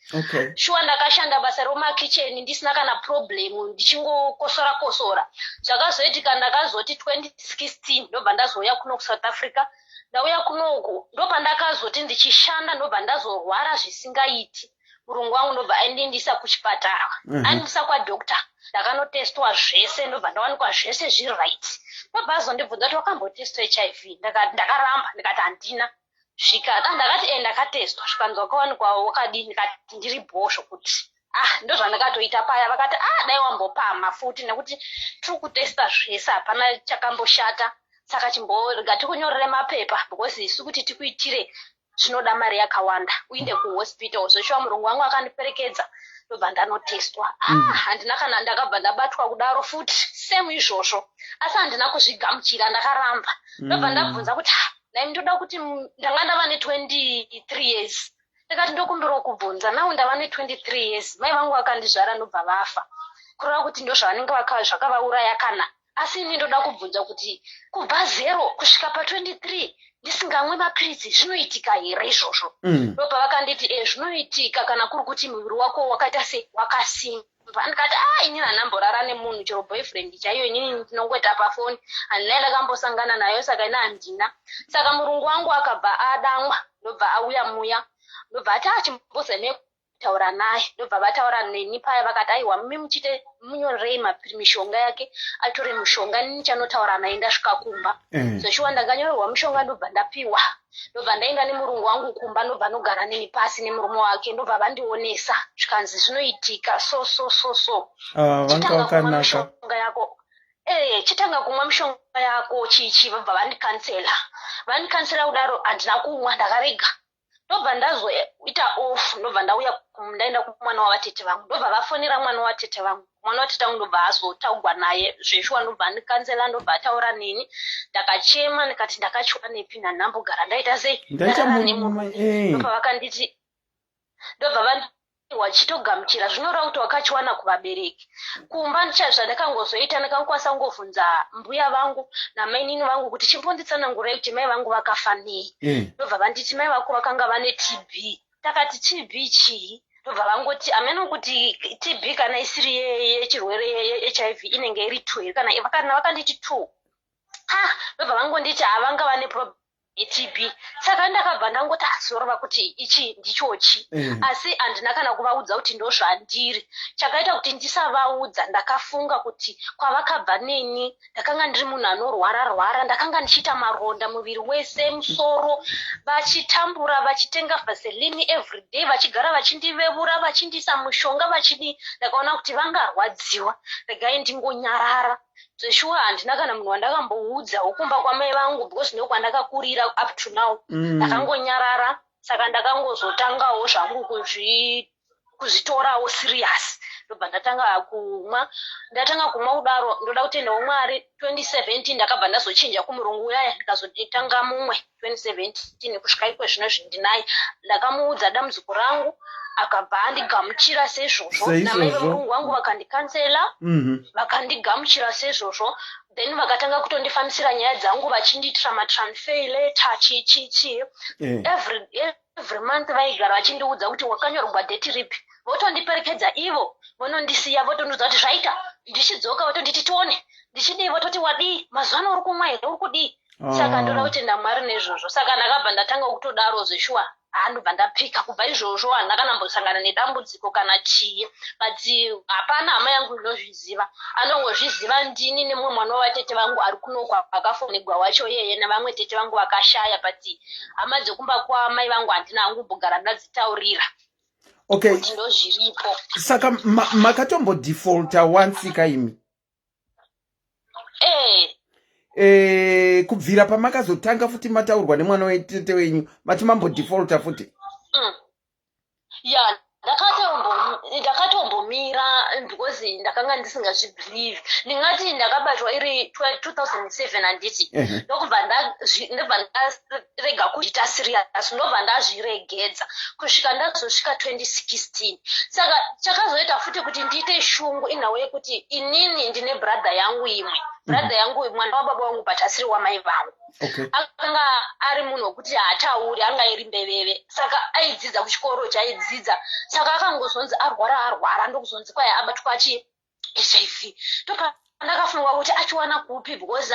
Shuwa ndakashanda basa remumakicheni ndisina kana problem, ndichingokosora kosora. Zvakazoitika, ndakazoti 2016 ndobva ndazouya kuno kuSouth Africa. Ndauya kunoku, ndopandakazoti ndichishanda, ndobva ndazorwara zvisingaiti. Murungu wangu ndobva aindindisa kuchipatara, aindisa kwadoctor. Ndakanotestwa zvese, ndobva ndawanikwa zvese zviri right. Ndobva azondibvunza kuti, "Wakambotestwa HIV?" Ndakaramba, ndikati handina. Svika ndakati, "E, ndakatestwa." Zvikanzi, "Wakawanikwa wakadii?" Ndikati, "Ndiri bhosvo." Kuti ah, ndozvandakatoita paya. Vakati, "Ah, dai wambopamha futi, nekuti tiri kutesta zvese, hapana chakamboshata. Saka chimborega tikunyorere mapepa, because isu kuti tikuitire zvinoda mari yakawanda, uinde kuhospital." Zveshuwa murungu wangu akandiperekedza, ndobva ndanotestwa. Ah, handina kana. Ndakabva ndabatwa kudaro futi, same izvozvo, asi handina kuzvigamuchira, ndakaramba. Ndobva ndabvunza kuti, "Ah, nai ndoda kuti ndanga ndava ne23 years." Ndikati, "Ndokumbirawo kubvunza, now ndava ne23 years, mai vangu vakandizvara ndobva vafa, kureva kuti ndo zvavanenge zvakavauraya kana? Asi ini ndoda kubvunza kuti kubva 0 kusvika pa23 ndisingamwe mapiritsi, zvinoitika here izvozvo?" Ndopavakanditi, "E, zvinoitika kana kuri kuti muviri wako wakaita se wakasimba." Ndikati, "A, inini handamborara nemunhu, chero boyfriend chaiyo inini ndinongoita pafoni, handinai ndakambosangana nayo, saka ini handina." Saka murungu wangu akabva adamwa, ndobva auya muya, ndobva ati, "Achimbozame kutaura naye." Ndobva vataura neni paya, vakati, "Aiwa, mimi muchite munyorerei mishonga yake, atore mushonga, nini chanotaura naye ndasvika kumba." Zveshuwa ndakanyorerwa mushonga, ndobva ndapiwa, ndobva ndaenda nemurungu wangu kumba, ndobva nogara neni pasi nemurume wake, ndobva vandionesa. Zvikanzi, "Zvinoitika so so so so." Ah, vanga "Chitanga kumwa vakanaka. mishonga yako, chitanga kumwa mishonga yako." Chichi vabva vandikansela. Vandikansela kudaro, handina kumwa, ndakarega. Ndobva ndazoita off, ndobva ndauya ndaenda kumwana wavatete vangu. Ndobva vafonera mwana watete vangu. Mwana watete vangu ndobva azotaugwa naye. Zveshuwa ndobva andikansela, ndobva ataura neni. Ndakachema, ndikati, "Ndakachiwa nepi? Nhandambogara ndaita sei?" Ndaita Ndarara murume. nemurume. Ndobva vakanditi, ndobva wachitogamuchira, zvinoreva kuti wakachiwana kuvabereki kumba. Zvandakangozoita, ndakangokwanisa kungovhunza mbuya vangu namainini vangu kuti, "Chimbonditsanangurai kuti mai vangu vakafa nei?" Ndobva vanditi, "Mai vako vakanga vane TB." Takati, "TB chii?" Ndobva vangoti, "Ameno kuti TB kana isiri yechirwere yeHIV inenge iri two here?" Kana vakanditi two. Ah, ndobva vangonditi havanga vane problem yeTB. Saka ndakabva ndangoti, azoreva kuti ichi ndichochi. Asi handina kana kuvaudza kuti ndozvandiri. Chakaita kuti ndisavaudza, ndakafunga kuti kwavakabva neni, ndakanga ndiri munhu anorwara rwara, ndakanga ndichiita maronda muviri wese, musoro, vachitambura, vachitenga Vaseline everyday, vachigara vachindivevura, vachindiisa mushonga, vachidii. Ndakaona kuti vangarwadziwa, regai ndingonyarara. Zveshuwa handina kana munhu wandakamboudza wokumba kwamai vangu, because ndokwandakakurira up to now. Ndakangonyarara. Saka ndakangozotangawo zvangu kuzvitorawo serious, ndobva ndatanga kumwa. Ndatanga kumwa kudaro, ndoda kutendawo Mwari, 2017 ndakabva ndazochinja kumurungu uyaya, ndikazotanga mumwe 2017 kusvika ikwe zvino zvindinaye. Ndakamuudza dambudziko rangu, akabva andigamuchira seizvozvo. Seizvozvo. Namai vemurungu wangu vakandikansela, vakandigamuchira seizvozvo. Then vakatanga kutondifambisira nyaya dzangu, vachindiitira matransfer letter, chii chii chii. Every month vaigara vachindiudza kuti, "Wakanyorwa date ripi?" Votondiperekedza ivo, vonondisiya, votondiudza kuti zvaita. Ndichidzoka votonditi tione, ndichidii, vototi, "Wadii mazuva ano? Uri kumwa here? Uri kudii?" Saka ndoda kutenda Mwari neizvozvo. Saka ndakabva ndatanga kutodaro zveshuwa, handobva ndapika kubva izvozvo handina kana mbosangana nedambudziko kana chii. But hapana hama yangu inozviziva, anongozviziva ndini nemumwe mwana wavatete vangu ari kunoko akafonegwa wacho iyeye, nevamwe tete vangu vakashaya. But hama dzekumba kwamai vangu handina hangu kumbogara ndadzitaurira. Okay, kuti ndozviripo. Saka makatombodefaulta once kaimi? Eh. Kubvira pamakazotanga futi mataurwa nemwana wetete wenyu, mati mambodefaulta futi? Ya, ndakatombomira because ndakanga ndisingazvibelieve. Ndingati ndakabatwa iri 2007, handiti? Ndokubva ndobva ndarega kuita serious, ndobva ndazviregedza kusvika ndazosvika 2016. Saka chakazoita futi kuti ndiite shungu inhau yekuti inini ndine brother yangu, imwe brother yangu, mwana wababa vangu but asiri wamai vangu. Akanga ari munhu wekuti haatauri, anga iri mbeveve. Saka aidzidza kuchikoro chaidzidza. Saka akangozonzi arwara, arwara, ndokuzonzi kwai abatwa chi HIV. Ndopa ndakafunga kuti achiwana kupi, because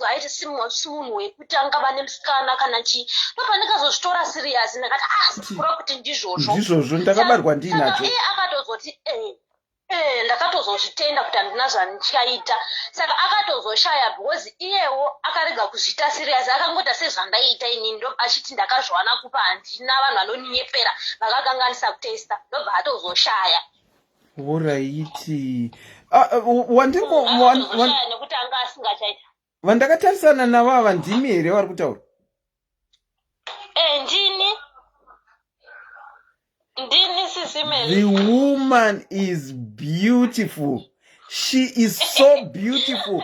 haiti si munhu wekuti angava nemusikana kana chii. Ndopa ndikazozvitora serious, ndakati, ah, kura kuti ndizvozvo. Ndizvozvo, ndakabarwa ndinacho. Iye akatozoti ndakatozozvitenda kuti handina zvandichaita. Saka akatozoshaya because iyewo akarega kuzviita serious, akangoita sezvandaiita inini. Ndo achiti ndakazviwana kupa, handina, vanhu vanoninyepera, vakakanganisa kutesta. Ndobva atozoshaya. Alright. Akatozoshaya nekuti anga asingachaita. Vandakatarisana navo ava ndimi here vari kutaura? Ndini, ndini Sisi Melly. The woman is beautiful. She is so beautiful.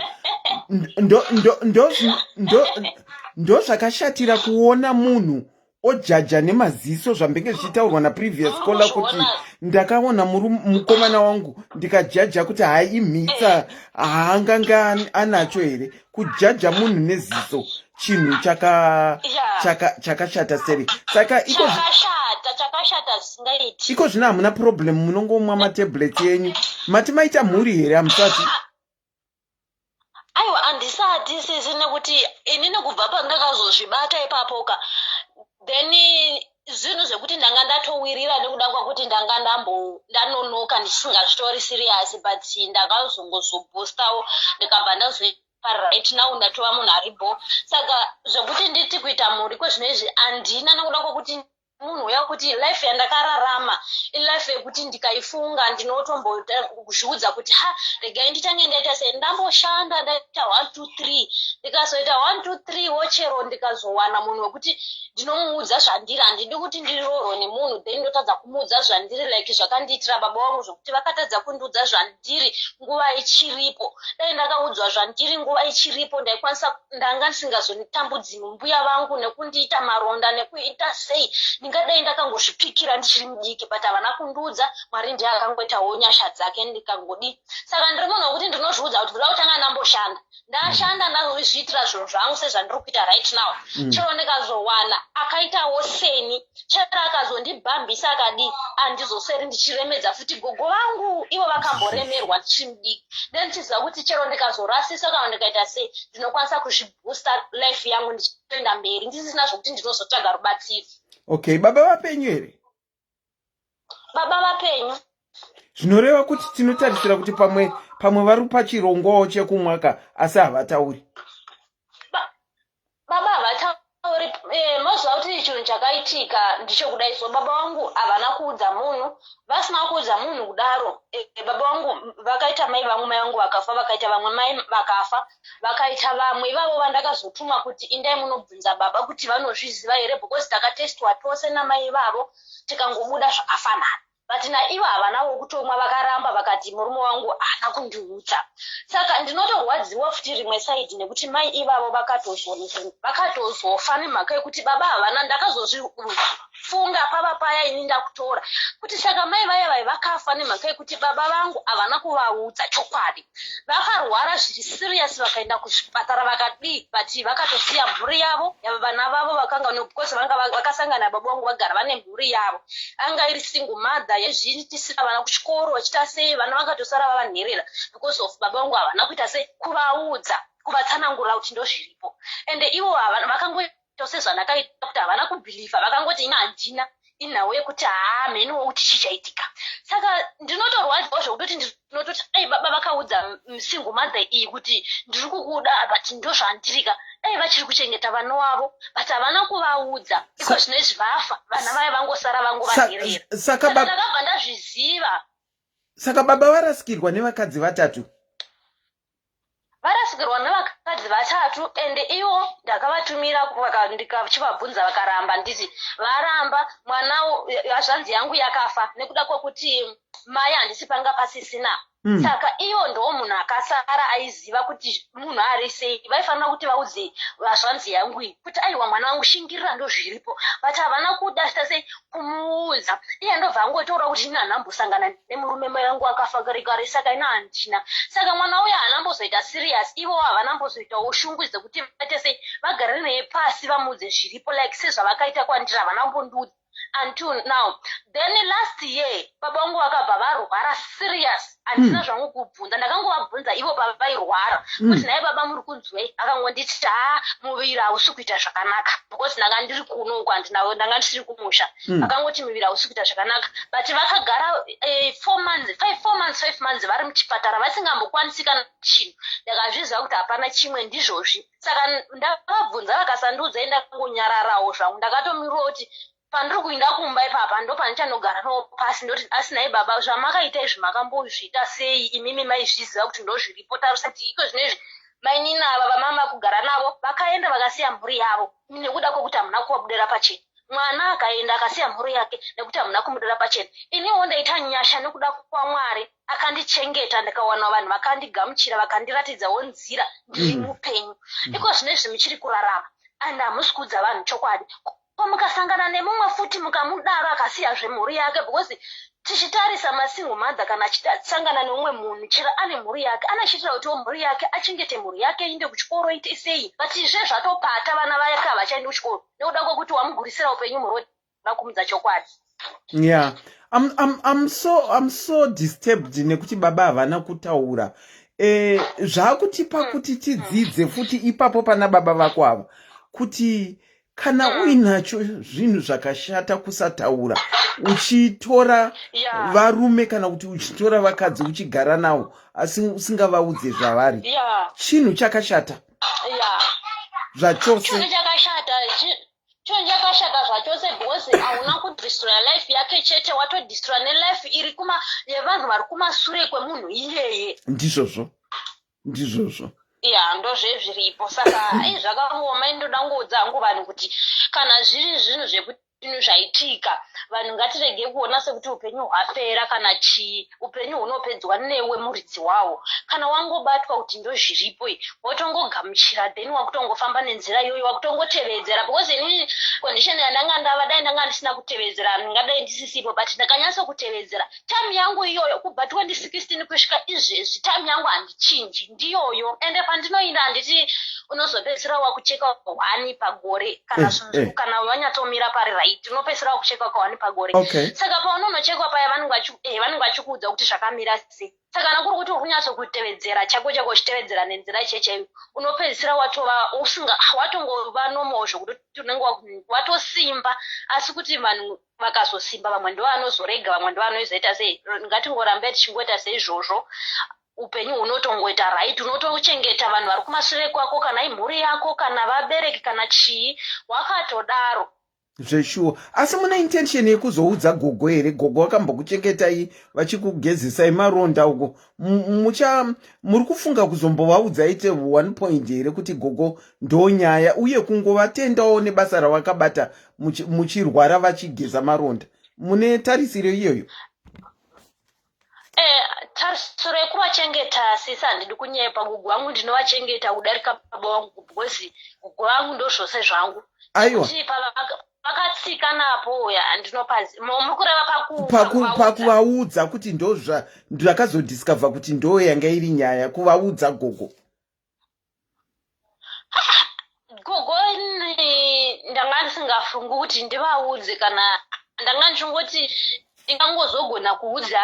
Ndo zvakashatira kuona munhu ojaja nemaziso, zvambenge zvichitaurwa naprevious caller, kuti ndakaona mukomana wangu ndikajaja kuti haimhitsa, haanganga anacho here. Kujaja munhu neziso chinhu chakashata seri. Saka iko Chakashata, chakashata zvisingaiti. Iko zvino hamuna problem, munongomwa matablets enyu. Mati maita mhuri here? Hamusati? Aiwa, handisati, sisi, nekuti inini kubva pandakazozvibata ipapoka, then zvinhu zvekuti ndanga ndatowirira nekuda kwakuti ndanga ndambo ndanonoka ndisingazvitori serious, but ndakazongozoboostawo, ndikabva ndazopa. Right now ndatova munhu aribo. Saka zvekuti nditi kuita mhuri kwezvino izvi handina, nekuda kwekuti munhu uya kuti life yandakararama ilife yekuti ndikaifunga ndinotombozviudza kuti, ha, regai ndichange ndaita sei, ndamboshanda, ndaita 1 2 3, ndikazoita 1 2 3 wo, chero ndikazowana munhu wekuti ndinomuudza zvandiri. Handidi kuti ndiroorwe nemunhu then ndotadza kumuudza zvandiri, like zvakandiitira baba vangu, zvokuti vakatadza kundiudza zvandiri nguva ichiripo. Dai ndakaudzwa zvandiri nguva ichiripo, ndaikwanisa, ndanga ndisingazonitambudzi mbuya vangu nekundiita maronda nekuita sei. Ndingadai ndakangozvipikira ndichiri mudiki, but havana kundiudza. Mwari ndiye akangoitawo nyasha dzake, ndikangodi. Saka ndiri munhu wekuti ndinozviudza kuti ndoda kutanga ndamboshanda, ndashanda, ndazozviitira zvinhu zvangu sezvandiri kuita right now. Chero ndikazowana akaitawo seni, chero akazondibhambisa akadii, handizosweri ndichiremedza futi gogo vangu, ivo vakamboremerwa ndichiri mudiki. Then ndichiziva kuti chero ndikazorasiswa kana ndikaita sei, ndinokwanisa kuzviboosta life yangu ndichitoenda mberi, ndisisina zvokuti ndinozotsvaga rubatsiro. Okay, baba vapenyu here? Baba vapenyu. Zvinoreva kuti tinotarisira kuti pamwe pamwe vari pachirongwawo chekumwaka, asi havatauri. Baba havatauri. Moziva kuti chinhu chakaitika ndechekudai so, baba vangu havana kuudza munhu. Vasina kuudza munhu kudaro, baba vangu vakaita mai vangu, mai vangu vakafa, vakaita vamwe mai vakafa, vakaita vamwe ivavo vandakazotumwa kuti indai munobvunza baba kuti vanozviziva here, because takatestwa tose namai ivavo, tikangobuda zvakafanana. But naivo havanawo kutomwa, vakaramba, vakati murume wangu haana kundiudza. Saka ndinotorwadziwa futi rimwe side nekuti mai ivavo vakatozofa nemhaka yekuti baba havana. Ndakazozvifunga pava paya ini ndakutora kuti saka mai vaya vai vakafa nemhaka yekuti baba vangu havana kuvaudza chokwadi. Vakarwara zviri serious, vakaenda kuzvipatara, vakadii, but vakatosiya mhuri yavo, vana vavo vakanga, because vanga vakasangana baba vangu vagara vane mhuri yavo. Anga iri single mother yezviitisira vana kuchikoro, vachiita sei, vana vakatosara vava nherera because of baba vangu havana kuita sei, kuvaudza. Kuvatsanangurira kuti ndozviripo, ende ivo vakangoita sezvandakaita kuti havana kubhilivha. Vakangoti ina handina inhau yekuti haa, mheniwo kuti chii chaitika. Saka ndinotorwadziwa zvekutoti ndinototi dai baba vakaudza single mother iyi kuti ndiri kukuda, but ndozvandirika, dai vachiri kuchengeta vana wavo, but havana kuvaudza. Iko zvino izvi vafa, vana vaya vangosara vangovanherera. Saka ndakabva ndazviziva. Saka baba varasikirwa nevakadzi vatatu. Varasikirwa nevakadzi vatatu, ende ivo ndakavatumira, ndikachivabvunza vakaramba. Nditi varamba mwana, hazvanzi yangu yakafa nekuda kwekuti mai handisi panga pasisina. Saka ivo ndo munhu akasara aiziva kuti munhu ari sei. Vaifanira kuti vaudze hazvanzi yangu iyi kuti aiwa, mwana wangu, shingirira, ndo zviripo, but havana kuda ta sei kumuudza. Iye ndobva angotaura kuti ina handambosangana nemurume, mai vangu akafa kare kare, saka ina handina. Saka mwana uyo haana mbozoita serious. Ivo havana mbozoitawo shungu dzekuti vaite sei, vagare naye pasi, vamuudze zviripo, like sezvavakaita kwandiri. Havana kumbondiudza until now. Then last year baba vangu vakabva varwara serious. Handina zvangu kubvunza, ndakangovabvunza ivo pavairwara kuti nhai baba, muri kunzwei? Akangonditi ha, muviri hausi kuita zvakanaka, because ndanga ndiri kuno uku, handina, ndanga ndisiri kumusha. Akangoti muviri hausi kuita zvakanaka, but vakagara 4 months, five, 4 months, 5 months vari muchipatara vasingambokwanisi kana chinhu. Ndakazviziva kuti hapana chimwe, ndizvozvi. Saka ndavabvunza vakasandiudza, ndakangonyararawo zvangu. Ndakatomirwa kuti pandiri kuinda kumba ipapa ndo pandichanogara nawo pasi, ndoti asi nhai baba, zvamakaita izvi makambozviita sei? Imimi maizviziva kuti ndo zviripo. Tarisa kuti iko zvino izvi mainini ava vamama kugara navo vakaenda vakasiya mhuri yavo nekuda kwekuti hamuna kuvabudira pachena. Mwana akaenda akasiya mhuri yake nekuti hamuna kumudira pachena. Iniwo ndaita nyasha nekuda kwaMwari akandichengeta, ndikawana vanhu vakandigamuchira, vakandiratidzawo nzira, ndiri mupenyu iko zvino izvi, muchiri kurarama, and hamusi kuudza vanhu chokwadi. Ko mukasangana nemumwe futi mukamudaro akasiyazve mhuri yake? Because tichitarisa masingle mother, kana achisangana neumwe munhu, chero ane mhuri yake, anochiitira kutiwo mhuri yake achengete mhuri yake, inde kuchikoro, ite sei, but izve zvatopata, vana vake havachaendi kuchikoro nekuda kwekuti wamugurisira upenyu murodi vakumudza chokwadi. Yeah, I'm so disturbed nekuti baba havana kutaura. Zvakutipa kuti tidzidze futi ipapo pana baba vako ava kuti kana uinacho zvinhu zvakashata kusataura uchitora varume kana kuti uchitora vakadzi uchigara navo asi usingavaudze zvavari, chinhu chakashata zvachose. Chinhu chakashata, chinhu chakashata zvachose, because hauna kudestroya life yake chete, watodestroya nelife iri kuma yevanhu vari kumasure kwemunhu iyeye. Ndizvozvo, ndizvozvo. Ya, ndozvezviripo. Saka ai, zvakaoma. Indoda ngoudza hangu vanhu kuti kana zviri zvinhu zvekuti zvinhu zvaitika, vanhu ngatirege kuona sekuti upenyu hwapera kana chii. Upenyu hunopedzwa newe muridzi wawo. Kana wangobatwa kuti ndozviripo, wotongogamuchira, then wakutongofamba nenzira iyoyo, wakutongotevedzera, because inini condition yandanga ndava, dai ndanga ndisina kutevedzera ndingadai ndisisipo, but ndakanyatsa kutevedzera time yangu iyoyo kubva 2016 kusvika izvezvi. Time yangu handichinji, ndiyoyo. Ende pandinoinda, handiti unozopedzisira wakucheka one pagore kana kana wanyatsomira pari right, unopedzisira wakuchekwa kaone pagore. Saka paunonochekwa paya, vanenge vachikuudza kuti zvakamira sei. Saka kana kuri kuti uri kunyatsokutevedzera chako chako, uchitevedzera nenzira chechaiyo, unopedzisira watova usinga, watongova normal, zvokuti unenge watosimba. Asi kuti vanhu vakazosimba, vamwe ndo vanozorega, vamwe ndo vanozoita sei. Ngatingorambe tichingoita seizvozvo, upenyu hunotongoita right. Unotochengeta vanhu vari kumashure kwako, kana imhuri yako, kana vabereki, kana chii, wakatodaro. Zveshuwa. Asi mune intention yekuzoudza gogo here? Gogo vakambokuchengetai vachikugezesai maronda uko. Mucha muri kufunga kuzombovaudza ite one point here kuti gogo, ndo nyaya, uye kungovatendawo nebasa ravakabata muchirwara vachigeza maronda? Mune tarisiro iyoyo? Tarisiro yekuvachengeta, sisi, handidi kunyepa, gugu vangu ndinovachengeta kudarika baba vangu, because gugu vangu ndo zvose zvangu. Aiwa. Kuti vakatsika napo ya, handinopazi muri kureva Pakuvaudza kuti ndozva ndakazodiscover kuti ndo yanga iri nyaya, kuvaudza gogo. Gogo ndanga ndisingafungi kuti ndivaudze, kana ndanga ndichingoti Ndingangozogona kuudza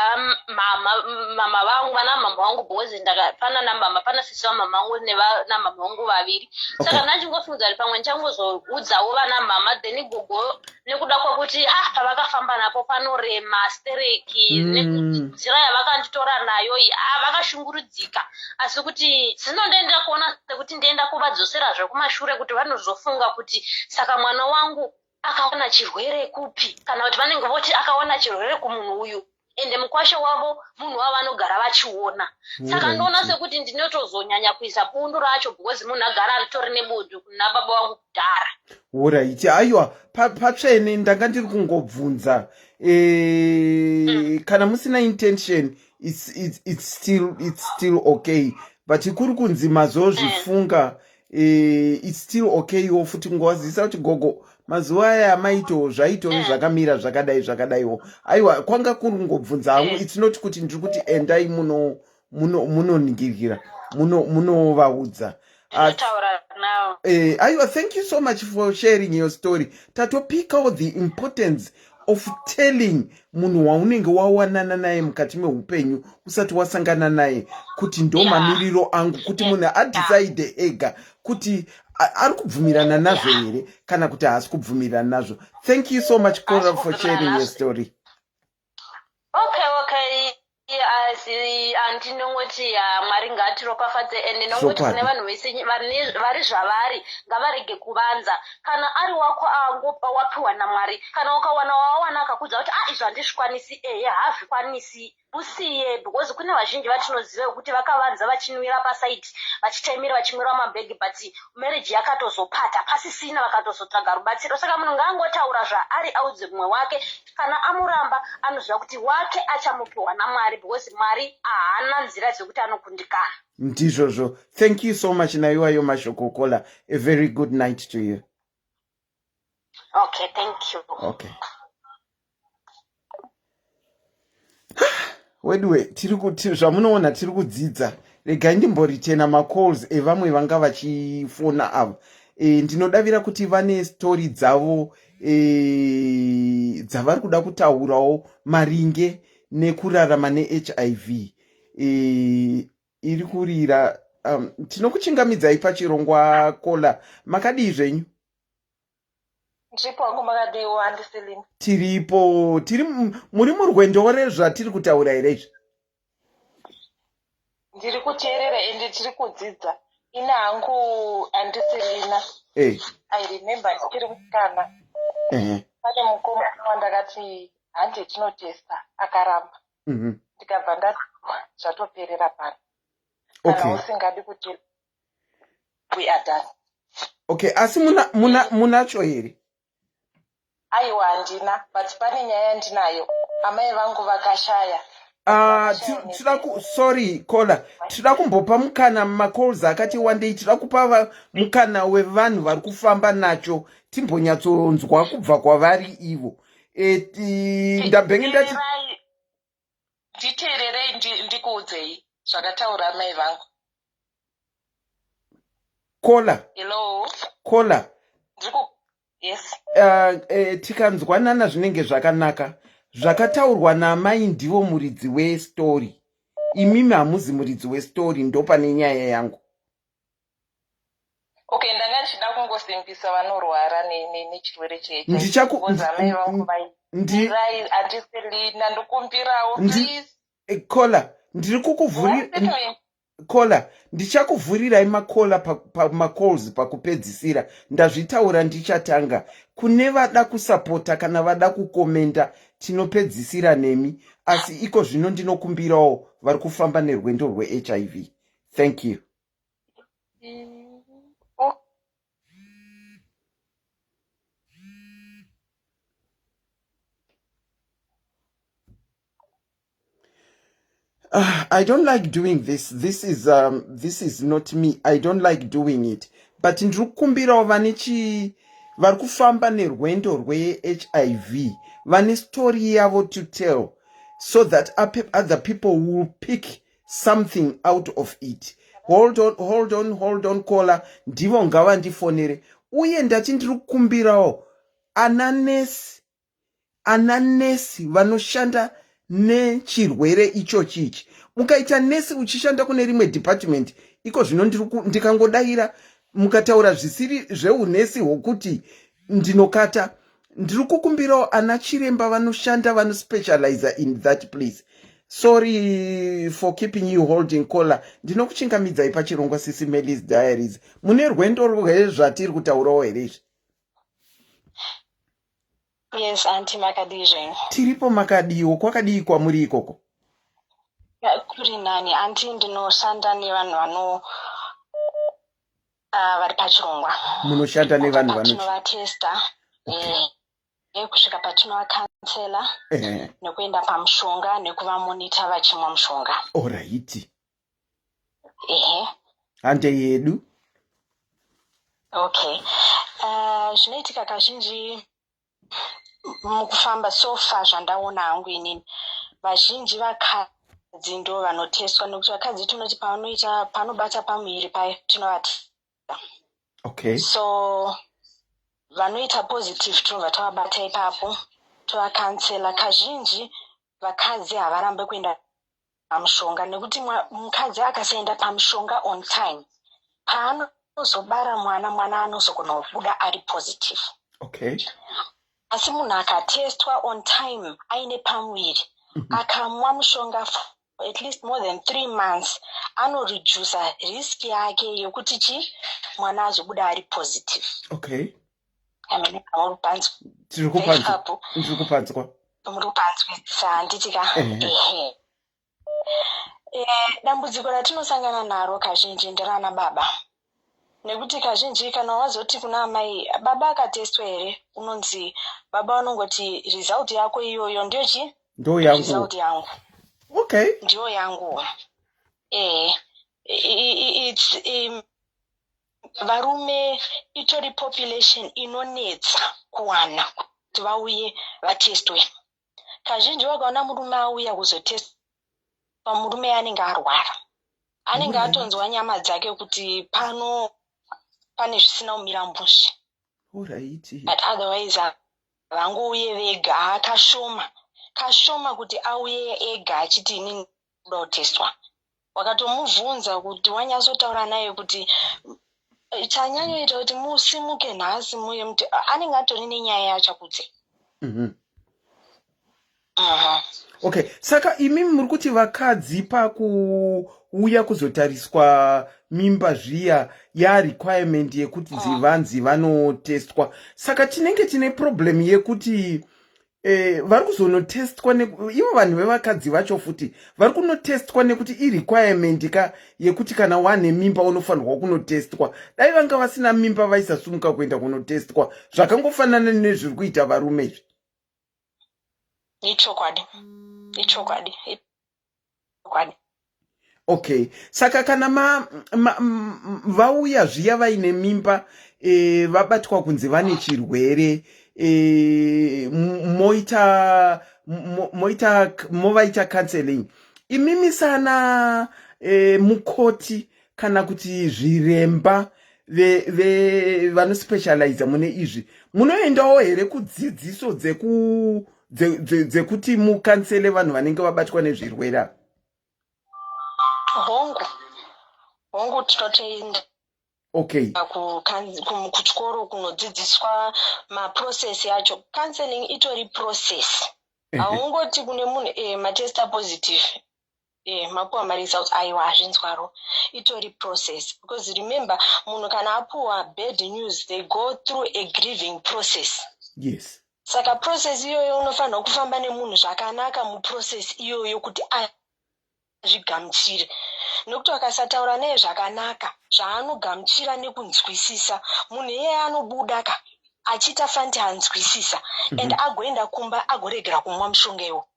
mama mama vangu vana mama vangu because ndakapana namama pana sisi vamama vangu nevana mama vangu vaviri saka okay. ndachingofunga kuti pamwe ndichangozoudzawo vana mama then gogo nekuda kwekuti ah pavakafamba napo panorema stereki mm. nenzira yavakanditora nayo iyi ah vakashungurudzika asi kuti zvinondoendera kuona sekuti ndienda kuvadzoserazve kumashure kuti vanozofunga kuti saka mwana wangu akawana chirwere kupi kana kuti vanenge voti akawana chirwere kumunhu uyu ende mukwasha wavo munhu wavo vanogara vachiona saka ndoona sekuti ndinotozonyanya kuisa bundu racho because munhu agara aritori nebundu kuna baba vangu kudhara Horaiti, aiwa patsvene ndanga ndiri kungobvunza e, mm. kana musina intention it's, it's, it's, still, it's still okay but kuri kunzi mazozvifunga mm. Eh, it's still okay wo futi kungowazivisa kuti gogo mazuva aya amaito zvaitove eh. zvakamira zvakadai zvakadaiwo aiwa kwanga kuri kungobvunza hangu eh. it's not kuti ndiri kuti endai munoningirira munovaudza aiwa thank you so much for sharing your story tatopikawo the importance of telling munhu waunenge wawanana naye mukati meupenyu usati wasangana naye kuti ndo mamiriro yeah. angu kuti munhu adecide ega kuti ari kubvumirana nazvo here kana kuti haasi kubvumirana nazvo thank you so much Cora for sharing your story okay okay asi andinongoti mwari ngaatiropafadze and ndinongoti kune vanhu vese vari zvavari ngavarege kuvanza kana ari wako angopa wapiwa namwari kana ukawana wawawana akakudza kuti ah izvo handizvikwanisi ehe haazvikwanisi musiye because kune vazhinji vatinoziva vekuti vakavanza vachinwira pasaidi vachitaimira vachimwira mabhegi but marriage yakatozopata pasisina vakatozotsvaga rubatsiro saka munhu ngaangotaura zvaari audze mumwe wake kana amuramba anoziva kuti wake achamupiwa namwari because mwari haana nzira dzekuti anokundikana ndizvozvo thank you so much naiwayo mashoko kola a very good night to you okay thank you okay weduwe tiri kuti zvamunoona tiri kudzidza regai ndimboritena macalls evamwe vanga vachifona ava e, ndinodavira kuti vane stori dzavo e, dzavari kuda kutaurawo maringe nekurarama nehiv e, iri kurira um, tinokuchingamidzai pachirongwa kola makadii zvenyu Ndiripo hangu makadiwo andiselina. Tiripo, tiri muri murwendo rezvatiri kutaura here izvi? Ndiri kuteerera ende tiri kudzidza. Ini hangu andiselina. Eh. I remember ndichiri musikana. Eh. Pane mukomana wandakati hande tinotesta akaramba. Mm -hmm. Ndikabva ndati zvatoperera pano. Kana okay. usingadi kuti we are done okay asi muna muna munacho here aiwa handina but pane nyaya yandinayo amai vangu vakashaya Ah, tinoda ku sorry caller tinoda kumbopa mukana macalls akati wandei tinoda kupa mukana wevanhu vari kufamba nacho timbonyatsonzwa kubva kwavari ivo e, ndabhenge ndati Nditeererei ndikuudzei zvakataura amai vangu. Kola. Hello. Kola. Ndiriku Yes. Uh, eh, tikanzwanana zvinenge zvakanaka. Zvakataurwa naamai ndivo muridzi westory. Imimi hamuzi muridzi westory ndopane nyaya yangu. Okay, ndanga ndichida kungosimbisa vanorwara nechirwere chehiv vangu vairai andiselina ndokumbirawo please eh, kola ndiri kukuvhurira kola ndichakuvhurirai makola pamacalls pa pakupedzisira ndazvitaura ndichatanga kune vada kusapota kana vada kukomenda tinopedzisira nemi asi iko zvino ndinokumbirawo vari kufamba nerwendo rwehiv thank you Uh, I don't like doing this. This is um, this is not me. I don't like doing it. But ndiri kukumbirawo vane chi vari kufamba nerwendo rweHIV vane story yavo to tell so that other people will pick something out of it hold on hold on hold on caller ndivo ngavandifonere uye ndati ndiri kukumbirawo ana nesi ana nesi vanoshanda nechirwere ichochi ichi. Ukaita nesi uchishanda kune rimwe department iko zvino ndikangodaira mukataura zvisiri zveunesi hwokuti ndinokata. Ndiri kukumbirawo ana chiremba vanoshanda vanospecializa in that place. Sorry for keeping you holding, caller. Ndinokuchingamidzai pachirongwa Sisi Melis Diaries. Mune rwendo rwezvatiri kutaurawo here izvi? Yes, auntie, makadii zvenyu? Tiripo, makadiwo? Kwakadii kwamuri ikoko? Kuri nani, auntie. Ndinoshanda nevanhu vano vari pachirongwa. Munoshanda nevanhu vano Patinovatesta kusvika patinovacounsela nekuenda pamushonga nekuvamonita vachimwa mushonga. Alright. Ehe. Hande yedu. Okay, zvinoitika kazhinji mukufamba, so far zvandaona hangu inini, vazhinji vakadzi ndo vanoteswa, nekuti vakadzi tinoti pavanoita panobata pamuviri paya tinovati So vanoita positive tinobva tavabata ipapo, tovacounsela. Kazhinji vakadzi havarambe kuenda pamushonga, nekuti mukadzi akasaenda pamushonga on time, paanozobara mwana, mwana anozogona kubuda ari positive. Asi munhu akatestwa on time aine pamuviri, akamwa mushonga for at least more than 3 months, anoredusa risk yake yekuti chi mwana azobuda ari positive. Amene muri Tiri kupanzwa, ndiri kupanzwa. Muri kupanzwisisa, handiti ka? Ehe. Ehe. Dambudziko ratinosangana naro kazhinji nderana baba, nekuti kazhinji kana wazoti kuna amai, "Baba akatestwa here?" unonzi baba vanongoti, "Result yako iyoyo ndiyo chi Ndo yangu. Result yangu." Ndiyo yangu. It's varume itori population inonetsa kuwana kuti vauye vatestwe. Kazhinji wakaona murume auya kuzotestwa, murume anenge arwara, anenge atonzwa nyama dzake kuti pano pane zvisina kumira mushe. But otherwise havangouye vega. Kashoma kashoma kuti auye ega achiti, "Inini ndoda kutestwa." Wakatomubvunza kuti wanyatsotaura naye kuti chanyanyoita kuti musimuke nhasi muye muti, anenge atori nenyaya yachakudze. Okay, saka imimi muri kuti vakadzi pakuuya kuzotariswa mimba zviya, yarequirement yekuti dzivanzi vanotestwa. Saka tinenge tine problem yekuti vari kuzonotestwa, ivo vanhu vevakadzi vacho futi vari kunotestwa nekuti irequirement ka yekuti kana wane mimba unofanirwa kunotestwa. Dai vanga vasina mimba vaisasumuka kuenda kunotestwa. Zvakangofanana nezviri kuita varume izvi. Ichokwadi, ichokwadi, ichokwadi. Okay, saka kana vauya zviya vaine mimba, vabatwa kunzi vane chirwere, moita moita movaita counseling imimi sana mukoti kana kuti zviremba vanospecializa mune izvi, munoendawo here kudzidziso dzekuti mucounsele vanhu vanenge vabatwa nezvirwere ava? Hongu, hongu, tinotoenda kuchikoro kunodzidziswa maprocess yacho. Counseling itori process. Haungoti kune munhu, matesta positive, mapuwa maresults." Aiwa, hazvinzwaro. Itori process, because remember, munhu kana apuwa bad news, they go through a grieving process. Saka process iyoyo unofanirwa kufamba nemunhu zvakanaka muprocess iyoyo kuti azvigamuchire, nekuti akasataura naye zvakanaka zvaanogamuchira nekunzwisisa, munhu iyeye anobuda ka achiita fanti anzwisisa and agoenda kumba agoregera kumwa mushonga iwo.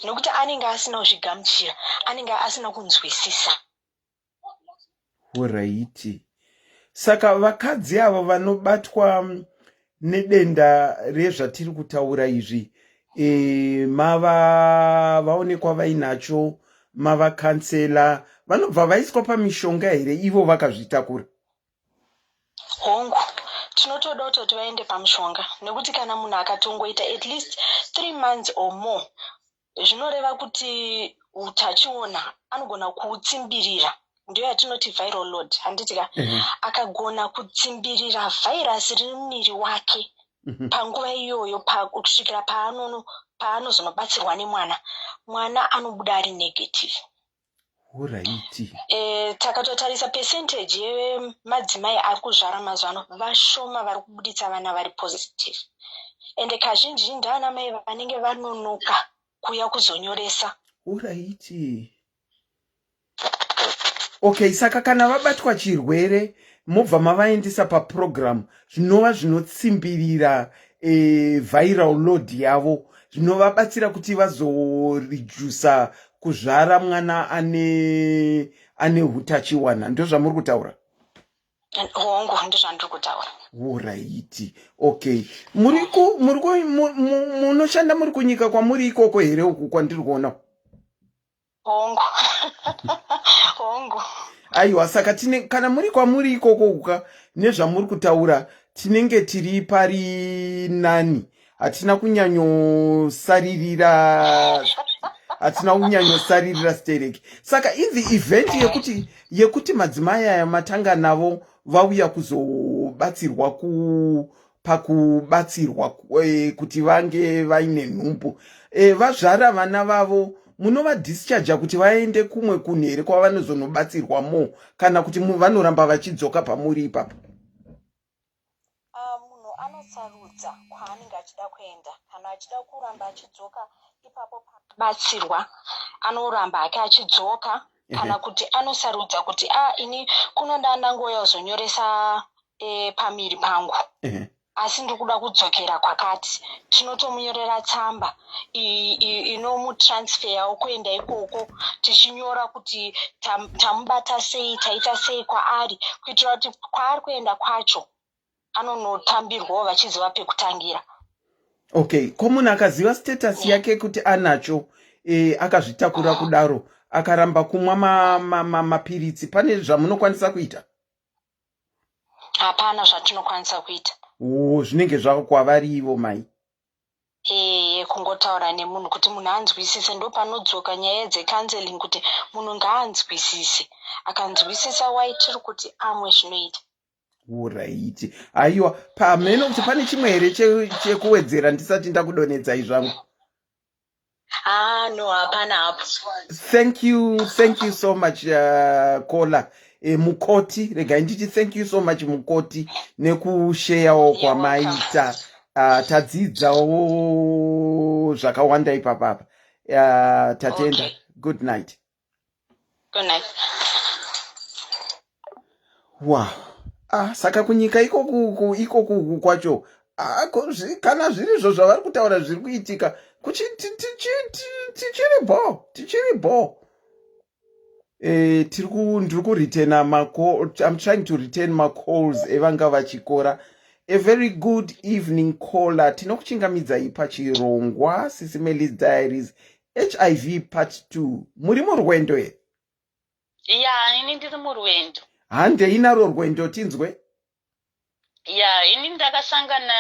Nekuti anenge asina kuzvigamuchira, anenge asina kunzwisisa. Alright, saka vakadzi ava vanobatwa nedenda rezvatiri kutaura izvi, mava vaonekwa vainacho, mavacounsela, vanobva vaiswa pamishonga here ivo vakazvitakura? Hongu. Tinotoda kutoti vaende pamushonga nekuti kana munhu akatongoita at least 3 months or more, zvinoreva kuti utachiona anogona kuutsimbirira. Ndiyo yatinoti viral load, handiti ka? Akagona kutsimbirira vhairasi riri mumuviri wake panguva iyoyo, kusvikira paanozonobatsirwa nemwana, mwana anobuda ari negative. Takatotarisa percentage yemadzimai ari kuzvara mazuva ano, vashoma vari kubuditsa vana vari positive, ende kazhinji ndaana mai vanenge vanonoka kuuya kuzonyoresa. Alright, okay. Saka kana vabatwa chirwere, mobva mavaendesa paprogram, zvinova zvinotsimbirira viral load yavo, zvinovabatsira kuti vazoredusa kuzvara mwana ane utachiwana. Ndozvamuri kutaura? Hongu, ndozvandiri kutaura. Alright, okay. Muri ku muri ku munoshanda muri kunyika kwamuri ikoko here, uku kwandiri kuona? Hongu. Aiwa, saka tine, kana muri kwamuri ikoko kuka, nezvamuri kutaura, tinenge tiri pari nani. Hatina kunyanyosaririra stereki. Saka in the event yekuti madzimai aya matanga navo vauya kuzobatsirwa, pakubatsirwa kuti vange vaine nhumbu, vazvara vana vavo, munovadischarga kuti vaende kumwe kunhu here kwavanozonobatsirwa mo, kana kuti vanoramba vachidzoka pamuri ipapo? Ah, munhu anosarudza kwaanenge achida kuenda. Kana achida kuramba achidzoka ipapo pabatsirwa, anoramba hake achidzoka, kana kuti anosarudza kuti, a ini kuno ndangouya kuzonyoresa pamiri pangu, asi ndiri kuda kudzokera kwakati, tinotomunyorera tsamba inomutransferawo kuenda ikoko, tichinyora kuti tamubata sei, taita sei kwaari, kuitira kuti kwaari kuenda kwacho anonotambirwawo vachiziva pekutangira. Okay. Ko munhu akaziva status yake kuti anacho, akazvitakura kudaro, akaramba kumwa mapiritsi, pane zvamunokwanisa kuita? Hapana zvatinokwanisa kuita. O, zvinenge zvako kwavari ivo mai. Ee, kungotaura nemunhu kuti munhu anzwisise. Ndo panodzoka nyaya dzecounseling, kuti munhu ngaanzwisise. Akanzwisisa wai tiri kuti amwe, zvinoita. Alright. Aiwa, pamheno kuti pane chimwe here chekuwedzera ndisati ndakudonhedzai zvangu? Ah, no, hapana hapo. Thank you, thank you so much, caller, mukoti. Regai nditi thank you so much, mukoti, nekusheyawo kwamaita. Tadzidzawo zvakawanda ipapapa. Tatenda. Okay. Good night. Good night. Wow. Ah, saka kunyika ikokuku kwacho, ah, kana zvirizvo zvavari kutaura zviri kuitika, tichiri bo, tichiri bo. Ndiri kureturna macall. I'm trying to return macalls evanga vachikora. A very good evening, caller. Tinokuchingamidzai pachirongwa Sisi Melis Diaries, HIV part 2. Muri murwendo here? Ya, ini ndiri murwendo. Handei naro rwendo, tinzwe. Ya, ini ndakasangana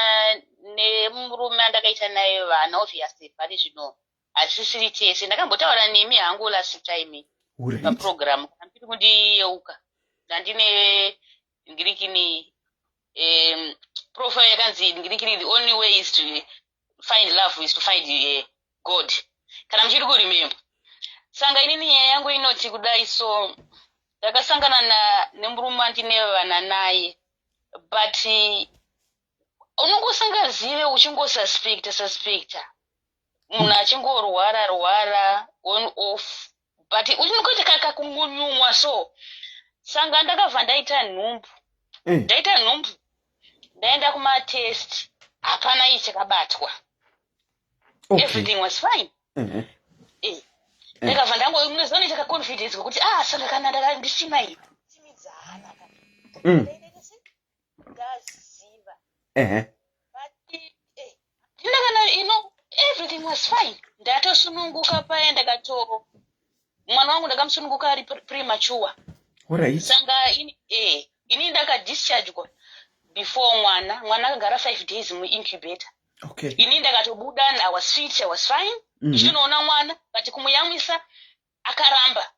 nemurume andakaita naye vana. Obviously pari zvino hasisiri tese. Ndakambotaura nemi hangu last time paprogram, kana ndiri kundiyeuka. Ndandine ngirikini profile yakanzi ngirikini, "The only way is to find love is to find God," kana muchiri kuremember. Sanga inini nyaya yangu inoti kudai. So ndakasangana nemurume andine vana naye, but unongosingazive, uchingosuspecta suspecta munhu achingorwara rwara on off, but uchingoita kakungunyumwa. So sanga ndakabva ndaita nhumbu. Ndaita nhumbu, ndaenda kumatest, hapana iyi chakabatwa. Everything was fine. Ndakabva ndango, munoziva, noita kaconfidence kwekuti, ah, saka kana ndisina iyi ndaziva. But ndina kana, everything was fine. Ndatosununguka paya, ndakato mwana wangu ndakamusununguka ari premature. Sanga ini ndakadischargwa. Before mwana, mwana akagara 5 days muincubator. Ini ndakatobuda. I was fit, I was fine. Ndichinoona mwana, but kumuyamwisa akaramba.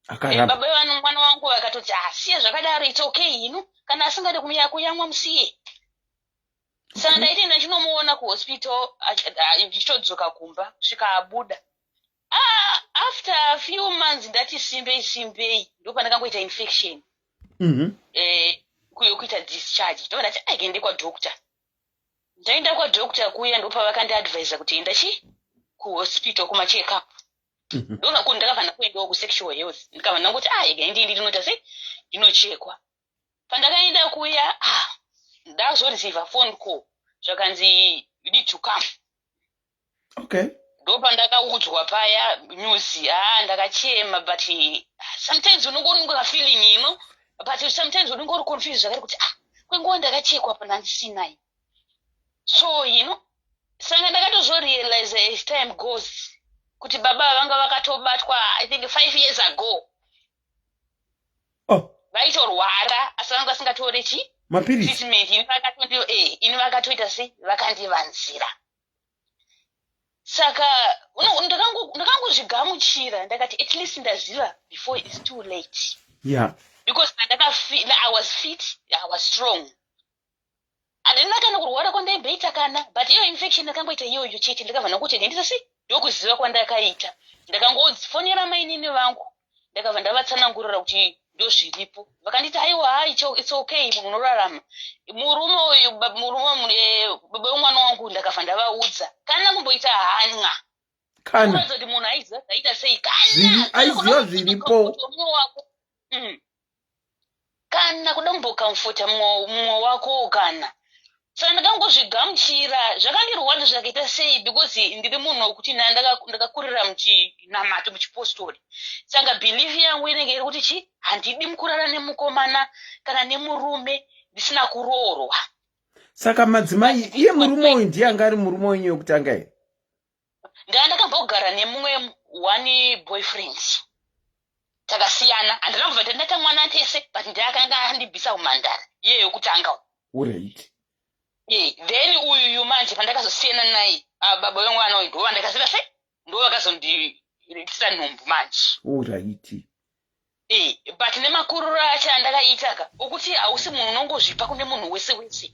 Akaramba. Baba vano mwana wangu vakatoti, "Ah, siya zvakadaro, it's okay inu, kana asingade kuyamwa musiye." Saka ndaiti ndachinomuona kuhospital, ndichitodzoka kumba kusvika abuda. Ah, after a few months ndati simbei simbei, ndopandakangoita infection. Kuita discharge, ndobva ndati aigende kwadoctor. Ndaenda kwadoctor kuya, ndopavakandiadvisa kuti enda chi kuhospital kumacheckup. Ndobva ndakabva ndakuendawo kusexual health, ndikabva ndangoti, "Ah, ega ndii ndinoita sei, ndinochekwa." Pandakaenda kuya, ah, ndazoreceiva phone call, zvakanzi, "You need to come." Ndopandakaudzwa paya news. Ah, ndakachema, but sometimes unongonunga feeling ino, but sometimes unenge uri confused zvakare kuti, ah, kwenguva ndakachekwa pana ndisinai. So saka ndakatozorealize as time goes kuti baba vanga vakatobatwa, I think, 5 years ago. Vaitorwara, asi vanga vasingatore chi Mapirisi. treatment. Ini vakatoita sei, vakandivanzira. Saka ndakangozvigamuchira, ndakati at least ndaziva before it's too late, because I was fit, I was strong, handina kana kurwara kwandaimboita kana, but iyo infection ndakangoita iyoyo chete. Ndakabva nokuti ndendisa sei, ndokuziva kwandakaita. Ndakangofonera mainini vangu, ndakabva ndavatsanangurira kuti ndozviripo. Vakanditi, "Aiwa, hai, it's okay, munhu unorarama." Murume uyu, murume, baba wemwana wangu, ndakabva ndavaudza, kana kumboita hanya. Kana. Kuratidza kuti munhu aiziva zvaita sei. Kana aiziva zviripo. Mumwe wako. Kana kuda kumbocomforta mumwe wako kana. Saka ndakangozvigamuchira. Zvakandirwadza zvakaita sei, because ndiri munhu wekuti ndakakurira muchinamato, muchipostori. Saka belief yangu inenge iri kuti chi handidi mukurara nemukomana kana nemurume ndisina kuroorwa. Saka madzimai, iye murume uyu ndiye anga ari murume wenyu wekutanga here? Ndaa ndakambogara nemumwe one boyfriend, takasiyana. Handina kubva ndandata mwana tese, but ndiakanga andibvisa kumhandara iye yekutanga. Then uyuyu manje pandakazosiyana naye, ah, baba wemwana uyu, ndova ndakazita sei, ndo vakazondiitisa nhumbu manje. But nemakururo acho andakaita ka, okuti hausi munhu unongozvipa kune munhu wese wese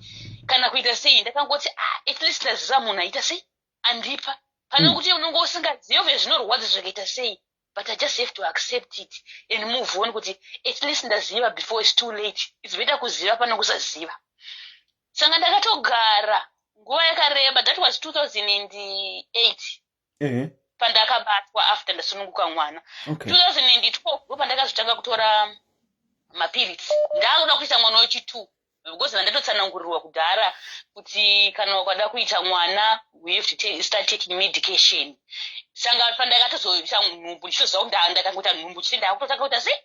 kana kuita sei. Ndakangoti, ah, at least ndaziva munhu aita sei andipa, pane kuti unonge usingazivi zvinorwadza zvakaita sei, but I just have to accept it and move on, kuti at least ndaziva before it's too late. It's better kuziva pane kusaziva. Saka ndakatogara nguva yakareba. That was 2008 pandakabatwa, after ndasununguka mwana. 2012 ndo pandakazotanga kutora mapiritsi. Ndaakuda kuita mwana wechi2, because ndatotsanangurirwa kudhara kuti kana ukada kuita mwana, we have to start taking medication. Saka pandakatozoita nhumbu, ndichitoziva kuti ndakangoita nhumbu chite, ndakutotanga kuita sei,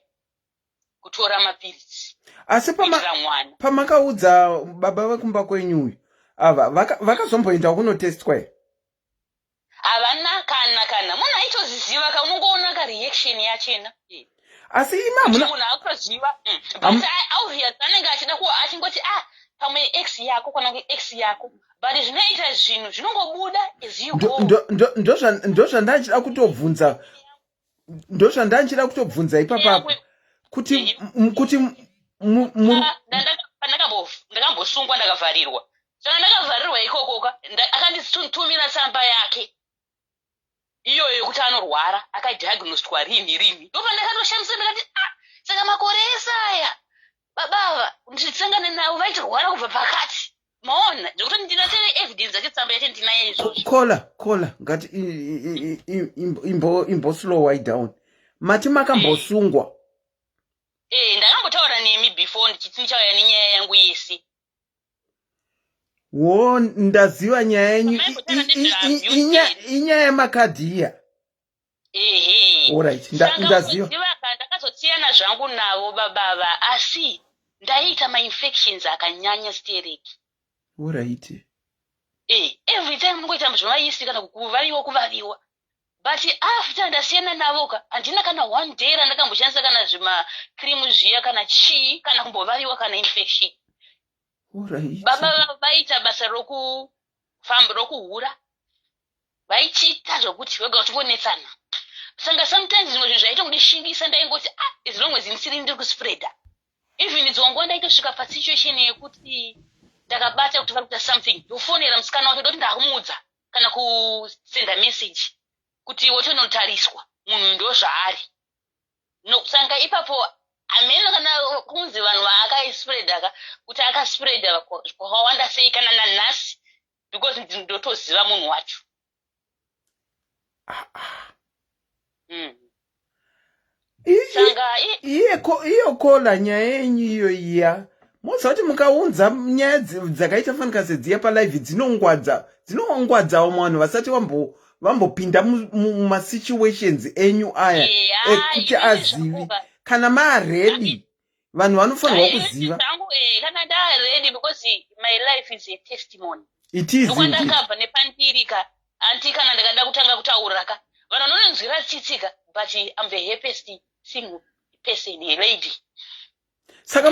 kutora mapiritsi Asi kuitira mwana. pamakaudza baba vekumba kwenyu uyu ava, vakazomboenda kunotestwa here? Havana kana munhu aitoziziva ka, unongoona kareaction yachena. Asi imi hamuna Kuti munhu akutoziva. But obvious anenge achida ku achingoti, ah, pamwe ex yako kana kunge ex yako, but zvinoita zvinhu zvinongobuda as you go. Ndozvandachida kutobvunza, ndozvandachida kutobvunza ipapapo, kuti Ah, pandakambosungwa, ndakavharirwa. Saka ndakavharirwa ikokoka, akanditumira tsamba yake iyoyo yekuti anorwara, akadiagnoswa rini rini. Ndopandakatoshamisa, ndakati, ah, saka makore ese aya baba ava ndichisangana navo vaitorwara kubva pakati? Maona zvekuti ndinatore evidence yacho, tsamba yacho ndinayo izvozvo. Kola, kola, ngati imboslow down. Mati makambosungwa? Eh, ndakambotaura nemi before, ndichiti ndichauya nenyaya yangu yese. Wo, ndaziva nyaya yenyu. Maimbotaura nezveabuse. Inyaya yemakadhi iya? Ehe. Alright, Saka ndaziva. unoziva ka, ndakazosiyana zvangu navo babava, asi ndaiita mainfections akanyanya stereki. Every time ndingoita zvevaisi kana kuvaviwa kuvaviwa, but after ndasiyana navo ka, handina kana one day randakamboshandisa kana zvimacream zviya kana chii, kana kumbovaviwa kana infection. Baba vaiita basa rokufamba, rokuhura, vaichiita zvokuti wega uchingonetsana. Saka sometimes zvimwe zvinhu zvaitongondishingisa, ndaingoti, ah, as long as ndisiri ndiri kuspreada. Even dzimwe nguva ndaitosvika pasituation yekuti ndakabata kuti vari kuita something, ndofonera musikana wacho, ndoti ndakumuudza kana kusenda message kuti wotonotariswa munhu ndo zvaari. No, saka ipapo hameno kana kunzi vanhu vaakaispreada ka, kuti akaspreada kwakawanda sei kana nanhasi, because ndotoziva munhu wacho. Ah, ah. Iyo kola nyaya yenyu iyo iya, moziva kuti mukaunza nyaya dzakaita fanika sedziya palive, dzinongwadza, dzinongwadza vamwe vanhu vasati vambopinda mumasituations enyu aya ekuti azivi. Kana maready, vanhu vanofanirwa kuziva. Kana ndaready, because my life is a testimony. It is. Ndakabva nepandiri ka, anti. Kana ndakada kutanga kutaura ka, vanhu vanononzwira tsitsi ka, but I'm the happiest single person, a lady. Saka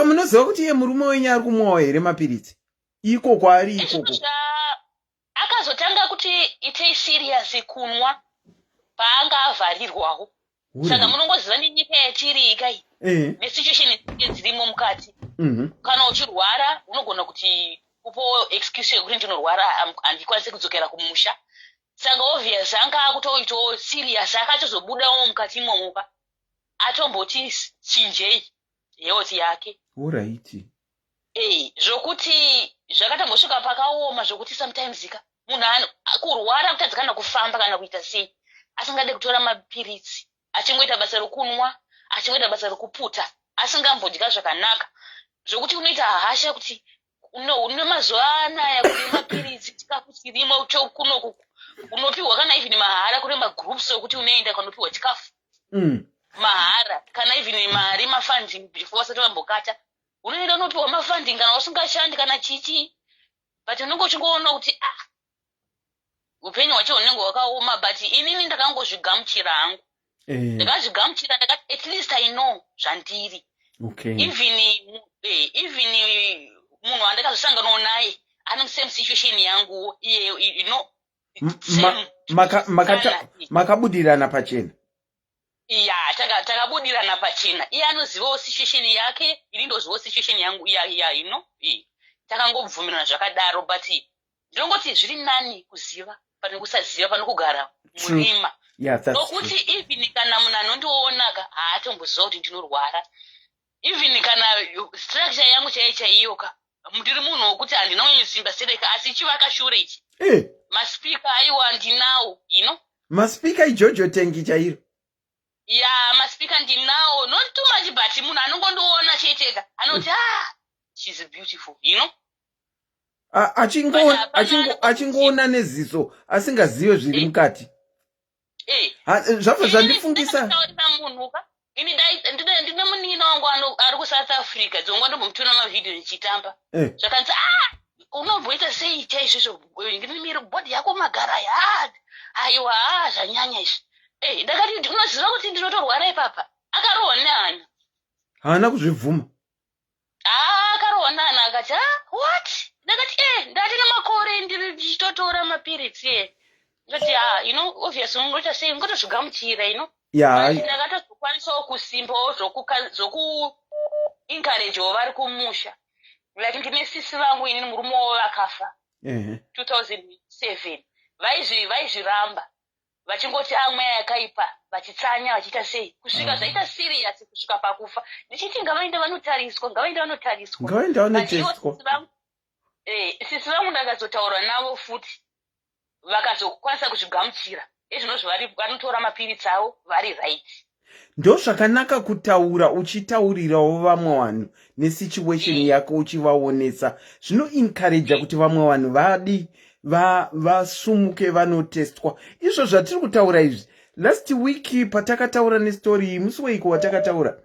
munoziva kuti iye murume wenyu ari kumwawo here mapiritsi ikoko ari ikoko? Akazotanga kuti itei serious kunwa paanga avharirwawo. Saka munongoziva nenyika yatiri ikai, nesituation dzirimo mukati. Kana uchirwara, unogona kuti upo excuse yekuti ndinorwara, handikwanisi kudzokera kumusha. Saka obvious anga akutoitawo serious, akatozobudawo mukati imomo ka, atomboti chinjei health yake. Ei, zvokuti zvakatombosvika pakaoma zvokuti sometimes ka, munhu kurwara kutadza kana kufamba kana kuita sei, asingade kutora mapiritsi, achingoita basa rokunwa, achingoita basa rokuputa, asingambodya zvakanaka, zvokuti unoita hasha kuti une mazuva anaya kune mapiritsi, chikafu chirimo kunoku unopiwa kana even mahara. Kune magroups okuti unoenda kanopiwa chikafu mahara, kana even mari, mafunding, before vasati vambokata, unoenda unopiwa mafunding kana usingashandi kana chichi, but unenge uchingoona kuti, ah, upenyu hwacho hunenge hwakaoma. But inini ndakangozvigamuchira hangu. Ndakazvigamuchira, ndakati at least I know zvandiri. Even munhu wandakazosanganawo naye ari musame situation yangu iye. Makabudirana pachena. Ya, takabudirana pachena. Iye anozivawo situation yake, ini ndozivawo situation yangu. Ya, takangobvumirana zvakadaro, but ndinongoti zviri nani kuziva pane kusaziva, pane kugara murima. Nokuti even kana munhu anondionaka haatomboziva kuti ndinorwara. Even kana structure yangu chaiyo chaiyoka, ndiri munhu wokuti handina kunyanyosimba sereka, asi chivaka shure ichi, maspeaker aiwa ndinawo. Maspeaker iJojo tank chairo. Ya, maspeaker ndinawo, not too much, but munhu anongondiona cheteka anoti, "Ah, she's beautiful." Achingoona neziso, asingazive zviri mukati. Zvabva zvandifungisa. Munhu ka, ini ndine munin'ina wangu ari kuSouth Africa. Dzongwa ndombomutora mavhidhiyo ndichitamba. Zvakanzi, "Ah, unomboita sei chaizvozvo miri, body yako, magaraya?" Ah, aiwa, a zvanyanya izvi. Ndakati, "Unoziva kuti ndinotorwara ipapa?" Akarohwa nehana. Haana kuzvibvuma. Akarohwa nehana, akati, "Ah, what?" Ndakati, "E, ndati nemakore ndiri ndichitotora mapiritsi e." Ndikati, "Ah, obvious ungoita sei, ungotozvigamuchira." Ndakatozokwanisawo kusimbawo zvokuencouragewo vari kumusha. Like ndine sisi vangu inini, murume wavo vakafa 2007. Vaizviramba vachingoti amweya yakaipa, vachitsanya, vachiita sei, kusvika zvaita serious kusvika pakufa. Ndichiti ngavaende vanotariswa, ngavaende vanotariswa. Ngavaende vanotestwa. Sisi vangu ndakazotaura navo futi, vakazokwanisa kuzvigamuchira. Ezvinozvo vanotora mapiritsi avo, vari right. Ndo zvakanaka kutaura, uchitaurirawo vamwe vanhu nesituation yako, uchivaonesa. Zvinoencouraja kuti vamwe vanhu vadi vasumuke vanotestwa. Izvo zvatiri kutaura izvi, last week patakataura nestori iyi, musi weiko watakataura?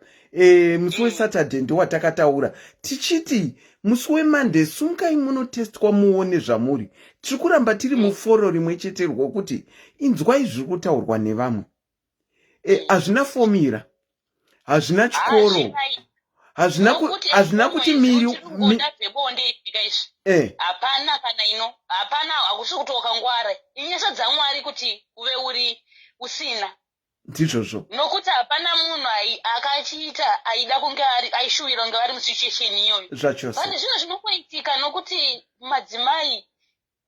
Musi weSaturday ndo watakataura, tichiti musi weMonday sumukai munotestwa muone zvamuri. Tiri kuramba tiri muforo rimwe chete rwokuti inzwai zviri kutaurwa nevamwe. Hazvina formula, hazvina chikoro. Hazvina hazvina kuti miri zvebonde izvika izvi eh. Hapana kana ino, hapana, hakusi kuti wakangwara. Inyasha dzaMwari kuti uve uri usina. Ndizvozvo. Nokuti hapana munhu akachiita aida kunge ari, aishuwira kunge vari musituation iyoyo. Zvachose. Pane zvinhu zvinongoitika nokuti madzimai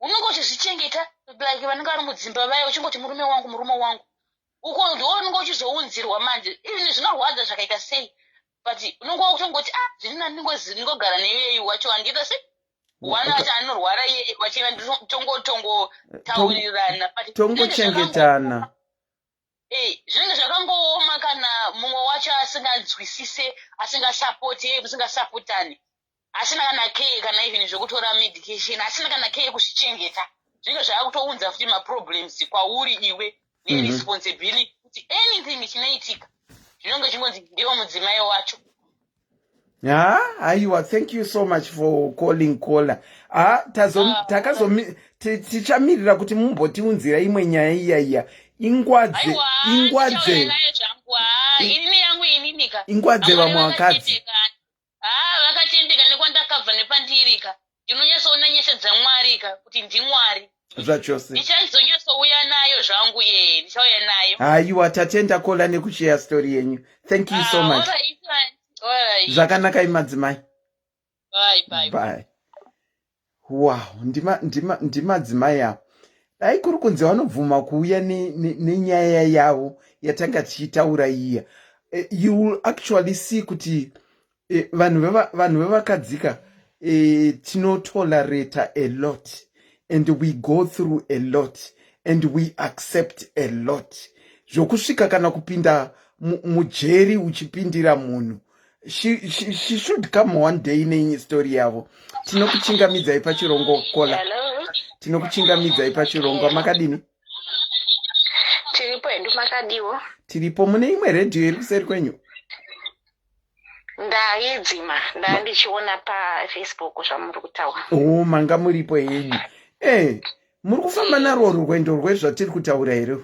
unenge uchizvichengeta, like vanenge vari mudzimba vaya, uchingoti murume wangu, murume wangu, uko ndiwo unenge uchizounzirwa manje. Even zvinorwadza zvakaita sei, but unenge wakutongoti, ah, zviri nani ndingogara neiyeyu wacho, andiita sei, wana wacho anorwara iyeye, wachiva tongotongo-taurirana. Tongochengetana. Zvinenge zvakangooma kana mumwe wacho asinganzwisise, asingasapoti, musingasapotani, asina kana care, kana even zvekutora medication asina, kana care yekuzvichengeta. Zvinenge zvaakutounza futi maproblems kwauri iwe neresponsibility kuti anything chinoitika zvinonge chingonzi ndiwo mudzimai wacho. Ha, aiwa, thank you so much for calling, caller. Ha, Ah, takazo tichamirira kuti mumbotiunzira imwe nyaya iya iya ingwadze. Aiwa. Ingwadze. Ndichauya nayo zvangu. Ha, inini yangu ininika. Ingwadze vamwe vakadzi. Vakatendeka. Ha, vakatendeka nekwandakabva nepandirika. Ndinonyatsoona nyasha dzaMwari ka, kuti ndiMwari. Zvachose. Ndichazonyatsouya nayo zvangu, ee, ndichauya nayo. Haiwa, tatenda, caller, nekusheya story yenyu. Thank you so Ah, much. alright, alright. Zvakanaka, imadzimai. Bye bye. Bye. Wow, ndimadzimai avo. Dai kuri kunzi vanobvuma kuuya nenyaya yavo yatanga tichitaura iya, you will actually see kuti vanhu vevakadzika tinotolerata a lot and we go through a lot and we accept a lot, zvokusvika kana kupinda mujeri uchipindira munhu. She should come one day nestory yavo. Tinokuchingamidzai pachirongwa, caller. Hello. Tinokuchingamidzai pachirongwa. Makadini? Tiripo hedu, makadiwo? Tiripo. Mune imwe redhiyo iri kuseri kwenyu. Ndaidzima, ndandichiona paFacebook zvamuri kutaura. O, manga muripo henyu. Muri kufamba narwo rwendo rwezvatiri kutaura here?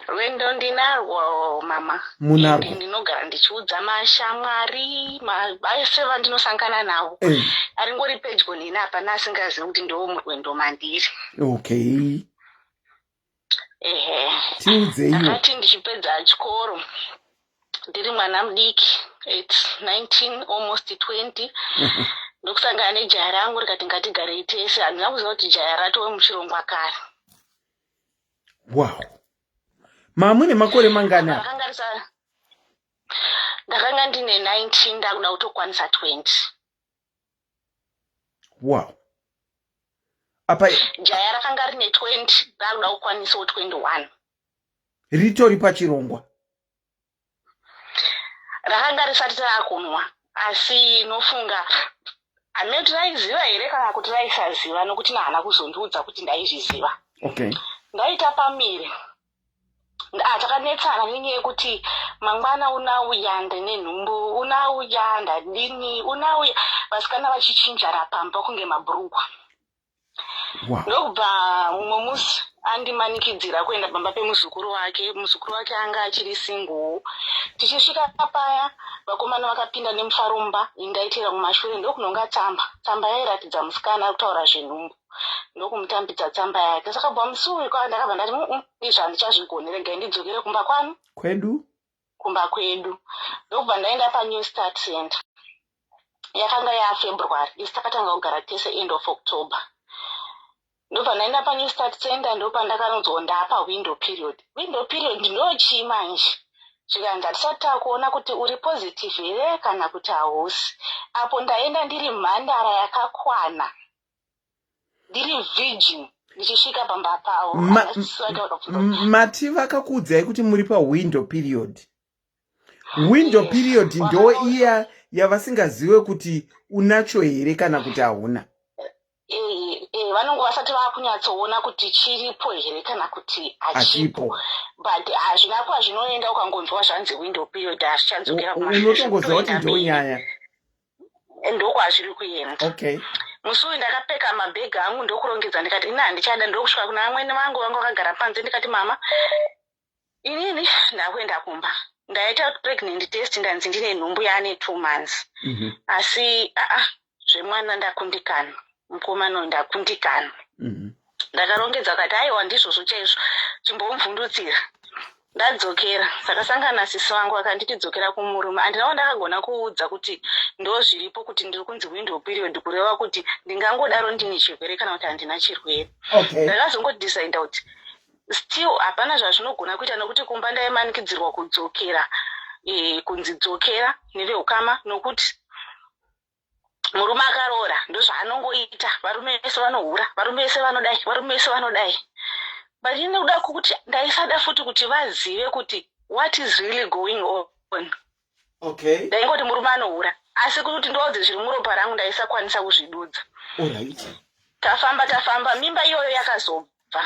Rwendo ndinarwo, mama. Munarwo. Ende ndinogara ndichiudza mashamwari vese vandinosangana navo, aringori pedyo neni, hapana asingazivi kuti ndo murwendo mandiri. Ehe. Tiudzeiwo. Ndakati ndichipedza chikoro ndiri mwana mudiki, at 19, almost 20, ndokusangana nejaya rangu, rikati ngatigarei tese. Handina kuziva kuti jaya ratove muchirongwa kare. Wow, mamune makore mangani apa? Ndakanga ndine 19, ndakuda kutokwanisa 20. Wow, apa Jaya rakanga rine 20, rakuda kukwanisawo 21. Ritori pachirongwa? Rakanga risati raakunwa, asi nofunga hamene kuti raiziva here kana kuti raisaziva, nokuti nahana kuzondiudza kuti ndaizviziva. Ndaita pamire. Ah, takanetsana nenyaya yekuti mangwana unauya ndine nhumbu, unauya ndadini, unauya, vasikana vachichinjana pamba kunge mabhurugwa. Ndokubva mumwe musi andimanikidzira kuenda pamba pemuzukuru wake. Muzukuru wake anga achiri single. Tichisvika paya, vakomana vakapinda nemufaro mumba, ini ndaitera kumashure, ndokunonga tsamba. Tsamba yairatidza musikana ari kutaura zvenhumbu, ndokumutambidza tsamba yake. Saka bva musi uyu kwa ndakabva ndati, izvi handichazvigoni, regai ndidzokere kumba kwanu." Kwedu. Kumba kwedu. Ndokubva ndaenda paNew Start Center. Yakanga yaFebruary, isi takatanga kugara tese end of October. Ndobva ndaenda paNew Start Center, ndopandakanonzwa ndapa window period. Window period ndochii manje? Zvikanzi hatisati takuona kuti uri positive here kana kuti hausi. Apo ndaenda ndiri mhandara yakakwana, ndiri virgin, ndichisvika pamba pavo. Mati vakakuudzai kuti muri pawindow period? Window Yes. period ndo iya yavasingazive kuti unacho here kana kuti hauna? Vanonge vasati vakunyatsoona kuti chiripo here kana kuti hachipo. Hachipo. But hazvina kwazvinoenda. Ukangonzwa zvanzi window period, hazvichadzokera kumashure. Unotongoziva kuti Zvinotoenda ndo mberi. nyaya. Ndokwazviri kuenda. Musi uyu ndakapfeka mabhegi angu, ndokurongedza, ndikati ini handichada. Ndokusvika kuna amwene vangu, vanga vakagara panze, ndikati, "Mama, inini ndakuenda kumba." Ndaita pregnant test, ndanzi ndine nhumbu yaane 2 months. Asi aa, zvemwana ndakundikana, mukomana uyu ndakundikana. Ndakarongedza kati, "Aiwa, ndizvozvo chaizvo, chimbomuvhundutsira." Ndadzokera, takasangana nasisi vangu, akanditi, "Dzokera kumurume." Handinawo ndakagona kuudza kuti ndo zviripo, kuti ndiri kunzi window period, kureva kuti ndingangodaro ndine chirwere kana kuti handina chirwere. Ndakazongodhisaida kuti still hapana zvazvinogona kuita, nokuti kumba ndaimanikidzirwa kudzokera, kunzi dzokera neveukama, nokuti murume akaroora ndozvaanongoita, varume vese vanohura, varume vese vanodai, varume vese vanodai. But inoda kuti ndaisada futi kuti vazive kuti what is really going on. Ndaingoti murume anohura, asi kuti ndoudze zviri muropa rangu ndaisakwanisa kuzvidudza. Tafamba tafamba, mimba iyoyo yakazobva.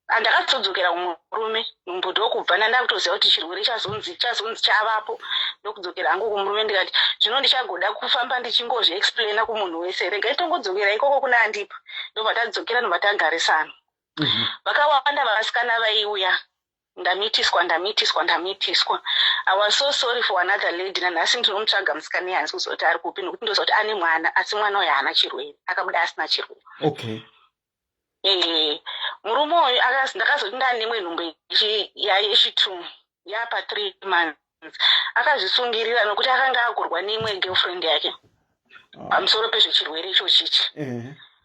Handakazodzokera kumurume, nhumbu ndokubva. Ndandakutoziva kuti chirwere chazonzi chavapo. Ndokudzokera hangu kumurume, ndikati, "Zvino ndichagoda kufamba ndichingozviexplaina kumunhu wese, regai tongodzokera ikoko kuna andipa." Ndobva tadzokera, ndobva tagarisana. Vakawanda vasikana vaiuya, ndamitiswa, ndamitiswa, ndamitiswa. I was so sorry for another lady. Nanhasi ndinomutsvaga musikana iye, handisi kuziva kuti ari kupi, nokuti ndoziva kuti ane mwana, asi mwana uyu haana chirwere, akabuda asina chirwere. Murume uyu ndakazoti ndane imwe nhumbu yechi2 yapa 3 months, akazvisungirira nokuti akanga agurwa neimwe girlfriend yake pamusoro pezvechirwere ichochichi.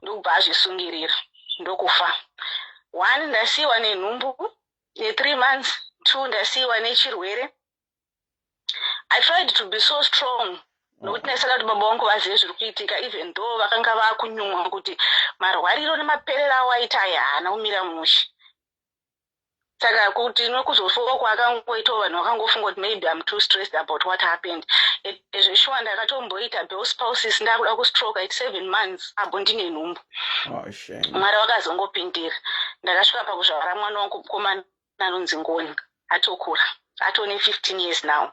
Ndokubva azvisungirira, ndokufa. One, ndasiyiwa nenhumbu ne3 months. Two, ndasiyiwa nechirwere. I tried to be so strong nokuti ndaisada kuti baba vangu vazive zviri kuitika, even though vakanga vakunyumwa kuti marwariro nemaperero awaita aya haana kumira mushe. Saka kuti nokuzofoka kwaakangoitawo, vanhu vakangofunga kuti maybe I'm too stressed about what happened. Zveshuwa ndakatomboita Bell's palsy, ndakuda kustroke at 7 months apo ndine nhumbu. Oh, shame. Mwari vakazongopindira, ndakasvika pakuzvara mwana wangu mukomana anonzi Ngoni, atokura, atone 15 years now.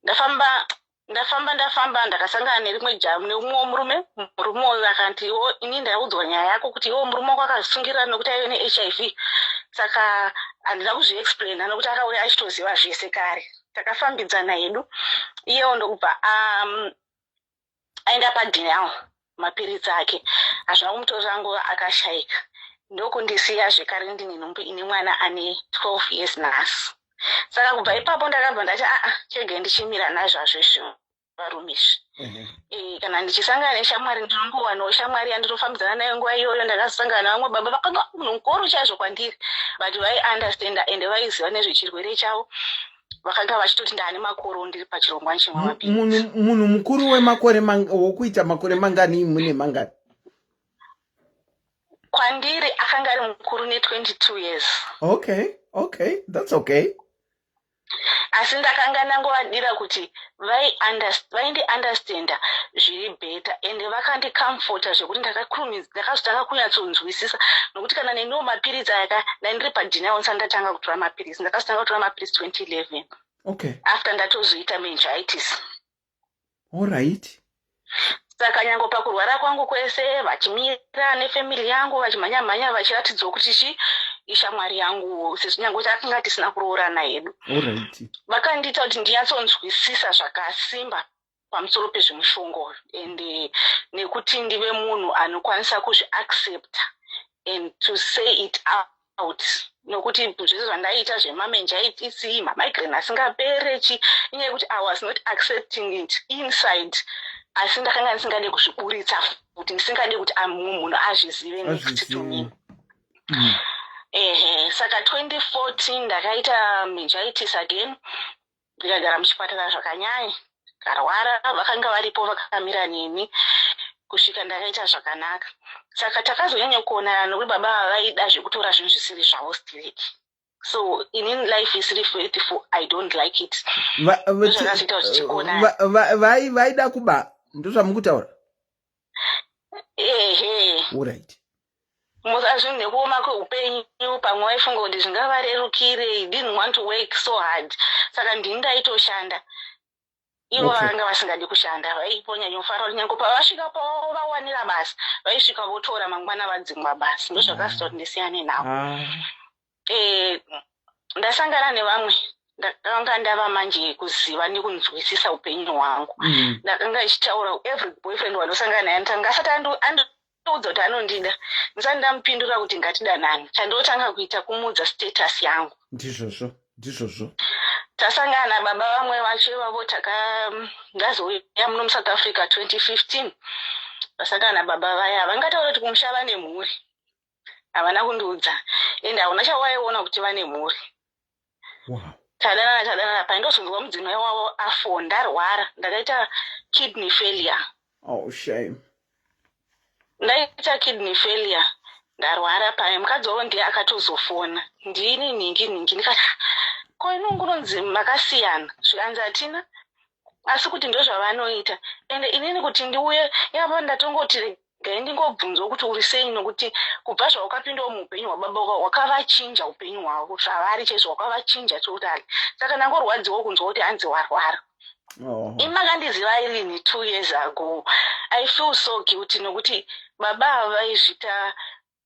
Ndafamba, ndafamba, ndafamba, ndakasangana nerimwe jamu neumwewo murume. Murume uyu akanti, "Iwo, ini ndaudzwa nyaya yako kuti iwo murume wako akazvisungirira nokuti aive neHIV." Saka handina kuzviexplaina nokuti akauya achitoziva zvese kare. Takafambidzana hedu, iyewo ndokubva aenda padenial, mapiritsi ake hazvina kumutorera nguva, akashayika, ndokundisiya zvekare ndine nhumbu ine mwana ane 12 years nhasi. Saka kubva ipapo ndakabva ndati, "Aa, chege ndichimira nazvazvo izvi varume izvi." Kana ndichisangana neshamwari, ndinongowanawo shamwari yandinofambidzana nayo nguva iyoyo. Ndakazosangana navamwe baba vakanga munhu mukuru chaizvo kwandiri, but vaiunderstanda ende vaiziva nezvechirwere chavo. Vakanga vachitoti ndaane makore ndiri pachirongwa chimwe mapiritsi. Munhu mukuru wemakore wokuita makore mangani? Mune mangani? Kwandiri akanga ari mukuru ne22 years. Okay, that's okay. Asi ndakanga ndangovadira kuti vaindiunderstanda zviri better, ende vakandicomforta zvekuti ndakazotanga kunyatsonzwisisa, nokuti kana neniwo mapiritsi aya ndandiri padenial ndisati ndatanga kutora mapiritsi. Ndakazotanga kutora mapiritsi 2011 after ndatozoita meningitis. All right. Saka nyange pakurwara kwangu kwese, vachimira nefamily yangu, vachimhanya-mhanya, vachiratidzawo kuti chi ishamwari yangu, sezvo nyange takanga tisina kuroorana hedu. All right. Vakandiita kuti ndinyatsonzwisisa zvakasimba pamusoro pezvemushonga, and nekuti ndive munhu anokwanisa kuzviaccepta and to say it out, nokuti zvese zvandaiita zvemameningitis, mamigraine asingaperechi, inyaya yekuti I was not accepting it inside, asi ndakanga ndisingade kuzviburitsa futi, ndisingade kuti mumwe munhu azvizive next to me. Ehe, saka 2014 ndakaita meningitis again, ndikagara muchipatara zvakanyanya, karwara. Vakanga varipo, vakamira neni kusvika ndakaita zvakanaka. Saka takazonyanya kuonana nokuti baba ava vaida zvekutora zvinhu zvisiri zvavo straight. So inini life isiri faithful, I don't like it. Ndozvakazoita kuti tikonane. Vaida kuba, ndozvamukutaura? Ehe. Alright. Musazvinhu nekuoma kweupenyu, pamwe vaifunga kuti zvingavarerukire. He didn't want to work so hard, saka ndini ndaitoshanda, ivo vanga vasingadi kushanda. Vaiponyanyofara kuti nyange pavasvika pavawanira basa, vaisvika votora, mangwana vadzingwa basa. Ndozvakazoita kuti ndisiyane navo. Ndasangana nevamwe. Ndakanga ndava manje kuziva nekunzwisisa upenyu hwangu. Ndakanga ichitaura every boyfriend wandosangana naye, ndanga asati andiudza kuti anondida, ndisati ndamupindura kuti ngatidanani, chandotanga kuita kumuudza status yangu. Ndizvozvo, ndizvozvo. Tasangana baba vamwe vacho ivavo, taka ndazouya muno muSouth Africa 2015, vasangana baba vaya, vangataura kuti kumusha vane mhuri. Havana kundiudza, ende hauna chawaiona kuti vane mhuri. Tadanana, tadanana, paindozonzwa mudzimai wavo afo, ndarwara, ndakaita kidney failure. Oh, shame. Ndaita kidney failure, ndarwara paye, mukadzi wavo ndiye akatozofona, "Ndini nhingi nhingi." Ndikati, "Ko inongu unonzi makasiyana?" Zvikanzi, "Hatina, asi kuti ndozvavanoita." Ende inini kuti ndiuye ipapo, ndatongoti regai ndingobvunzwa kuti uri sei, nokuti kubva zvaukapindawo muupenyu hwababa wakavachinja upenyu hwavo, zvavari chaizvo wakavachinja totally. Saka ndangorwadziwa kunzwa kuti hanzi warwara. Imi makandiziva irini 2 years ago. I feel so guilty nokuti baba ava vaizvita,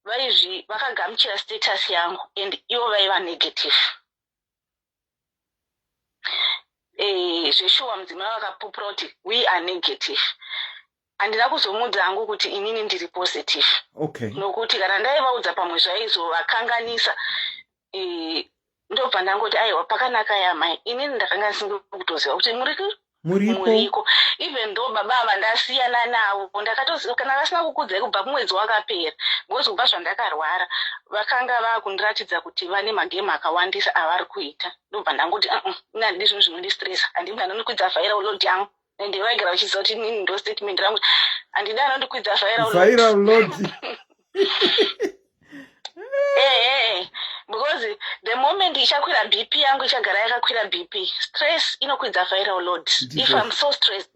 vaizvi vakagamuchira status yangu and ivo vaiva negative. Zveshuwa mudzimai vakapupura kuti we are negative. Handina kuzomuudza hangu kuti inini ndiri positive, nokuti kana ndaivaudza pamwe zvaizovakanganisa. Ndobva ndangoti, "Aiwa, pakanaka yamai, inini ndakanga ndisinge kutoziva kuti muri Muripo. Muriko." Even though baba ava ndasiyana navo, ndakatoziva kana vasina kukudzai kubva kumwedzi wakapera, because kubva zvandakarwara vakanga vakundiratidza kuti vane magemu akawandisa avari kuita. Ndobva ndangoti, "Ini handidi zvinhu zvinondistressa, handidi anondikwidza viral load yangu." Ende vaigara vachiziva kuti inini ndo statement rangu, handidi anondikwidza viral load. Viral load. Ehe, because the moment ichakwira BP yangu, ichagara yakakwira BP. Stress inokwidza viral load. If I'm so stressed,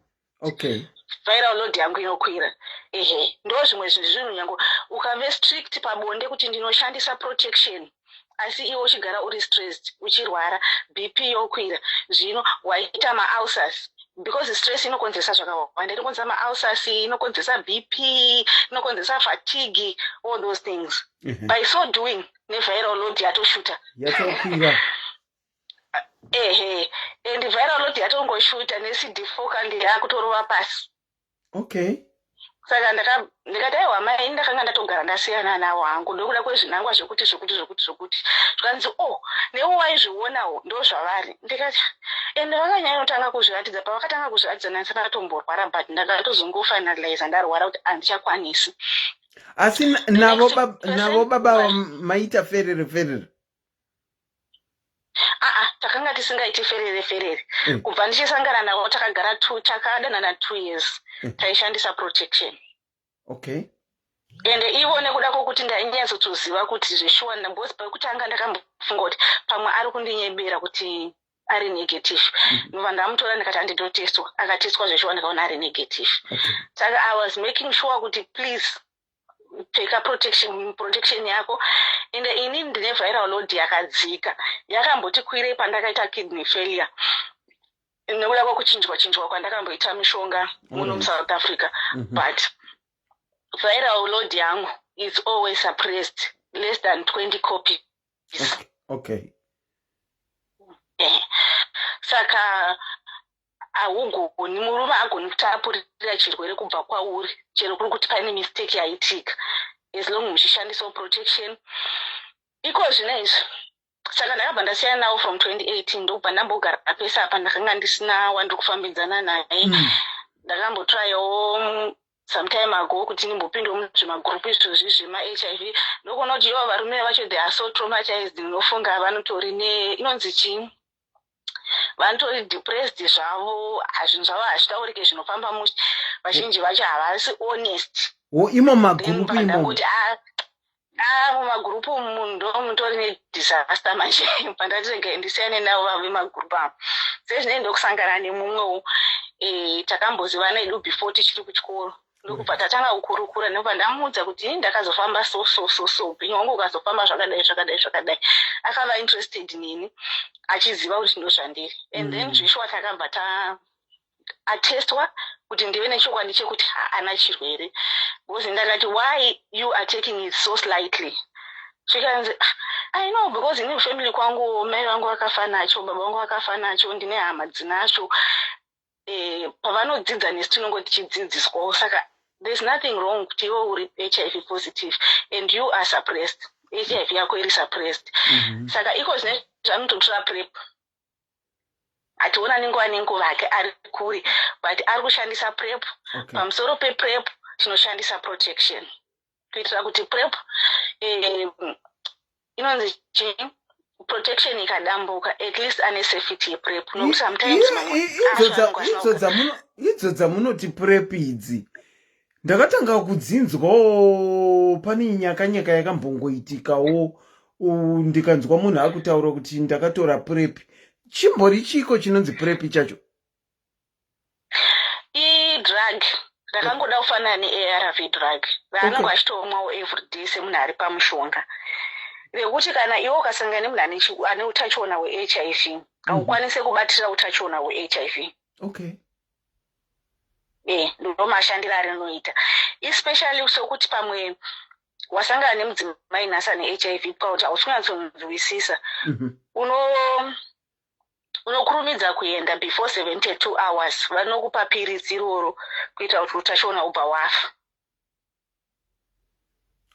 viral load yangu inokwira. Ehe, ndo zvimwe zvinhu. Nyange ukave strict pabonde kuti ndinoshandisa protection, asi iwe uchigara uri stressed, uchirwara, BP yokwira, zvino waita maulcers, because stress inokonzeresa zvakawanda. Inokonzeresa maulcers, inokonzeresa BP, inokonzeresa fatigue, all those things. By so doing, neviral load yatoshuta. Yatokwira. Ehe, and viral load yatongoshuta, neCD4 kandi yakutorova pasi. Saka ndikati, "Aiwa mai, ndakanga ndatogara ndasiyana navo hangu ndokuda kwezvinangwa zvekuti zvekuti zvekuti zvekuti." Zvikanzi, "O, newe waizvionawo, ndo zvavari." Ndikati, ende vakanyanyotanga kuzviratidza, pavakatanga kuzviratidza ndandisati ndatomborwara, but ndakatozongofinaliza ndarwara kuti handichakwanisi. Asi navo baba maita ferere ferere? Aa, takanga tisingaiti ferere ferere. Kubva ndichisangana navo, takagara two, takadanana 2 years, taishandisa protection. Ende ivo nekuda kwokuti ndainyatsotoziva kuti zveshuwa, because pekutanga ndakambofunga kuti pamwe ari kundinyebera kuti ari negative. Ndobva ndamutora, ndikati anditotestwa, akatestwa zveshuwa, ndikaona ari negative. Saka I was making sure kuti please pfeka protection yako. Ende ini ndine viral load yakadzika, yakamboti kwirei pandakaita kidney failure nekuda kwekuchinjwa chinjwa kwandakamboita mishonga muno muSouth Africa, but viral load yangu is always suppressed, less than 20 copies. Saka haugoni, murume agoni kutapurira chirwere kubva kwauri, chero kuri kuti paine mistake yaitika, as long muchishandisawo protection iko zvino izvi. Saka ndakabva ndasiyana navo from 2018, ndokubva ndambogara pese apa ndakanga ndisina wandiri kufambidzana naye. Ndakambotrayawo sometime ago kuti ndimbopindawo muzvimagurupu izvozvi zvemaHIV, ndokuona kuti ivo varume vacho, they are so traumatized. Ndinofunga vanotori ne inonzi chii, vanotori depressed zvavo, zvinhu zvavo hazvitaurike zvinofamba mushe, vazhinji vacho havasi honest. Wo, imo magurupu imomo? Ndangoti, "Ah, ah, mumagurupu umu ndo mutori nedisaster manje." Pandati regai ndisiyane navo vemagurupu avo. Sezvinei ndokusangana nemumwewo, takambozivana edu before tichiri kuchikoro, ndokubva tatanga kukurukura, ndobva ndamuudza kuti ini ndakazofamba so so so so, upenyu hwangu ukazofamba zvakadai zvakadai zvakadai. Akava interested neni achiziva kuti ndo zvandiri, and then zveshuwa takabva ta atestwa kuti ndive nechokwadi chekuti haana chirwere, because ndakati, "Why you are taking it so slightly?" Zvikanzi, "Ah, I know because ini kufamily kwangu mai vangu vakafa nacho, baba vangu vakafa nacho, ndine hama dzinacho. Pavanodzidza nesu tinongo tichidzidziswawo, saka there's nothing wrong kuti iwe uri HIV positive and you are suppressed, HIV yako iri suppressed. Saka iko zvine zvanototora PrEP, hationa nenguva nenguva ake ari kure, but ari kushandisa PrEP. Pamusoro pePrEP tinoshandisa protection kuitira kuti PrEP inonzi chii, protection ikadambuka, at least ane safety yePrEP, nokuti sometimes mamwe acho anenge asina. Idzo dzamunoti PrEP idzi ndakatanga kudzinzwawo pane nyakanyaka yakambongoitikawo, ndikanzwa munhu akutaura kuti ndakatora PrEP. Chimbori chiko chinonzi PrEP chacho? Idrug rakangoda kufanana neARV drug raanenge achitomwawo everyday semunhu ari pamushonga, rekuti kana iwe ukasangana nemunhu ane utachiona hweHIV, haukwanisi kubatira utachiona hweHIV. Ndo mashandiro arinoita, especially sokuti pamwe wasangana nemudzimai nhasi ane HIV, pakuti hausi kunyatsonzwisisa, unokurumidza kuenda before 72 hours, vanokupa piritsi iroro kuitira kuti utachiona ubva wafa.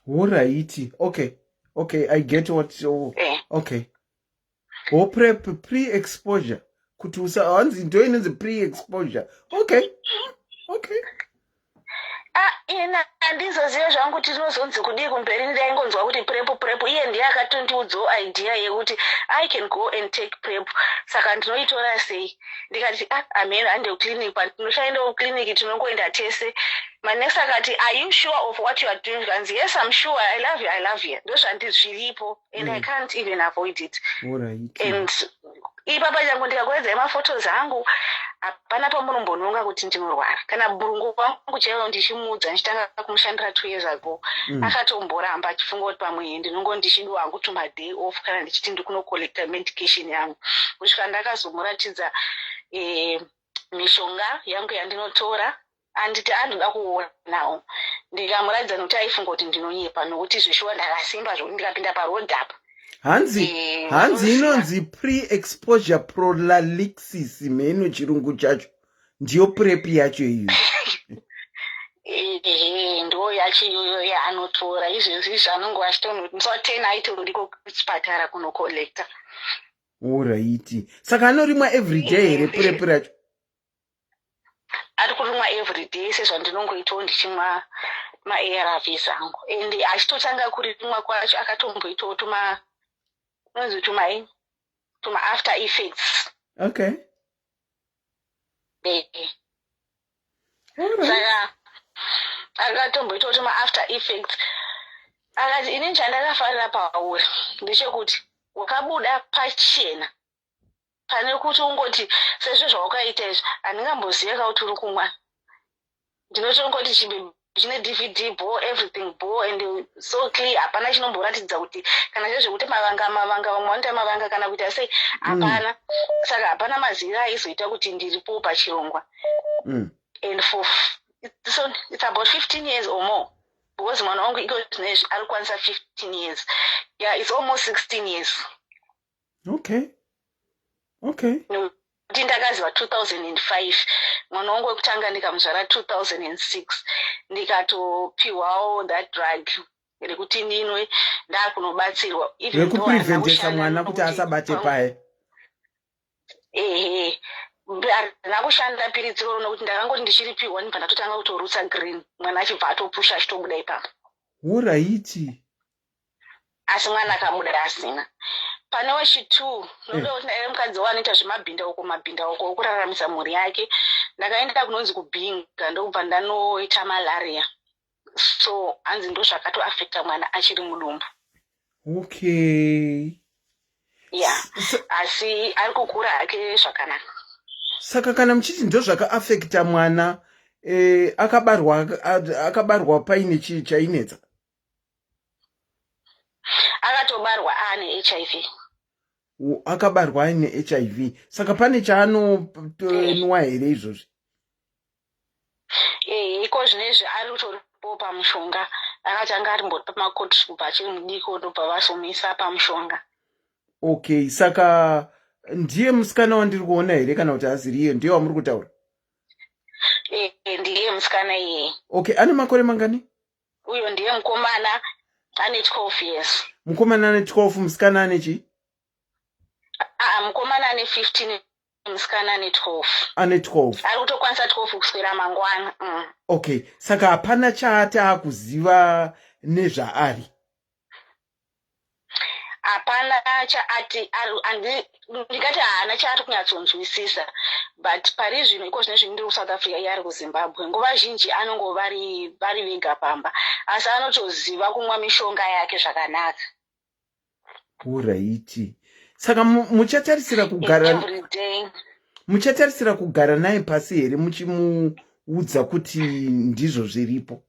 Alright, okay, I get what, oh. Okay, ho, PrEP, pre-exposure, kuti usa, hanzi ndo inonzi pre-exposure. Okay. Ah, ina handizozive zvangu kuti rinozonzi kudii kumberi. Ndaingonzwa kuti PrEP, PrEP. Iye ndiye akatondiudzawo idea yekuti I can go and take PrEP, saka ndinoitora sei? Ndikati, ah, ameno, hande kuclinic. Patinoshaendawo kuclinic tinongoenda tese. Manesi akati, "Are you sure of what you are doing?" Kanzi, "Yes, I'm sure. I love you, I love you." Ndozvandi zviripo and I can't even avoid it. And ipapa changu ndikakuedzai maphotos angu, hapana pamunombononga kuti ndinorwara. Kana murungu wangu chaivo ndichimuudza ndichitanga kumushandira 2 years ago, akatomboramba achifunga kuti pamwe ndinongo ndichidiwa hangu tumaday off kana ndichiti ndikunocollecta medication yangu, kusvika ndakazomuratidza mishonga yangu yandinotora. Anditi andoda kuonawo, ndikamuratidza, nokuti aifunga kuti ndinonyepa, nokuti zveshuwa ndakasimba zvokuti ndikapinda paroad apa. Hanzi hanzi inonzi pre-exposure prophylaxis, mheno chirungu chacho, ndiyo PrEP yacho iyo. Ehe, ndo yacho iyoyo yaanotora izvezvi. Zvanonge achitonoti so 10 aitoriko kuchipatara kunocollecta. Alright, saka anorimwa everyday here PrEP racho? Ari kurimwa everyday sezvandinongoitawo ndichimwa maARVs angu, and achitotanga kurimwa kwacho akatomboitawo tuma unonzi tumai tuma after effects. Saka akatomboitawo tuma after effects. Akati, "Inini chandakafarira pauri ndechekuti wakabuda pachena, pane kuti ungoti sezvo zvawakaita izvi, handingamboziva ka kuti uri kumwa. Ndinotongoti chibebi chine DVD bo, everything bo and so clear. Hapana chinomboratidza kuti kana chezvekuti mavanga mavanga, vamwe vanoita mavanga kana kuita sei, hapana. Saka hapana maziviro aizoita kuti ndiripo pachirongwa." And for so it's about 15 years or more, because mwana wangu iko zvinezvi ari kukwanisa 15 years. Yeah, it's almost 16 years. Nokuti ndakaziva 2005, mwana wangu wekutanga ndikamuzvara 2006, ndikatopiwawo that drug rekuti ndinwe ndaakunobatsirwa. Even though harina Rekupreventesa kushanda mwana kuti nokuti asabate paya. Ehe, harina kushanda piritsi iroro, nokuti ndakangoti ndichiripiwa ndibva ndatotanga kutorutsa green, mwana achibva atopusha achitobuda ipapo. Asi mwana akabuda asina. Pane wechi2, nokuda kuti ndaive mukadzi wanoita zvemabhindauko, mabhindauko okuraramisa mhuri yake, ndakaenda kunonzi kuBinga, ndokubva ndanoita malaria. So hanzi ndo zvakatoafecta mwana achiri mudumbu. Ya, asi ari kukura hake zvakanaka. Saka kana muchiti ndo zvakaafecta mwana, akabarwa paine chii chainetsa? Akatobarwa aane HIV. Akabarwa aine HIV, saka pane chaanonwa here izvozvi? Iko zvinezvi ari kutoripo pamushonga. Akati anga arimbori pamacourt kubva achiri mudiki, ndobva vazomuisa pamushonga. Okay, saka ndiye musikana wandiri kuona here, kana kuti haziriye? Ndiye wamuri kutaura? E, ndiye musikana iyeye. Okay, ane makore mangani? Uyo ndiye mukomana, ane 12 years. Mukomana ane 12, musikana ane chii? Aa, mukomana ane 15, musikana ane 12. Ane 12. Ari kutokwanisa 12 kuswera mangwana. Okay, saka hapana chaati akuziva nezvaari? Hapana chaati, ndingati haana chaari kunyatsonzwisisa, but pari zvino, iko zvino zvino ndiri kuSouth Africa, iye ari kuZimbabwe. Nguva zhinji anongova vari vega pamba, asi anotoziva kumwa mishonga yake zvakanaka. Alright, saka muchatarisira kugara Everyday. Muchatarisira kugara naye pasi here, muchimuudza kuti ndizvo zviripo?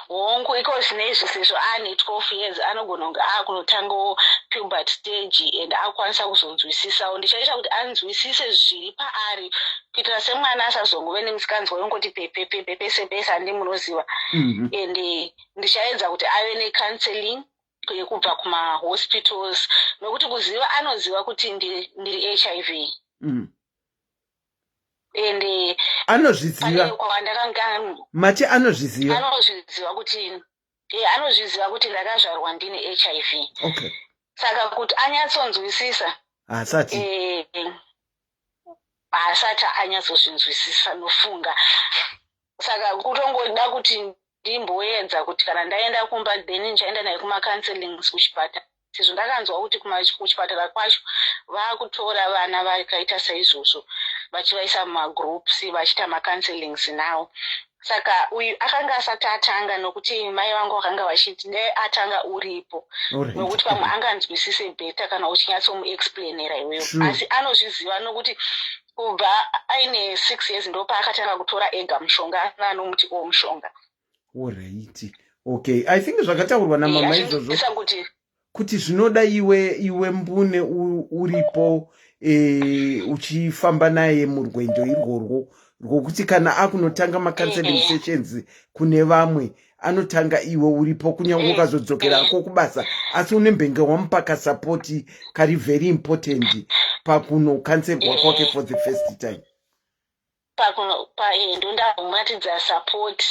Hongu, iko zvinezvi sezvo aane 12 years, anogona kunge aakunotangawo puberty stage and akukwanisa kuzonzwisisawo. Ndichaita kuti anzwisise zviri paari, kuitira semwana asazongove nemusikanzwa yongoti pepepepe pese pese, handi munoziva. And ndichaedza kuti ave necounseling yekubva kumahospitals, nokuti kuziva anoziva kuti ndiri HIV. And Anozviziva? Kwandakanga Mati anozviziva? Anozviziva kuti anozviziva kuti ndakazvarwa ndine HIV. Saka kuti anyatsonzwisisa, Haasati. Haasati anyatsozvinzwisisa, nofunga. Saka kutongoda kuti ndimboedza kuti kana ndaenda kumba, then ndichaenda naye kumacounselings kuchipatara, sezvo ndakanzwa kuti kuchipatara kwacho vaakutora vana vakaita saizvozvo, vachivaisa mumagroups, vachiita macounselings nawo. Saka uyu akanga asati atanga, nokuti mai vangu vakanga vachiti dai atanga uripo, nokuti pamwe anganzwisise better kana uchinyatsomuexplainera iweyo. Asi anozviziva, nokuti kubva aine 6 years ndopaakatanga kutora ega mushonga, asina anomuti o mushonga. Alright, okay, I think zvakataurwa namama izvozvo Achizwisisa kuti kuti zvinoda iwe mbune uripo, uchifamba naye murwendo irworwo, rwokuti kana akunotanga macounseling sessions kune vamwe, anotanga iwe uripo, kunyange ukazodzokerako kubasa, asi unembenge wamupa kasupport kari very important pakunocounselwa kwake for the first time. Pakuno pa ndondamuratidza support,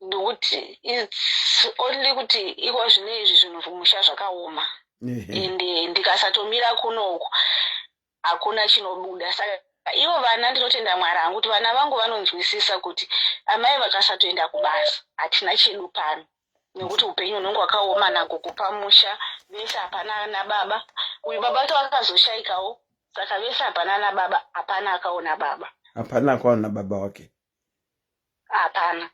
nokuti it's only kuti iko zvino izvi zvinhu musha zvakaoma. And ndikasatomira kunoku, hakuna chinobuda. Saka ivo vana, ndinotenda Mwari hangu kuti vana vangu vanonzwisisa kuti amai vakasatoenda kubasa, hatina chedu pano, nekuti upenyu hunenge hwakaoma nagogo pamusha. Vese hapana nababa. Uyu baba to akazoshayikawo, saka vese hapana nababa, hapana akaona baba. Hapana akaona baba wake? Hapana.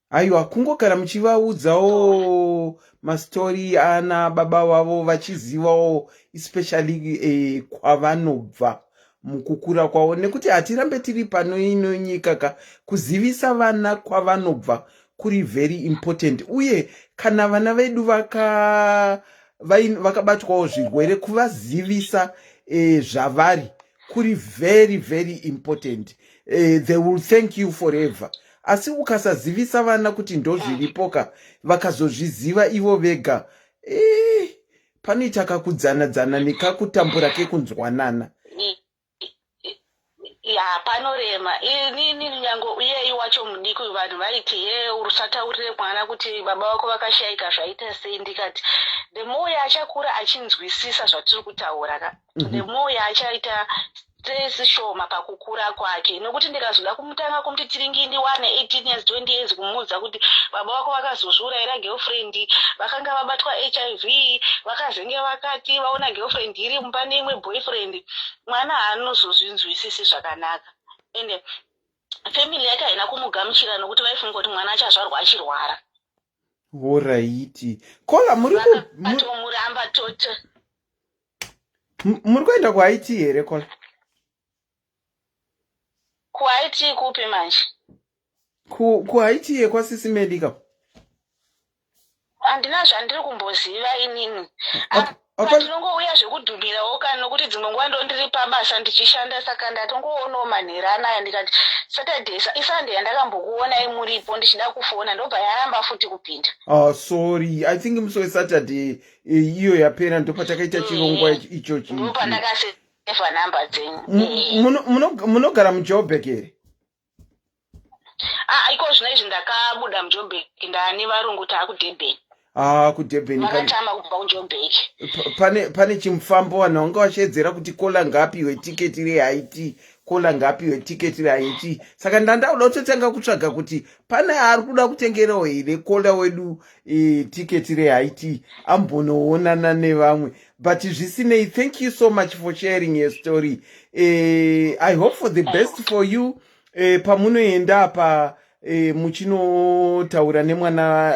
Aiwa, kungogara muchivaudzawo mastori ana baba vavo, vachizivawo especially kwavanobva mukukura kwavo, nekuti hatirambe tiri pano ino nyika ka. Kuzivisa vana kwavanobva kuri very important, uye kana vana vedu vakabatwawo zvirwere, kuvazivisa zvavari kuri very very important. They will thank you forever. Asi ukasazivisa vana kuti ndozviripoka, vakazozviziva ivo vega, panoita kakudzana-dzana nekakutambura kekunzwanana. Ya, panorema. Inini nyange uyeyi wacho mudiki, vanhu vaiti, "Ye, usataurire mwana kuti baba vako vakashayika, zvaita sei?" Ndikati the more yaachakura achinzwisisa zvatiri kutaura ka, the more yaachaita stress shoma pakukura kwake, nokuti ndikazoda kumutanga kumuti tiringindi wane 18 years, 20 years, kumuudza kuti baba vako vakazozviurayira girlfriend, vakanga vabatwa HIV, vakazenge vakati vaona girlfriend iri mumba neimwe boyfriend, mwana haanozozvinzwisisi zvakanaka. Ende family yake haina kumugamuchira, nokuti vaifunga kuti mwana achazvarwa achirwara. Alright, Kola, muri Vakatomuramba toto. Muri kuenda kuIT here, Kola? KuIT kupi manje? KuIT yekwasisi Medical. Handina zvandiri kumboziva inini. Ndinongouya zvekudhumirawo kani, nokuti dzimwe nguva ndo ndiri pabasa ndichishanda, saka ndatongoonawo manhero anaya. Ndikati Saturday, iSunday yandakambokuonai muripo, ndichida kufona, ndobva yaramba futi kupinda. Oh, sorry, I think musi weSaturday iyo yapera ndopatakaita chirongwa ichochi. Ndopandakasevha namba dzenyu. Munogara muJoburg here? Ah, iko zvino izvi ndakabuda muJoburg, ndaane varungu, taakuDurban. Ah, kuDurban. Vakatama kubva kuJoburg. Pane chimufambo, vanhu vanga vachiedzera kuti caller ngapiwe tiketi reHigh Tea, caller ngapiwe tiketi rehigh tea. Saka ndandauda kutotanga kutsvaga kuti pane ari kuda kutengerawo here caller wedu tiketi rehigh tea, ambonoonana nevamwe. But zvisinei, thank you so much for sharing your story. I hope for the best for you pamunoenda pa muchinotaura nemwana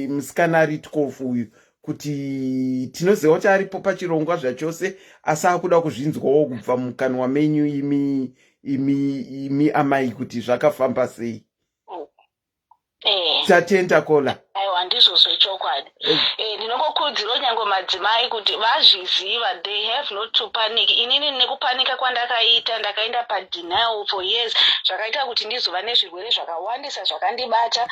musikana ari 12 uyu, kuti tinoziva kuti aripo pachirongwa zvachose, asi akuda kuzvinzwawo kubva mukanwa menyu imi amai kuti zvakafamba sei. Tatenda, caller. Aiwa, ndizvo zvechokwadi. Ndinongokurudzirawo nyange madzimai kuti vazviziva, they have not to panic. Inini nekupanika kwandakaita, ndakaenda padenial for years, zvakaita kuti ndizova nezvirwere zvakawandisa zvakandibata.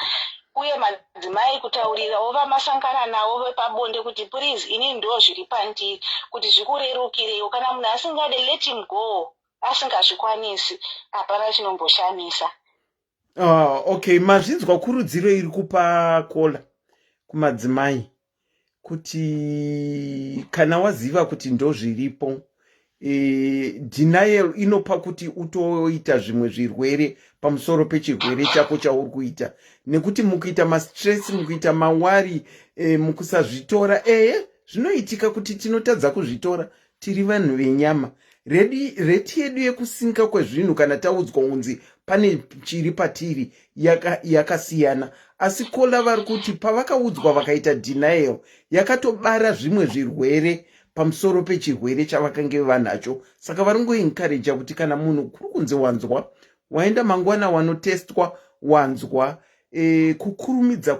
Uye madzimai kutaurirawo vamasangana navo vepabonde kuti please, inini ndo zviri pandiri, kuti zvikurerukirewo. Kana munhu asingade, let him go. Asingazvikwanisi, hapana chinomboshamisa. Ah, okay, mazvinzwa kurudziro iri kupa caller kumadzimai kuti kana waziva kuti ndo zviripo, denial inopa kuti utoita zvimwe zvirwere pamusoro pechirwere chako chauri kuita, nekuti mukuita mastress, mukuita maworry, mukusazvitora. Eye, zvinoitika kuti tinotadza kuzvitora, tiri vanhu venyama. Rate yedu yekusinka kwezvinhu kana taudzwa kunzi pane chiri patiri yakasiyana, asi caller vari kuti pavakaudzwa vakaita denial, yakatobara zvimwe zvirwere pamusoro pechirwere chavakange vanacho. Saka vari ngoencourager kuti kana munhu kuri kunzi wanzwa, waenda mangwana wanotestwa, wanzwa, kukurumidza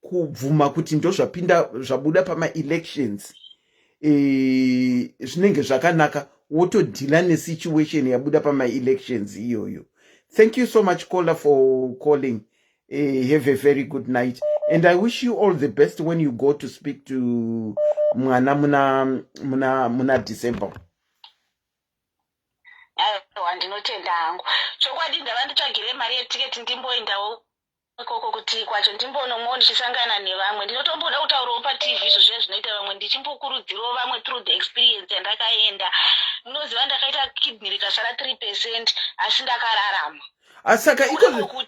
kubvuma kuti ndozvapinda zvabuda pamaelections, zvinenge zvakanaka, wotodeala nesituation yabuda pamaelections iyoyo. Thank you so much, caller, for calling. Have a very good night and I wish you all the best when you go to speak to mwana muna December. Aiwa, ndinotenda hangu. Chokwadi ndava nditsvagire mari yetiketi, ndimboendawo ikoko kuti kwacho ndimbonomwo ndichisangana nevamwe. Ndinotomboda kutaurawo paTV izvo zviya zvinoita vamwe, ndichimbokurudzirawo vamwe through the experience yandakaenda. Munoziva, ndakaita kidney rikasara 3%, asi ndakararama. Saka iko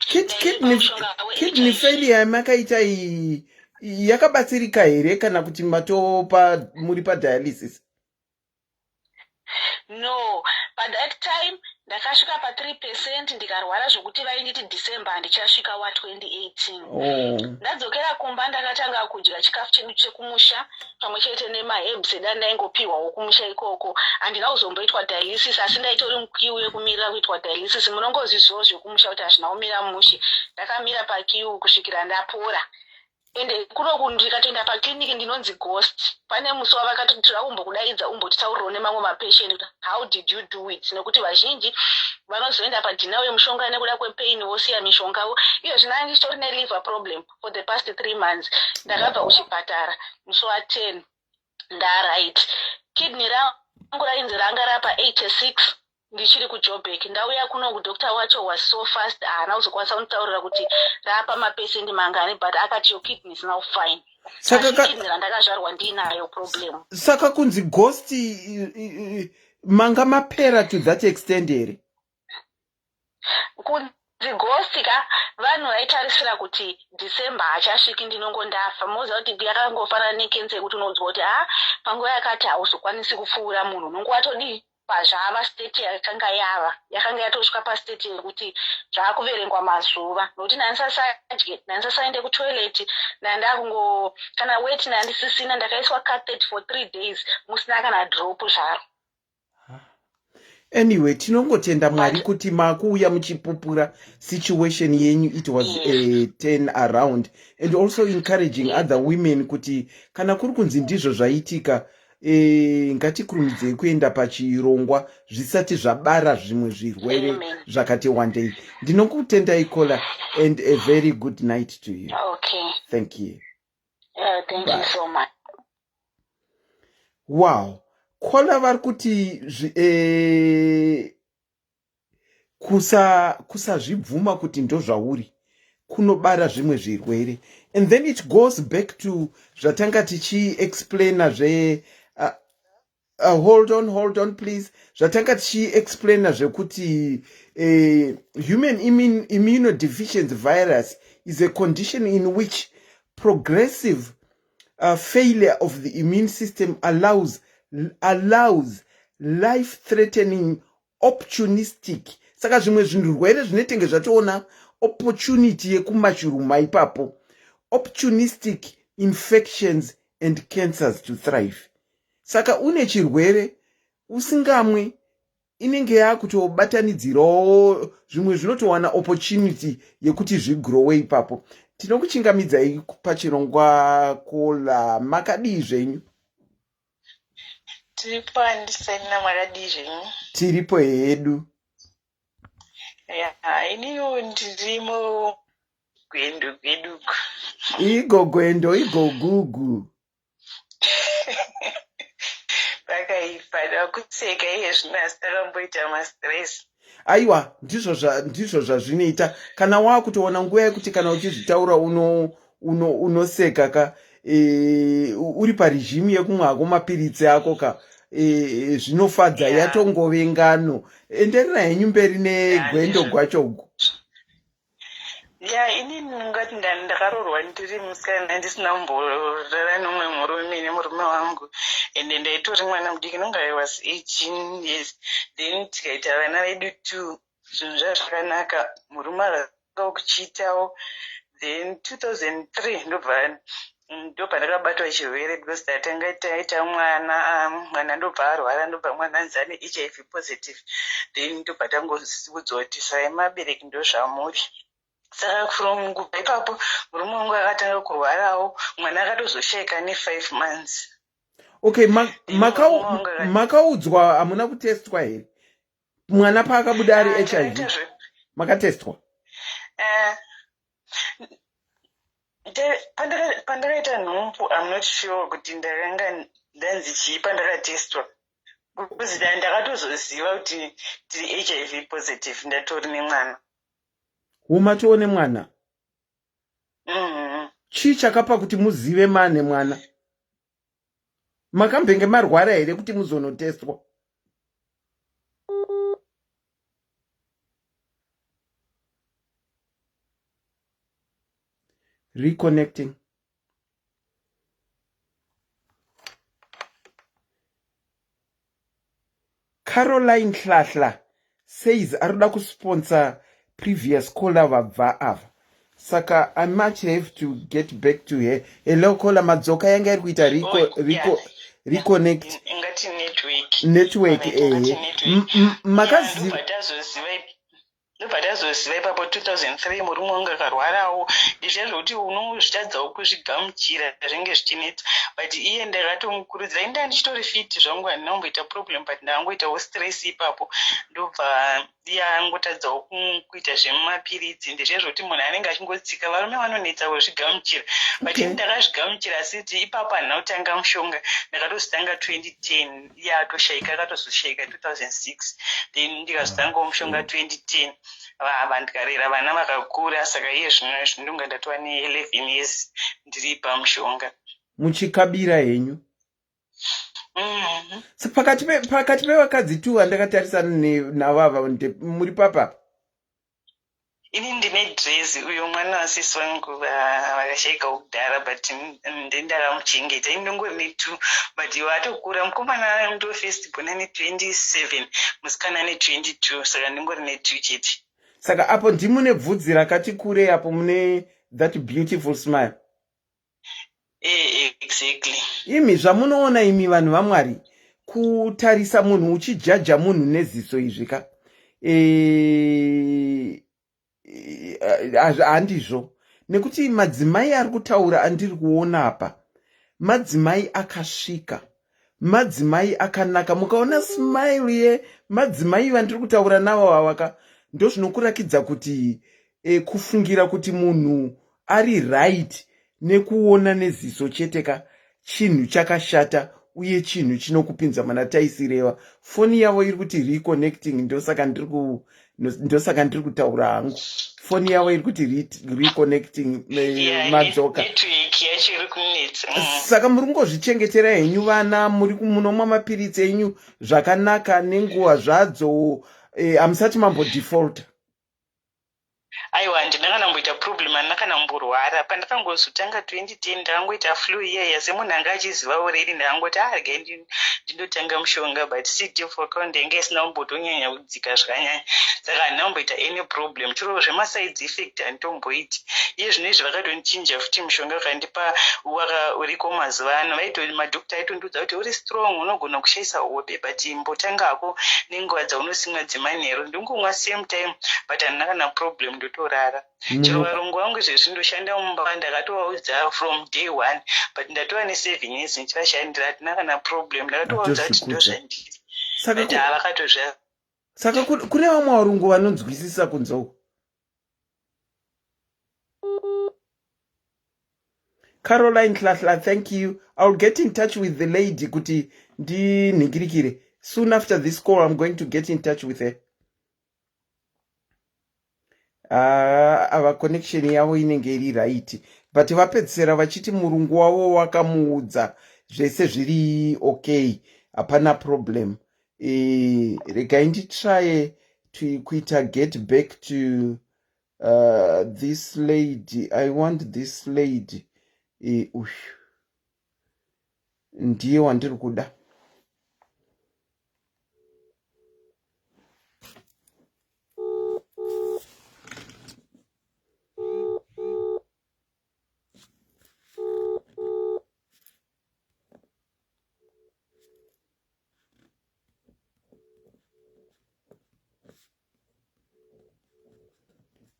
kidney failure yamakaita iyi yakabatsirika here, kana kuti matopa muri padialysis? No, by that time ndakasvika pa3%, ndikarwara zvokuti vainditi December handichasvika wa2018. Ndadzokera kumba, ndakatanga kudya chikafu chedu chekumusha pamwe chete nemaherbs edu andaingopiwawo kumusha ikoko. Handina kuzomboitwa dialysis, asi ndaitori muqueue yekumirira kuitwa dialysis. Munongozvizivawo zvekumusha kuti hazvina kumira mushe. Ndakamira paqueue kusvikira ndapora. Ende kunoku ndikatoenda paclinic ndinonzi ghost. Pane musi wavakati toda kumbokudaidza umbotitaurirawo nemamwe mapatient kuti how did you do it, nekuti vazhinji vanozoenda padenial yemushonga nekuda kwepain, vosiya mishongawo. Iyo zvino andichitori neliver problem for the past 3 months. Ndakabva kuchipatara musi wa10 ndaright. Kidney rangu rainzi ranga rapa 86 ndichiri kuJoburg. Ndauya kuno, kudoctor wacho was so fast, haana kuzokwanisa kunditaurira kuti rapa mapesendi mangani, but akati your kidney is now fine. Saka Kidney randakazvarwa ndiinayo problem. Saka kunzi ghost, manga mapera to that extent here? Kunzi ghost ka, vanhu vaitarisira kuti December hachasviki, ndinongo ndafa. Moziva kuti yakangofanana nekensa yekuti unonzwa kuti ha, panguva yakati hauzokwanisi kupfuura munhu, unonge watodii pazvava state yakanga yava, yakanga yatosvika pastate yekuti zvaakuverengwa mazuva, nokuti ndandisasadye, ndandisasaende kutoilet, ndandakungo kana weti ndandisisina. Ndakaiswa catheter for 3 days musina kana drop zvaro. Anyway, tinongotenda Mwari kuti makuuya muchipupura situation yenyu. It was a turn around and also encouraging other women kuti kana kuri kunzi ndizvo zvaitika, ngatikurumidzei kuenda pachirongwa zvisati zvabara zvimwe zvirwere zvakati wandei. Ndinokutendai, caller, and a very good night to you. Okay. Thank you. Thank you so much. Wow, caller vari kuti kusazvibvuma kuti ndozvauri kunobara zvimwe zvirwere. And then it goes back to zvatanga tichiexplaina zve hold on, hold on please, zvatanga tichiexplaina zvekuti human immunodeficiency virus is a condition in which progressive failure of the immune system allows life threatening opportunistic. Saka zvimwe zvirwere zvinetenge zvatoona opportunity yekumashuruma ipapo, opportunistic infections and cancers to thrive. Saka une chirwere usingamwe, inenge yakutobatanidzirawo zvimwe zvinotowana opportunity yekuti zvigrowe ipapo. Tinokuchingamidzai pachirongwa, caller. Makadii zvenyu? Tiripo, handisena. Makadii zvenyu? Tiripo hedu. Ya, iniwo ndirimo gwendo gweduku. Igo gwendo, igo gugu. Pakaipa, dakuseka iye zvino, asi takamboita mastress. Aiwa, ndizvo zvazvinoita kana waakutowana nguva yekuti kana uchizvitaura unoseka ka. Uri paregime yekumwa hako mapiritsi ako ka, zvinofadza. Yatongove ngano. Enderera henyu mberi negwendo gwachogo. Ya, inini ndingati ndakaroorwa ndiri musikana, ndisina kumborara nomumwe murume nemurume wangu, ende ndaitori mwana mudiki, nonga I was 18 years. Then tikaita vana vedu two, zvinhu zvazvakanaka, murume akanga kuchiitawo. Then 2003 ndobva ndopandakabatwa chirwere, because tatanga taita mwana, mwana ndobva arwara, ndobva mwana anzi ane HIV positive. Then ndobva tangoudzwa kuti sai mabereki ndozvamuri. Saka from kubva ipapo murume wangu akatanga kurwarawo, mwana akatozoshayika ne5 months. Okay, makaudzwa, hamuna kutestwa here mwana paakabuda ari Ah, HIV? takaita Makatestwa? Pandakaita nhumbu, I'm not sure kuti ndakanga ndanzi chii pandakatestwa, because ndakatozoziva kuti tiri HIV positive ndatori nemwana. Umatowo nemwana? Chii chakapa kuti muzive mane mwana? Makambenge marwara here kuti muzonotestwa? Reconnecting. Caroline Hlahla says ari kuda kusponsor previous caller vabva ava, saka I much have to get back to her. Hello caller, madzoka. Yanga iri kuita Oh, reconnect. Ingati network. Network. Alright, ingati Ehe. network. Makaziva Ndobva tazoziva ipapo 2003 murume wangu akarwarawo. Ndizviya zvokuti unozvitadzawo kuzvigamuchira, zvinenge zvichinetsa, but iye ndakatomukurudzira. Ini ndandichitori fit zvangu, handina kumboita problem, but ndakangoitawo stress ipapo, ndobva iye angotadzawo kuita zvemapiritsi. Ndizviya zvokuti munhu anenge achingotsika, varume vanonetsa kuzvigamuchira, but ini ndakazvigamuchira, asi kuti ipapo handina kutanga mushonga. Ndakatozotanga 2010 iye atoshayika, akatozoshayika 2006. Then ndikazotangawo mushonga 2010, vava ndikarera vana vakakura. Saka iye zvino ndinonga ndatova ne11 years ndiri pamushonga. Muchikabira henyu. So pakati pevakadzi tu vandakatarisana navo ava, muri papapa. Ini ndine dresi, uyo mwana wasisi vangu vakashayikawo kudhara, but ndendakamuchengeta. Ini ndongori ne2, but iwo atokura, mukomana ndo first born ane 27, musikana ane 22, saka ndingori ne2 chete. Saka apo ndimune bvudzi rakati kurei, apo mune that beautiful smile. Exactly. Imi zvamunoona imi vanhu vaMwari. Kutarisa munhu uchijaja munhu neziso izvi ka e, handizvo nekuti madzimai ari kutaura andiri kuona apa madzimai akasvika madzimai akanaka mukaona smile ye madzimai vandiri kutaura navo avaka ndozvinokurakidza kuti e, kufungira kuti munhu ari right nekuona neziso chete ka chinhu chakashata uye chinhu chinokupinza mana taisireva foni yavo iri kuti reconnecting ndosaka ndiri ku ndosaka ndiri kutaura hangu foni yavo iri kuti reconnecting eh, madzoka saka muri kungozvichengetera henyu vana muri munomwa mapiritsi enyu zvakanaka nenguva zvadzo eh, hamusati mambodefaulta Aiwa handina kana kumboita problem handina kana kumborwara. Pandakangozotanga 2010 ndakangoita flu iya iya semunhu anga achiziva already ndakangoti ah regai ndindotanga mushonga but CD4 count yanga isina kumbotonyanya kudzika zvakanyanya saka handina kumboita any problem chero zvemasides effect handitomboiti. Iye zvino izvi vakatondichinja futi mushonga vakandipa waka uriko mazuva ano vaito madoctor aitondiudza kuti uri strong unogona kushaisa hope but imbotanga hako nenguva dzaunosimwa dzemanheru ndingomwa same time but handina kana problem ndotorara mm. chero varungu vangu izvezvi ndoshanda mumba ndakatovaudza from day one but ndatova neseven years ndichivashandira hatina kana problem ndakatovaudza kuti ndozvandiri but havakatozvia saka kune vamwe varungu vanonzwisisa kunze uku Caroline Hlahla, thank you. I'll get in touch with the lady kuti ndinhingirikire. Soon after this call, I'm going to get in touch with her. Ah, ava connection yavo inenge iri right but vapedzisira vachiti murungu wavo wakamuudza zvese zviri okay hapana problem e, regai nditraye kuita get back to uh, this lady i want this lady e, uyu ndiye wandiri kuda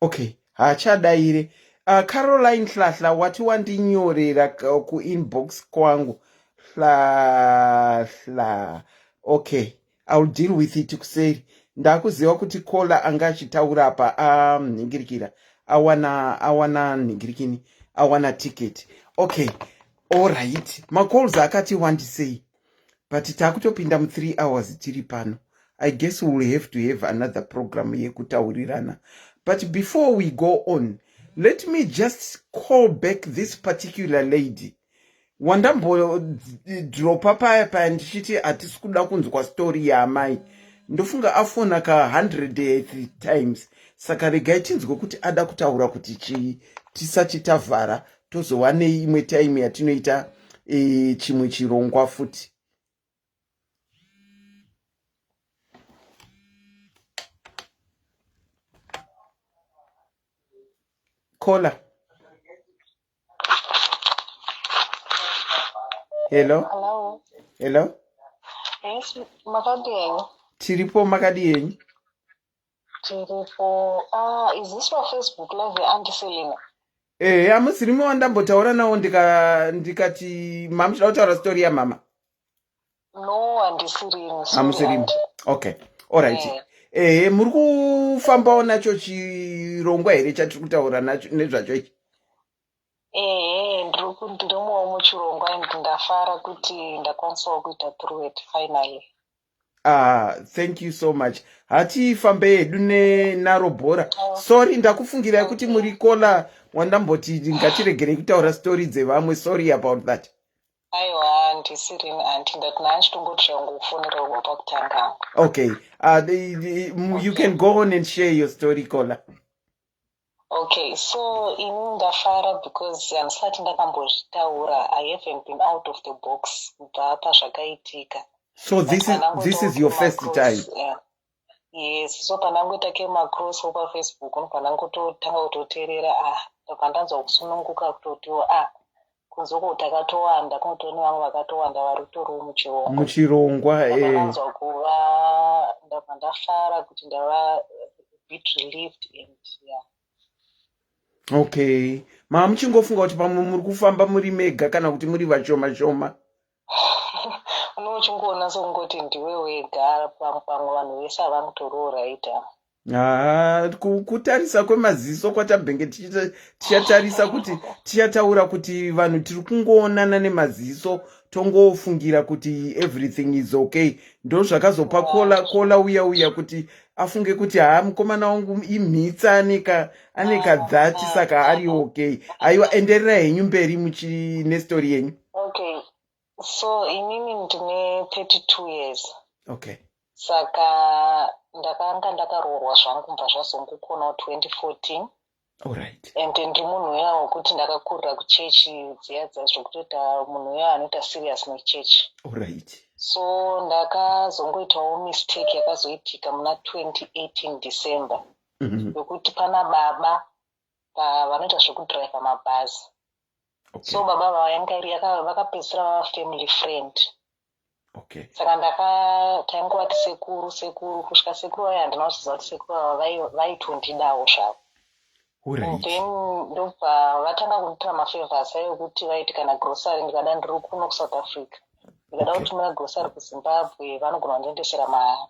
okay haachadaire uh, caroline hlahla wati wandinyorera kuinbox kwangu hlahla okay ill deal with it kuseri ndakuziva kuti kola anga achitaura apa amhingirikira um, awana awana nhingirikini awana ticket okay allright macalls akati wandisei but takutopinda mu3 hours tiri pano i guess we will have to have another program yekutaurirana but before we go on let me just call back this particular lady wandambodropa paya paya ndichiti hatisi kuda kunzwa story yaamai ndofunga afona ka 100 times saka regai tinzwe kuti ada kutaura kuti chii tisati tavhara tozova neimwe time yatinoita e, chimwe chirongwa futi Caller. Hello. Hello. Hello. Yes, makadii? Tiripo makadii henyu? Tiripo. Ah, is this your Facebook live yeAuntie Selina? Eh, hamusirimi wandambotaura nawo ndika ndikati mamuchida kutaura story yamama. No, handisirimi. Hamusirimi. Okay. All right. Eh. Eh, muri kufambawo nacho chirongwa here chatiri kutaura nacho nezvacho ichi? Ehe, ndirimowo muchirongwa and ndafara kuti ndakwanisawo kuita through it finally. Ah, thank you so much. Hatifambe hedu nenaro bhora. Oh. Sorry, ndakufungirai kuti muri kola wandamboti ngatiregerei kutaura story dzevamwe. Sorry about that. Aiwa handisirini anti ndati ndanchitongoti zvangu kufonera kubva pakutanga. Okay. Uh, you can go on and share your story kola. Okay, so ini ndafara because handisati ndakambozvitaura. I haven't been out of the box kubva pazvakaitika. So this is, this is your first time? Yeah. Yes, so pandangoita came across pafacebook ndobva ndangototanga kutoteerera ah ndobva ndanzwa kusununguka kutotiwo ah Kunze uko takatowanda, kunotori nevamwe vakatowanda vari kutoriwo muchirongwa. Muchirongwa, eh. Ndakanzwa kuva ndabva ndafara kuti ndava bit relieved and yeah. Okay, maa muchingofunga kuti pamwe muri kufamba muri mega kana kuti muri vashoma shoma? Unenge uchingoona sekungoti ndiwe wega, pamwe vanhu vese havanotoriwo right ava. Haa, kutarisa kwemaziso kwatabhenge tichatarisa kuti tichataura kuti vanhu tiri kungoonana nemaziso, tongofungira kuti everything is okay. Ndo zvakazopa kola kola uya uya kuti afunge kuti haa, mukomana wangu imhitsa, ane kadhati, saka ari okay. Aiwa, enderera henyu mberi muchi nestori yenyu. Okay, so inini ndine 32 years. Saka ndakanga ndakaroorwa zvangu, mbva zvazongokonawo 2014. And ndiri munhu uya wekuti ndakakurira kuchechi dziya dziya, zvekutoita munhu uya anoita serious nechechi. So ndakazongoitawo mistake yakazoitika muna 2018 December, yokuti pana baba vanoita zvekudhiraivha mabhazi. So baba vayanga iri vakapedzisira vava family friend. Saka ndaka taingovati sekuru, sekuru, kusvika sekuru vaya handina kuziva kuti sekuru ava vaitondidawo zvavo. Then ndobva vatanga kundiitira mafavors ayo ekuti vaiti kana grocery ndikada, ndiri kuno kuSouth Africa, ndikada kutumira grocery kuZimbabwe, vanogona kundiendesera mahara.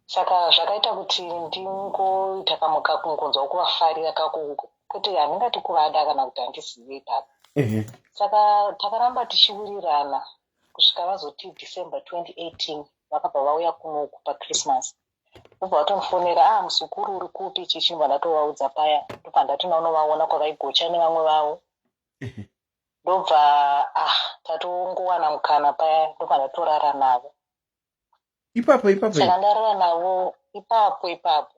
Saka zvakaita kuti ndingoita kamwe kakungonzwa kuvafarira kako, kwete handingati kuvada kana kuti handizivi ipapo. Saka takaramba tichiwirirana kusvika vazoti December 2018 vakabva vauya kunoku paChristmas, ndobva vatondifonera, "Ah, muzukuru, uri kupi?" Chichi ndobva ndatovaudza paya, ndobva ndati naunovaona kwavaigocha nevamwe vavo. Ndobva, ah, tatongowana mukana paya, ndobva ndatorara navo. Ipapo ipapo? Saka ndarara navo ipapo ipapo,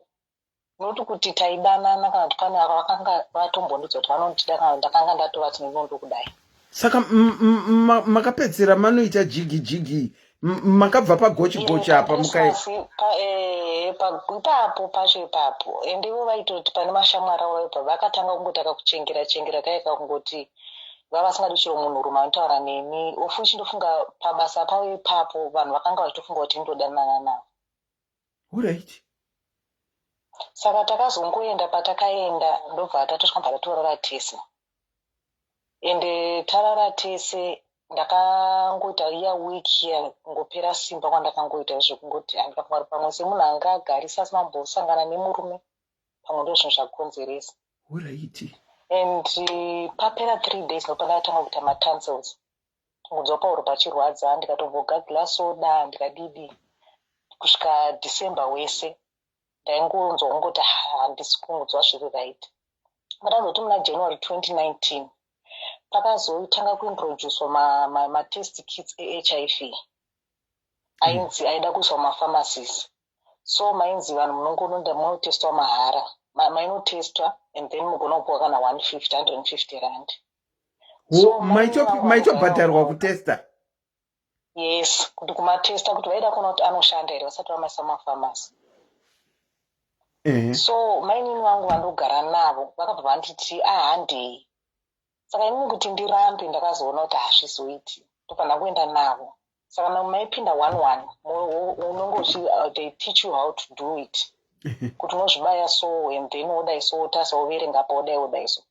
noti kuti taidanana kana kuti pane vakanga vatombondiudza kuti vanondida, kana ndakanga ndatovati ndinondo kudai. Saka makapedzisira manoita jigi jigi, makabva pagochi gochi apa mukai? Ipapo pacho ipapo, ende ivo vaitoti pane mashamwari avo vaibva vakatanga kungotaka kuchengera chengera kaika kungoti vava vasingadi chero munhurume anotaura neni ofuchi. Ndofunga pabasa pavo ipapo vanhu vakanga vachitofunga kuti ndodanana navo. Saka takazongoenda, patakaenda ndobva tatosvika, bva tatorara tese. Ende tarara tese ndakangoita iya week iya kungopera simba kwandakangoita, zvekungoti handikafunga kuti pamwe semunhu anga agarisa asina kumbosangana nemurume, pamwe ndo zvinhu zvakonzeresa. And papera 3 days ndopandakatanga kuita matonsils, kunzwa pauro pachirwadza, ndikatombogagila soda, ndikadidi, kusvika December wese ndaingonzwa kungoti handisi kunzwa zviri right. Pandazoti muna January 2019 pakazotanga kuintroducwa matest kits eHIV, ainzi aida kuiswa mumapharmacies. So mainzi vanhu munongononda munotestwa mahara, mainotestwa and then mugona kupiwa kana 150, 150 rand. So maitobhadharwa kutesta? Yes, kuti kumatesta, kuti vaida kuona kuti anoshanda here vasati vamaisa mumapharmacy. So mainini vangu vandogara navo vakabva vanditi, "Ahandei." Saka inini kuti ndirambe, ndakazoona kuti hazvizoiti, ndobva ndangoenda navo. Saka maipinda one one, unonge uchi they teach you how to do it, kuti unozvibaya so and then wodai so, wotasa, woverenga apa, wodai, wodai so.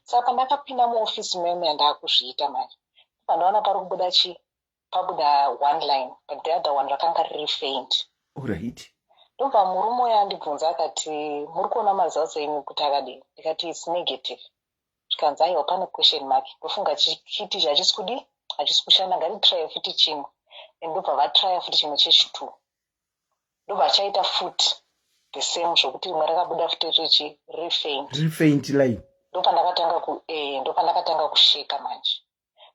Saka pandakapinda muofisi memo yandakuzviita manje, pandaona pari kubuda chi pabuda one line, but the other one rakanga riri faint. Ndobva murume uyo andibvunza akati, "Muri kuona maresults enyu kuti akadini?" Ndikati, "It's negative." Zvikanzi, "Aiwa, pane question mark, ndofunga chikit ichi hachisi kudi, hachisi kushanda, ngatitry futi chimwe." And ndobva vatrya futi chimwe chechi2, ndobva chaita futi the same, zvokuti rimwe rakabuda futi richi riri faint. Riri faint line. Ndopandakatanga kusheka manje.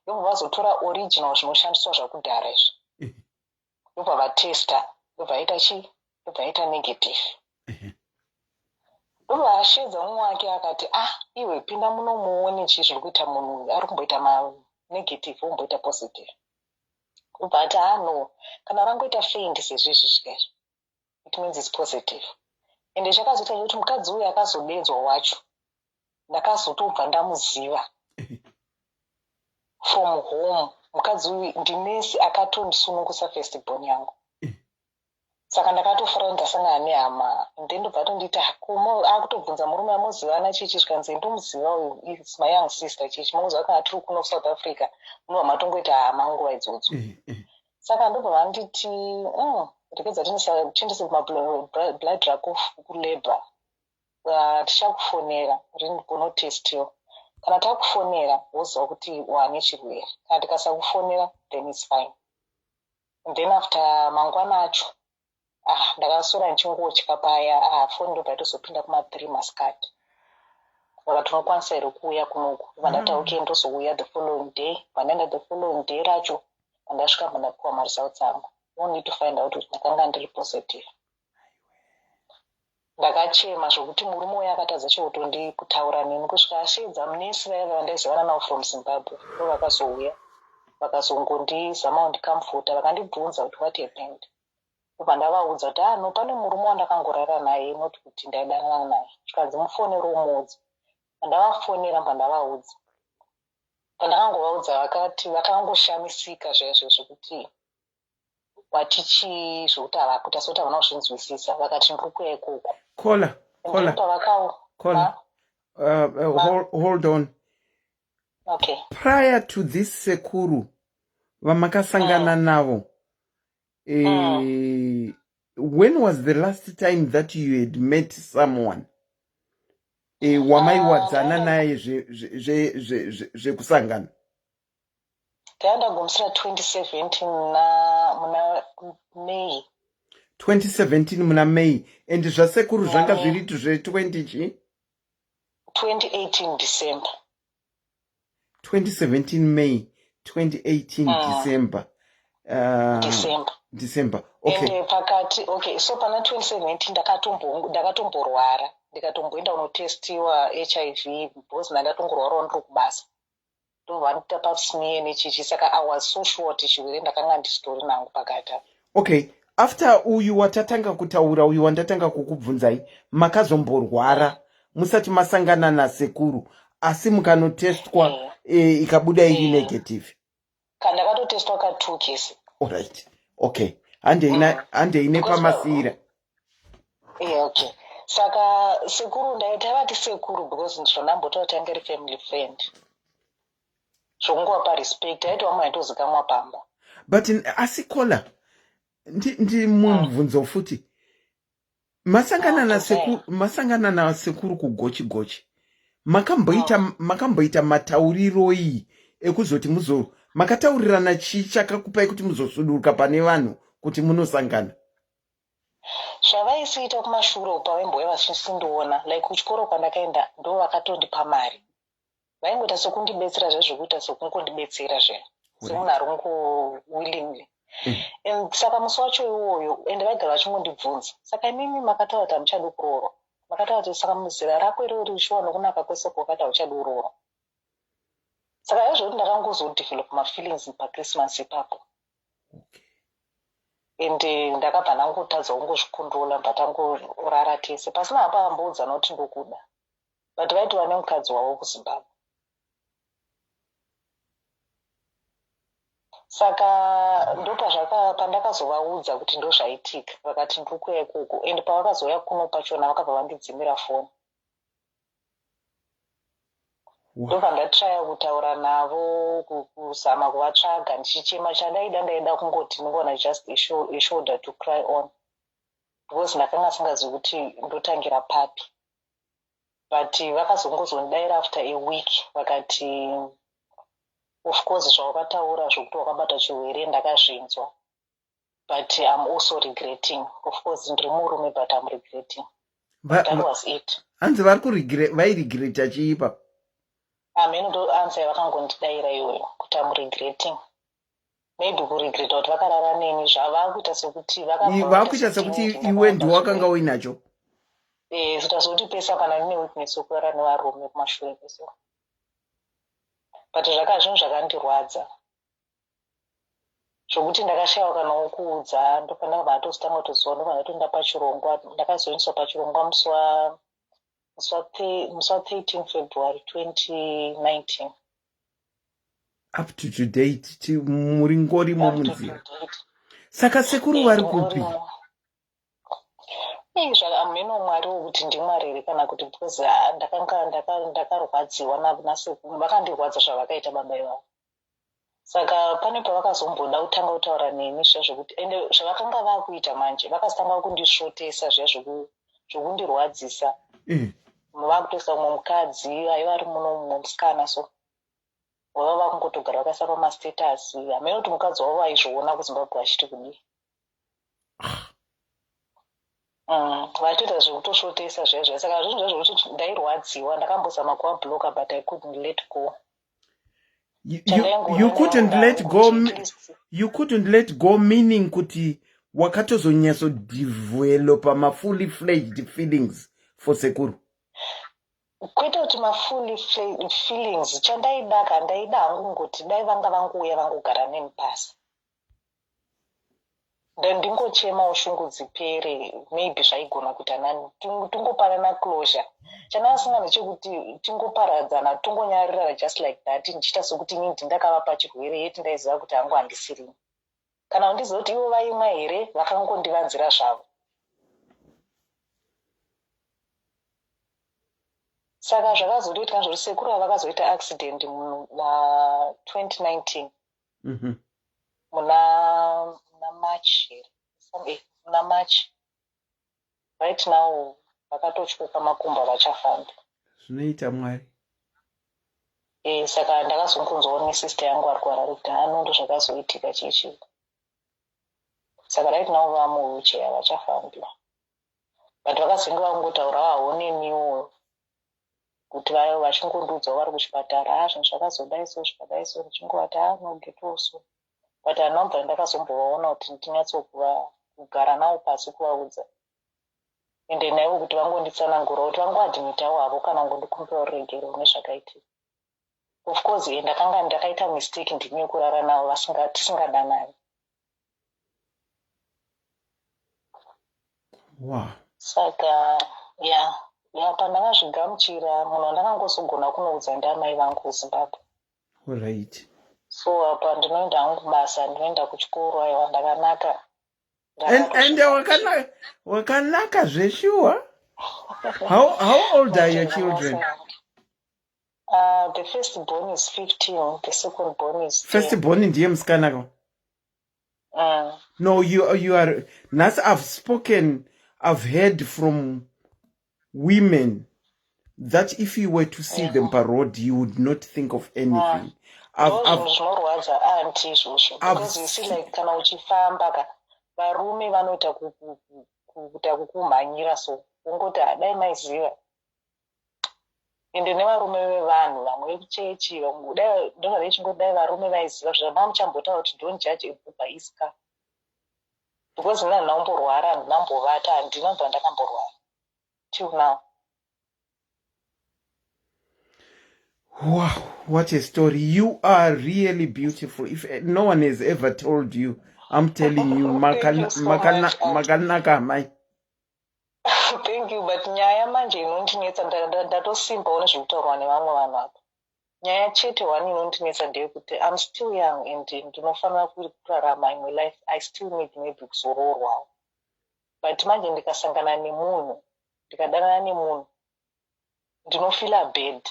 Ndobva vazotora original zvinoshandiswa zvakudhara izvi, ndobva vatesta, ndobva aita chi ndobva aita negative. Ndobva ashedza mumwe wake akati, "Ah, iwe, pinda muno muone chii zviri kuita munhu uyu, ari kumboita manegative, omboita positive." Ndobva ati, "Ah, no, kana rangoita faint sezvizvi zvikaizvi, it means it's positive." Ende chakazoita chekuti mukadzi uyu akazodedzwa wacho, ndakazotobva ndamuziva. From home, mukadzi uyu ndinesi akatondisunungusa first born yangu. Saka ndakatofara kuti ndasangana nehama. Then ndobva atonditi akutobvunza murume amozivana chichi, zvikanzi ndomuziva uyu, is my young sister chichi, munoziva kana tiri kuno South Africa munobva matongoita hama nguva idzodzo. Saka ndobva vanditi, rekedza tiendese blood rako kulab, tichakufonera rini kunotestiwa. Kana takufonera woziva kuti wane chirwere, kana tikasakufonera then it's fine." And then after mangwana acho, ah, ndakaswera ndichingotya paya. Ah, foni ndobva yatozopinda kuma3 masikati, vakati, "Unokwanisa here kuuya kunoku?" Vandati, "Okay, ndozouya the following day." Vandaenda the following day racho, pandasvika pandapiwa maresults angu, only to find out kuti ndakanga ndiri positive. Ndakachema zvokuti murume uyo akatadza chekutondi kutaura neni kusvika asheedza munesi vaiva vandaizivana navo from Zimbabwe. Ndo vakazouya vakazongondizama kundicomforta, vakandibvunza kuti what happened. Ndobva ndavaudza kuti, "Ah no, pane murume wandakangorara naye, not kuti ndaidanana naye." Zvikanzi, "Mufonero umuudza." Pandavafonera, pandavaudza, pandakangovaudza, vakati vakangoshamisika zvaizvo zvekuti watichii, zvokuti havakuita sekuti havana kuzvinzwisisa. Vakati, "Ndiri kuya ikoko." Caller, caller. Pavakao Caller. Hold on. Okay. Prior to this sekuru vamakasangana navo, when was the last time that you had met someone wamaiwadzana naye zvekusangana? Ndakandagumisira 2017 na muna May. 2017 muna May, and zvasekuru zvanga May. zviri zve20 chi? 2018 December. 2017 May, 2018 December. December. December, okay. And pakati, okay, so pana 2017 ndakatomborwara, ndikatomboenda kunotestiwa HIV because ndandatongorwarawo ndiri kubasa, ndobva ndita pap smear nechichi. Saka I was so sure kuti chirwere ndakanga ndisitori nangu pakati apa. Okay, after uyu watatanga kutaura, uyu wandatanga kukubvunzai, makazomborwara musati masangana nasekuru, asi mukanotestwa ikabuda iri negative? Kandakatotestwa ka2 kese. Alright, okay, handeina handeine pamasira. Yeah, okay. Saka sekuru, ndaitavati sekuru because ndizvonambotaura kuti anga iri family friend, zvokungova parespect, aiti vamwe vaitozikamwa pamba. But asi caller, ndi mubvunzo futi. Masangana nasekuru, masangana nasekuru kugochi gochi, makamboita matauriroi ekuzoti muzo makataurirana? Chii chakakupai kuti muzosuduruka pane vanhu kuti munosangana? Zvavaisiita kumashure uko, pavaimbouya vachisindiona, like kuchikoro kwandakaenda, ndo vakatondipa mari. Vaingoita sekundibetsera zvezvekuita sekungondibetsera zve semunhu ari kungo willingly. And saka musi wacho iwoyo, ende vaigara vachingondibvunza, "Saka imimi makataura kuti hamuchadi kuroorwa, makataura kuti saka muzera rako irori uchiwa nokunaka kwese kwakati hauchadi kuroorwa." Saka izvoti ndakangozodevelop mafeelings paChristmas ipapo and ndakabva ndangotadza kungozvicontrola, bva tangorara tese pasina hapa amboudzana kuti ndokuda, but vaitova nemukadzi wavo kuZimbabwe. Saka ndopazvaka pandakazovaudza kuti ndozvaitika, vakati, "Ndiri kuuya ikoko." And pavakazouya kuno pachona, vakabva vandidzimira foni. Ndobva ndatraya kutaura navo, kuzama kuvatsvaga ndichichema. Chandaida, ndaida kungoti ndingoona just a shoulder to cry on because ndakanga singazivi kuti ndotangira papi. But vakazongozondidaira after a week, vakati, "Of course zvawakataura zvokuti wakabata chirwere ndakazvinzwa, but I'm also regretting. Of course ndiri murume, but I'm regretting." That was it. Hanzi vairegreta chiipa? Hameno, ndo answer yavakangondidaira iyoyo, kuti I'm regretting. Maybe kuregreta kuti vakarara neni, zvavakuita sekuti Vakuita sekuti iwe ndiwakanga uinacho. Zvoita sekuti pese pana ndine weakness yokurara nevarume kumashure kwese. But zvaka zvinhu zvakandirwadza zvokuti ndakashayiwa kana wokuudza. Ndopandakabva ndatozotanga kutoziva, ndobva ndatoenda pachirongwa. Ndakazoendeswa pachirongwa musi wa13 February 2019. Up to today muri ngorimo munzira. Saka sekuru vari kupi? Hameno Mwari wokuti ndimwari here kana kuti, because ah, ndakanga ndakarwadziwa nasekuru, vakandirwadza zvavakaita baba ivavo. Saka pane pavakazomboda kutanga kutaura neni zviya zvekuti, ende zvavakanga vakuita manje, vakazotanga kundisvotesa zviya zvokundirwadzisa. Vakutoisa mumwe mukadzi aiva ari muno, mumwe musikana, so vava vakungotogara vakaisa pamastatus. Hameno kuti mukadzi wavo aizviona kuZimbabwe achiti kudii. Vachitoita zvekutosvotesa zviya zviya. Saka zvinhu zviya zvekuti ndairwadziwa, ndakambozama kuvabloka, but I couldn't let go. You couldn't let go, you couldn't let go, meaning kuti wakatozonyatsodevelopa mafully fledged feelings for sekuru? Kwete kuti mafully feelings. Chandaida ka, ndaida hangu ngoti dai vanga vangouya vangogara neni pasi, then ndingochemawo shungu dzipere. Maybe zvaigona kuita nani, tingopanana closure. Chandakasunga ndechekuti tingoparadzana, tongonyarirana just like that, ndichiita sekuti inini ndindakavapa chirwere, yeti ndaiziva kuti hangu handisirini. Kana kundiziva kuti ivo vaimwa here, vakangondivanzira zvavo. Saka zvakazotoitika zvekuti sekuru ava vakazoita accident muna 2019, muna March here, muna March. Right now vakatotyoka makumbo, havachafambi. Zvinoita Mwari. Saka ndakazongonzwawo nesister yangu ari kuHarare kuti hano ndo zvakazoitika chii. Saka right now vamuwheelchair, havachafambi, but vakazenge vangotaura haoneniwo kuti vachingondiudzawo vari kuchipatara, ha, zvinhu zvakazodai so, zvikadai so, ndichingovati, ha, no, get well so. But handina kubva ndakazombovaona kuti ndinyatsokuva kugara navo pasi kuvaudza, ende naivo kuti vangonditsanangura, kuti vangoadmitawo havo kana kungondikumbira ruregerero nezvakaitika. Of course ndakanga ndakaita mistake, ndini yekurara navo tisingadanani. Saka ya pandakazvigamuchira, munhu wandakangozogona kunoudza ndiamai vangu kuZimbabwe. So apa ndinoenda hangu kubasa, ndinoenda kuchikoro, aiwa, ndakanaka. And wakanaka, wakanaka zveshuwa. How old are your children? The first born is 15, the second born is 10. First born ndiye musikana ka? No, you are nhasi I've spoken, I've heard from women that if you were to see them paroad, you would not think of anything. Zvinhu zvinorwadza, aunty, izvozvo, because you see, like kana uchifamba ka, varume vanoita kuita kukumhanyira, so ungoti hadai maiziva. Ende nevarume vevanhu, vamwe vekuchechi, vamwe dai ndobva vechingoti dai varume vaiziva zvamamuchambotaura kuti don't judge a book by its cover, because ini handina kumborwara, handina kumbovata, handina kubva ndakamborwara till now. Wow, what a story. You are really beautiful. If no one has ever told you, I'm telling you, makanaka mai. Thank you, but nyaya manje inondinetsa, ndatosimbawo nezvekutaurwa nevamwe vanhu apa. Nyaya chete one inondinetsa ndeyekuti I'm still young and ndinofanira kurarama imwe life. I still need maybe kuzoroorwawo, but manje ndikasangana nemunhu, ndikadanana nemunhu, ndinofeela bad,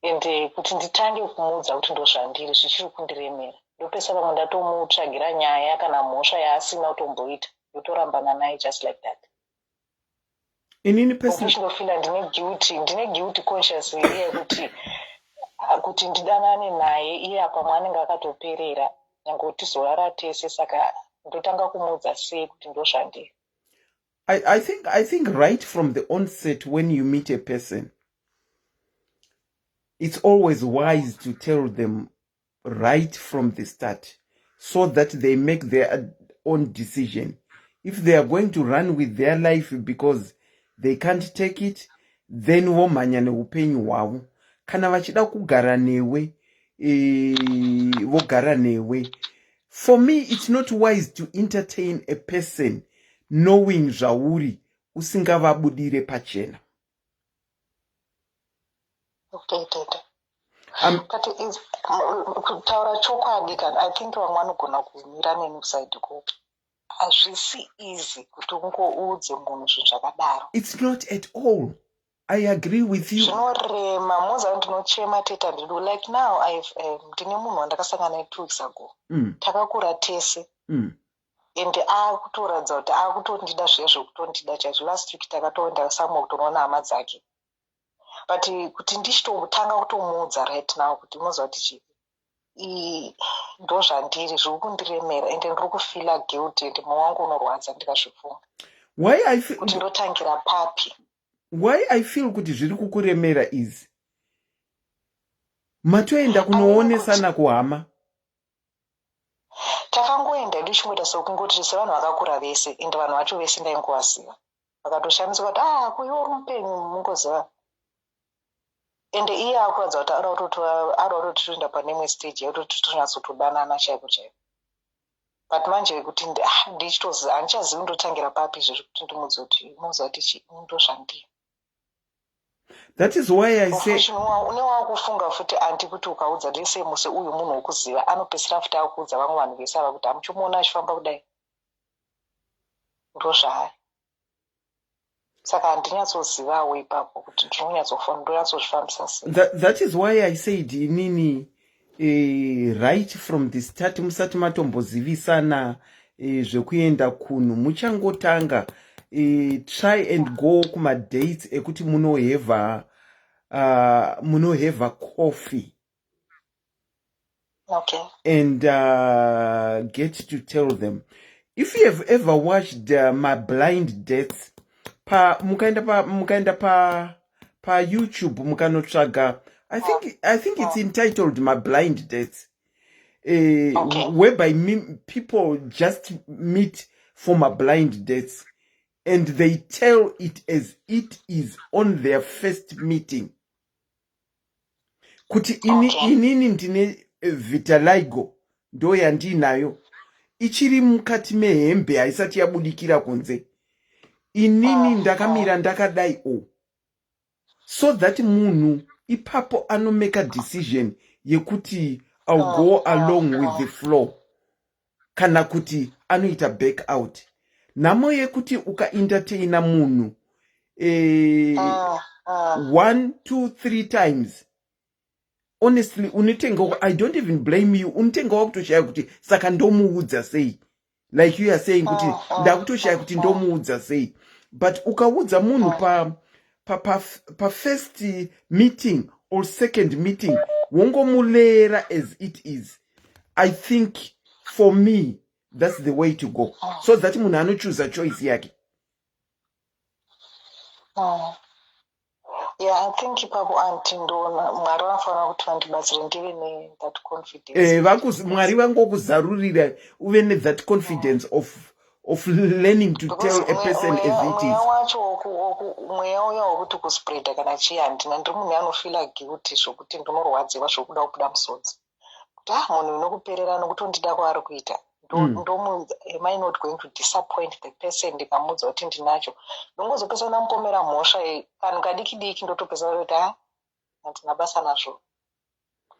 ende kuti nditange kumuudza kuti ndozvandiri zvichiri kundiremera. Ndopesa pamwe ndatomutsvagira nyaya kana mhosva yaasina kutomboita, ndotorambana naye just like that. Inini Ndinofeela ndine guilty, ndine guilty conscious iye kuti ndidanane naye, iye apa mwanenge akatoperera, nyange tizorara tese. Saka ndotanga kumuudza sei kuti ndozvandiri? I think right from the onset, when you meet a person, it's always wise to tell them right from the start so that they make their own decision. If they are going to run with their life because they can't take it, then vomhanya neupenyu hwavo. Kana vachida kugara newe, vogara newe. For me, it's not wise to entertain a person knowing zvauri, usingavabudire pachena. Okay, tete. But kutaura chokwadi kana, I think vamwe vanogona kumira neni kuside kupi, hazvisi easy kuti ungoudze munhu zvinhu zvakadaro. It's not at all. I agree with you. Zvinorema. Moza ndinochema teta ndidu. Like now ndine munhu wandakasangana naye 2 weeks ago. Takakura tese and akutoratidza kuti akutondida zviya zvekutondida chaizvo. Last week takatoenda somewhere kutonoona hama dzake, but kuti ndichitotanga kutomuudza right now kuti unoziva kuti chii, ndo zvandiri, zviri kundiremera ende ndiri kufeela guilty and mwoyo wangu unorwadza ndikazvifunga. Why I feel, Kuti ndotangira papi? Why I feel kuti zviri kukuremera is matoenda kunoonesana kuhama. Takangoenda ndichingoita sekungoti sevanhu vakakura vese, ende vanhu vacho vese ndaingovaziva. Vakatoshamisika kuti, "Ah, kuiwe uri mupenyu?" Mungoziva, ende iye akuratidza kuti ada kutoti toenda pane imwe stage yekutoti tonyatsotodanana chaiko chaiko. But manje kuti ndichitoziva, handichazivi ndotangira papi izvezvi kuti ndimudze kuti unoziva kuti chi, ndo zvandiri. That is why I say Une wakufunga futi, aunty, kuti ukaudza lese musi uyu munhu wokuziva anopedzisira futi akuudza vamwe vanhu vese ava kuti hamuchimuona achifamba kudai, ndo zvaari. Saka handinyatsozivawo ipapo kuti ndinonyatsozvifambisa sei. That is why I said inini, right from the start, musati matombozivisana zvekuenda kunhu, muchangotanga, try and go kumadates ekuti munoheva coffee and get to tell them. If you have ever watched My Blind Dates, pa mukaenda pa YouTube, mukanotsvaga, I think it's entitled My Blind Dates, whereby people just meet for my blind dates and they tell it as it is on their first meeting kuti ini, inini ndine vitiligo, ndo yandiinayo, ichiri mukati mehembe, haisati yabudikira kunze. Inini ndakamira ndakadai o, so that munhu ipapo anomake decision yekuti I'll go along with the flow kana kuti anoita back out. Nhamo yekuti ukaentertaina munhu one, two, three times, honestly unotenga, I don't even blame you, unotenga wakutoshaya kuti saka ndomuudza sei. Like you are saying kuti ndakutoshaya kuti ndomuudza sei. But ukaudza munhu pa first meeting or second meeting, wongomulera as it is, I think for me that's the way to go, so that munhu anochuza choice yake. Yeah, I think ipapo, aunty, ndoona Mwari vanofanira kuti vandibatsire ndive nethat confidence. Mwari vangokuzarurira uve nethat confidence of learning to tell a person as it is. Wacho mweya uya wekuti kuspreada kana chii handina. Ndiri munhu anofeela guilty zvokuti ndinorwadziwa zvokuda kubuda musodzi kuti, ah, munhu unokuperera nokutondida kwaari kuita. Ndomuudza, am I not going to disappoint the person ndikamuudza kuti ndinacho? Ndongozopesa ndamupomera mhosva, kanhu kadiki diki, ndotopesa kuti, ha, handina basa nazvo,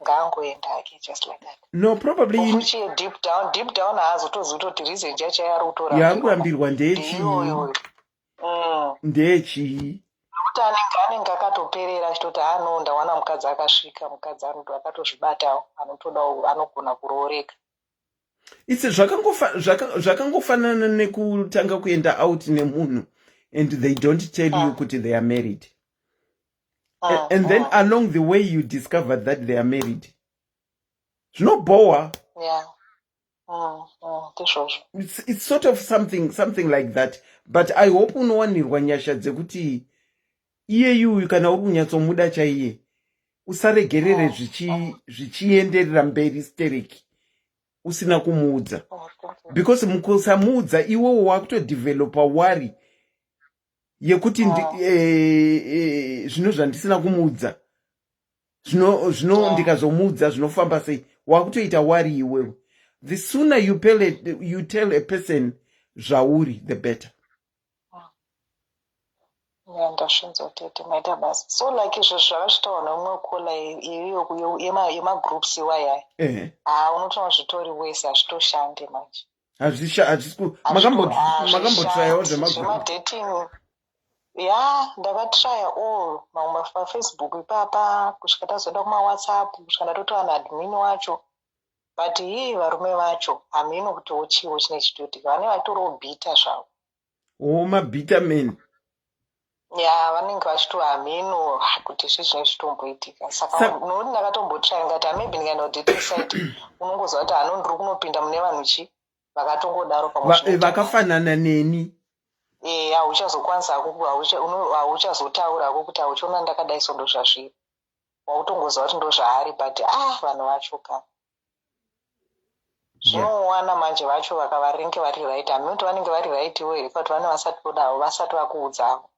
ngaangoenda ake, just like that. No, probably Fuchi deep down haazotozivi kutoti reason chacho yaari kutora Yaari kurambirwa ndeyechii? Iyoyo. Ndeyechii? Nekuti anenge akatoperera achitoti, ano ndawana mukadzi akasvika, mukadzi akatozvibatawo, anotodawo, anogona kurooreka. Its zvakangofanana nekutanga kuenda out nemunhu and they don't tell you kuti they are married, and then along the way you discover that they are married. Zvinobhowa. Yeah. Ndizvozvo. It's sort of something like that. But I hope unowanirwa nyasha dzekuti iyeyuyu, kana uri kunyatsomuda chaiye, usaregerere zvichienderera mberi stereki usina kumuudza. Oh, thank you. Because mukusamuudza, iwewo wakutodevelopa worry yekuti zvino zvandisina kumuudza, zvino ndikazomuudza zvinofamba sei? Wakutoita worry iwewe. The sooner you tell a person zvauri, the better. Ya, ndazvinzwa tete, maita basa. So like izvo zvavachitaura neumwe caller iyoyo yemagroups iwayaya, haa, unotoona zvitori wese, hazvitoshande manje. Hazvisi makambotrayawo zvemagroup? Zvemadating, ya, ndakatraya all mamwe paFacebook ipapa, kusvika tazoenda kumaWhatsApp, kusvika ndatotora naadmin wacho, but hii, varume vacho hamino kuti wochiwo chine chitoitika, vane vatoriwo bitter zvavo. O, mabitter men. Ya, vanenge vachito hamino kuti zvii zvinenge zvitomboitika. Saka nokuti ndakatombotraya, ngati maybe ndikaenda kudating site, unongoziva kuti hano ndiri kunopinda mune vanhu chi vakatongodaro pamwe zvinoita. Vakafanana neni. E, hauchazokwanisa, hauchazotaurako kuti hauchiona ndakadai, so ndo zvazviri, wautongoziva kuti ndo zvaari, but ah, vanhu vacho ka, zvinowana manje vacho vakavaringe vari right, hamino kuti vanenge vari right iwo here, kuti vane vasati vodawo, vasati vakuudzawo,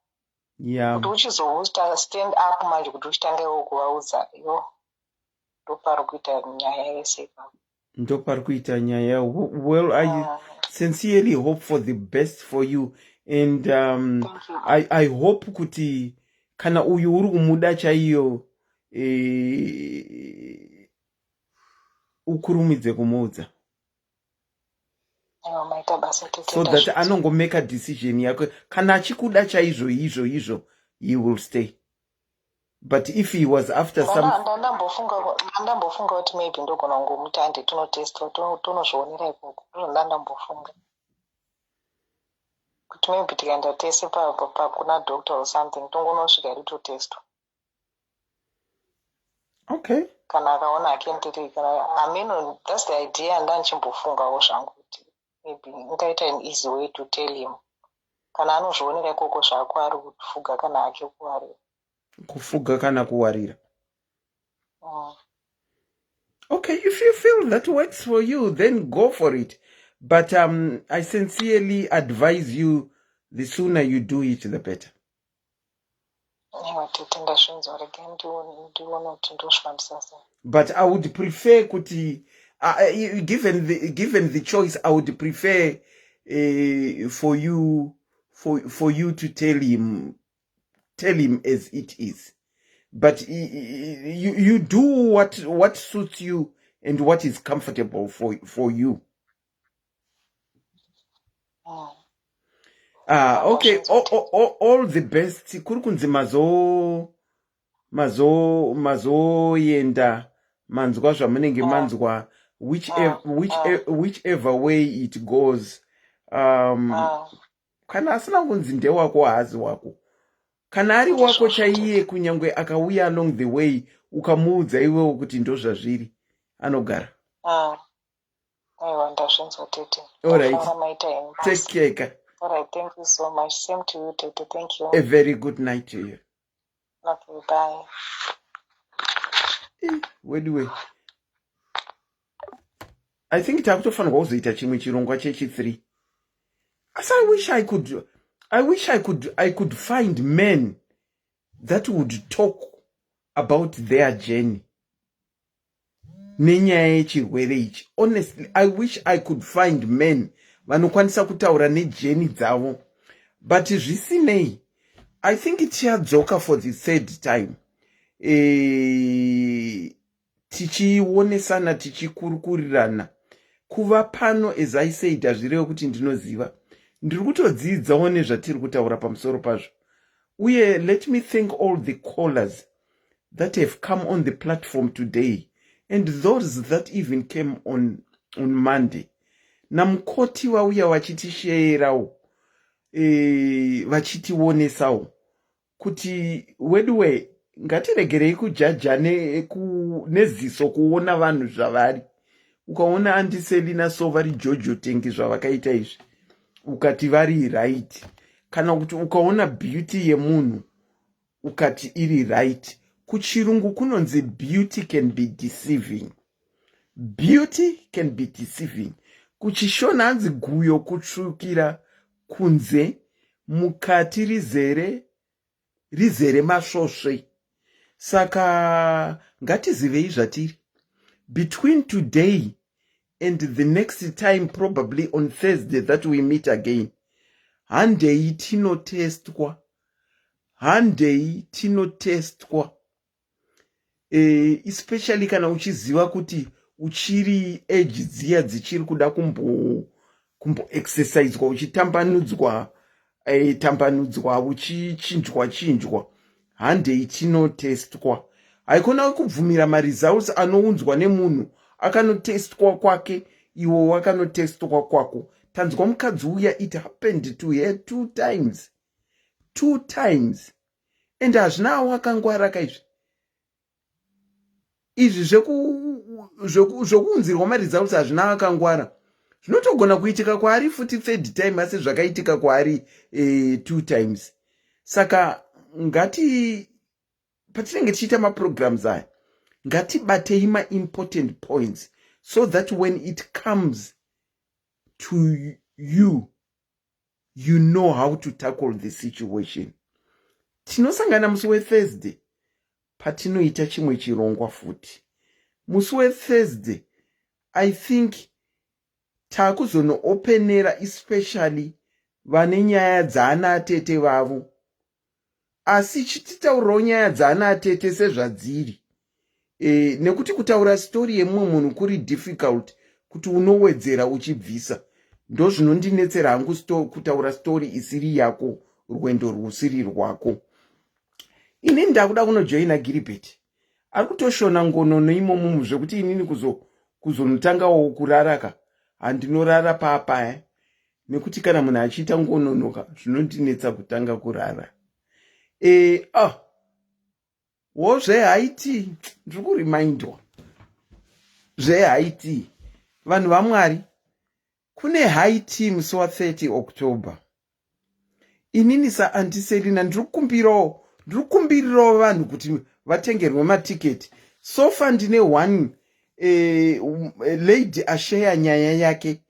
kuti uchizosta stand up manje, kuti uchitanga iwo kuvaudza, yo, ndopari kuita nyaya yese ipapo. Ndopari kuita nyaya. Well, I sincerely hope for the best for you and Thank you. I hope kuti kana uyu uri kumuda chaiyo, ukurumidze kumuudza. Aiwa, maita basa tete. So that Ndazvinzwa. anongomeka decision yake. Kana achikuda chaizvo izvo izvo, he will stay, but if he was after some Ndandambofunga kuti maybe ndogona kungomuti hande tinotestwa, tonozvionera ikoko. Ndozvo ndandambofunga kuti maybe tikaenda tese kuna doctor or something, tongonosvika ritotestwa. Kana akaona hake ndiri kana, I mean, that's the idea ndandichimbofungawo zvangu, kuti maybe ingaita an easy way to tell him, kana anozvionera ikoko zvako ari kufuga kana hake kuwarira. Kufuga kana kuwarira. Okay, if you feel that works for you, then go for it, but I sincerely advise you, the sooner you do it, the better. Aiwa tete, ndazvinzwa, regai ndione kuti ndozvifambisa sei. But I would prefer kuti given the choice, I would prefer for you to tell him as it is, but you do what suits you and what is comfortable for you. Ah, okay, all the best. Kuri kunzi mazo mazo mazoenda, manzwa zvamunenge manzwa, whichever way it goes, kana asina kunzi ndewako, haazi wako. Kana ari wako chaiye, kunyange akauya along the way, ukamuudza iwewo kuti ndozvazviri, anogara. Aiwa, ndazvinzwa tete. Alright. Ndafara, maita henyu. Take care ka. Alright, thank you so much. Same to you tete, thank you. A very good night to you. Okay, bye. Weduwe, I think takutofanirwa kuzoita chimwe chirongwa chechi3, asi I wish I could find men that would talk about their journey nenyaya yechirwere ichi. Honestly, I wish I could find men vanokwanisa kutaura nejourney dzavo, but zvisinei, I think tichadzoka for the third time, tichionesana, tichikurukurirana. Kuva pano, as I said, hazvireve kuti ndinoziva, ndiri kutodzidzawo nezvatiri kutaura pamusoro pazvo. Uye let me thank all the callers that have come on the platform today and those that even came on Monday, namukoti vauya vachitisheyerawo, vachitionesawo kuti weduwe, ngatiregerei kujaja neziso kuona vanhu zvavari. Ukaona Auntie Selina so vari jojo tank zvavakaita izvi, ukati vari right, kana kuti ukaona beauty yemunhu ukati iri right. Kuchirungu kunonzi beauty can be deceiving, beauty can be deceiving. Kuchishona hanzi guyo kutsvukira kunze, mukati rizere rizere masvosve. Saka ngatizivei zvatiri. Between today and the next time, probably on Thursday that we meet again, handei tinotestwa. Handei tinotestwa e, especially kana uchiziva kuti uchiri age dziya dzichiri kuda kumbo kumboexerciswa uchitambanudzwa e, tambanudzwa uchichinjwa chinjwa handei tinotestwa haikona kubvumira maresults anounzwa nemunhu akanotestwa kwake iwo wakanotestwa kwako tanzwa mukadzi uya it happened to her two times two times and hazvina awakangwara ka izvi izvi zvekuunzirwa maresults hazvina akangwara zvinotogona kuitika kwaari futi third time asi zvakaitika kwaari eh, two times saka ngati patinenge tichiita maprograms aya ngatibatei maimportant points so that when it comes to you you know how to tackle the situation tinosangana musi wethursday patinoita chimwe chirongwa futi musi wethursday i think takuzonoopenera especially vane nyaya dzaana atete vavo asi chititaurirawo nyaya dzaana atete sezvadziri e, nekuti kutaura sitori yemumwe munhu kuri difficult kuti unowedzera uchibvisa ndozvinondinetsera hangu sto, kutaura sitori isiri yako rwendo rwusiri rwako inini ndakuda kunojoina giribheti ari kutoshona ngonono imomo zvekuti inini kuzonotangawo kuraraka handinorara paapaya nekuti kana munhu achiita ngononoka zvinondinetsa kutanga kurara e, ah, wo zvehaiti ndiri kurimindwa zvehaiti vanhu vamwari kune haiti musi wa 30 october inini saantiselina ndiri kukumbirawo ndiri kukumbirirawo vanhu kuti vatengerwe matiketi sofa ndine one eh, eh, lady asheya nyaya yake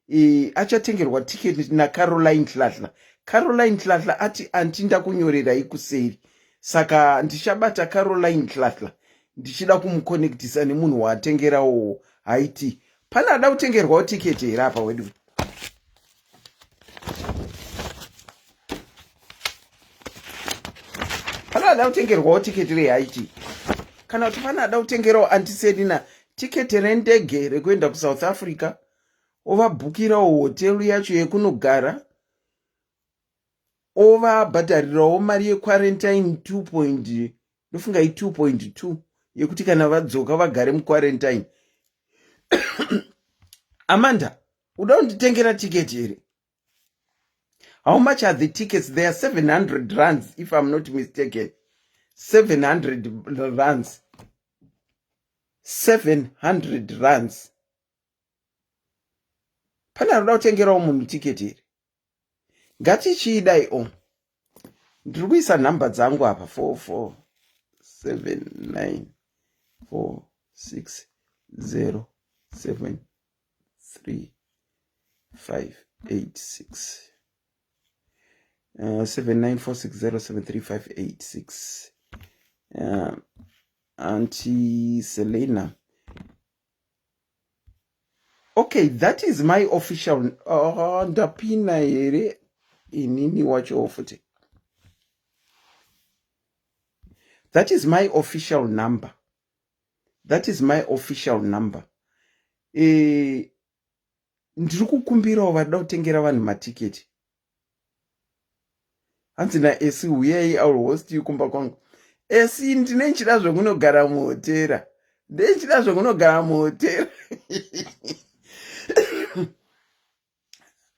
eh, achatengerwa tiketi nacaroline hlahla caroline hlahla ati anti ndakunyorerai kuseri saka ndichabata caroline hlahla ndichida kumukonektisa nemunhu waatengerawo haiti pane ada kutengerwawo tiketi here apa wedu pane ada kutengerwawo tiketi rehaiti kana kuti pane ada kutengerawo antiselina tiketi rendege rekuenda kusouth africa ovabhukirawo hotelu yacho yekunogara ovabhadharirawo mari yequarantine 2 point ndofunga i 2.2 yekuti kana vadzoka vagare muquarantine amanda uda kunditengera tiketi here how much are the tickets they are 700 rands if i'm not mistaken 700 rands 700 rands pane anoda kutengerawo munhu tiketi here ngatichiidai o ndiri kuisa nhamba dzangu apa 4 4 7 9 4 6 0 7 3 5 8 6 uh, 79460 uh, anti selena okay that is my official oh, ndapina here inini wacho futi that is my official number that is my official number e, ndiri kukumbirawo varida kutengera vanhu matiketi hanzi naesi huyai ill host you kumba kwangu esi ndine ndichida zvekunogara muhotera ndechida zvekunogara muhotera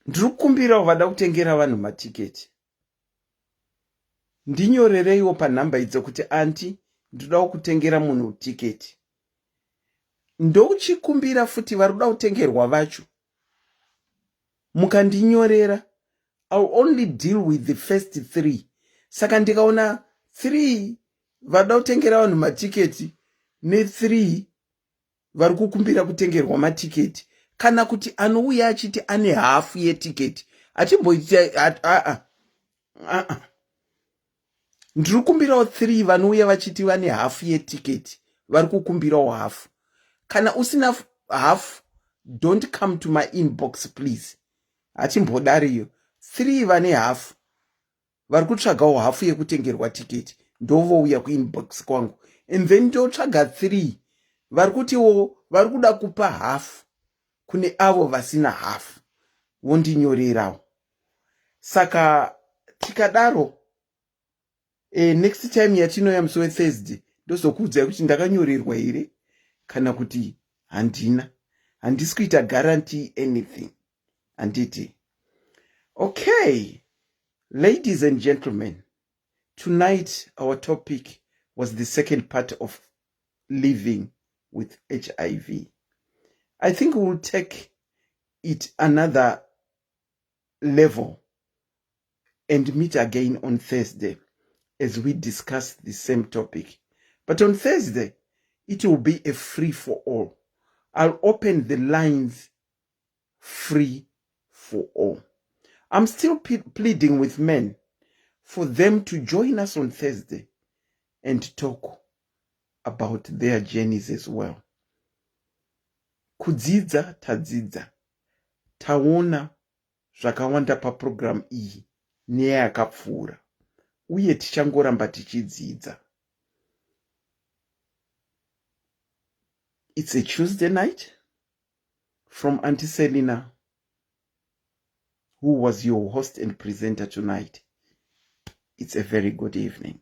ndiri kukumbirawo vada kutengera vanhu matiketi ndinyorereiwo panhamba idzo kuti anti ndoda kutengera munhu tiketi ndochikumbira futi vari kuda kutengerwa vacho mukandinyorera ill only deal with the first three saka ndikaona three vada kutengera vanhu matiketi nethree vari kukumbira kutengerwa matiketi kana kuti anouya achiti ane hafu yetiketi hatimboiti aa aa ndiri kukumbirawo three vanouya vachiti vane hafu yetiketi vari kukumbirawo hafu kana usina hafu don't come to my inbox please hachimbodariyo three vane hafu Vari kutsvagawo hafu yekutengerwa tiketi ndovouya kuinbox kwangu, and then ndotsvaga 3 vari kutiwo vari kuda kupa hafu kune avo vasina hafu, vondinyorerawo. Saka tikadaro, next time yatinouya musi weThursday, ndozokuudzai kuti ndakanyorerwa here kana kuti handina. Handisi kuita guarantee anything, handiti? Okay, ladies and gentlemen, tonight our topic was the second part of living with HIV. I think we'll take it another level and meet again on Thursday as we discuss the same topic. But on Thursday, it will be a free for all. I'll open the lines free for all. I'm still pleading with men for them to join us on Thursday and talk about their journeys as well. Kudzidza tadzidza, taona zvakawanda papurogiramu iyi neyakapfuura, uye tichangoramba tichidzidza. It's a Tuesday night from Auntie Selina, who was your host and presenter tonight. It's a very good evening.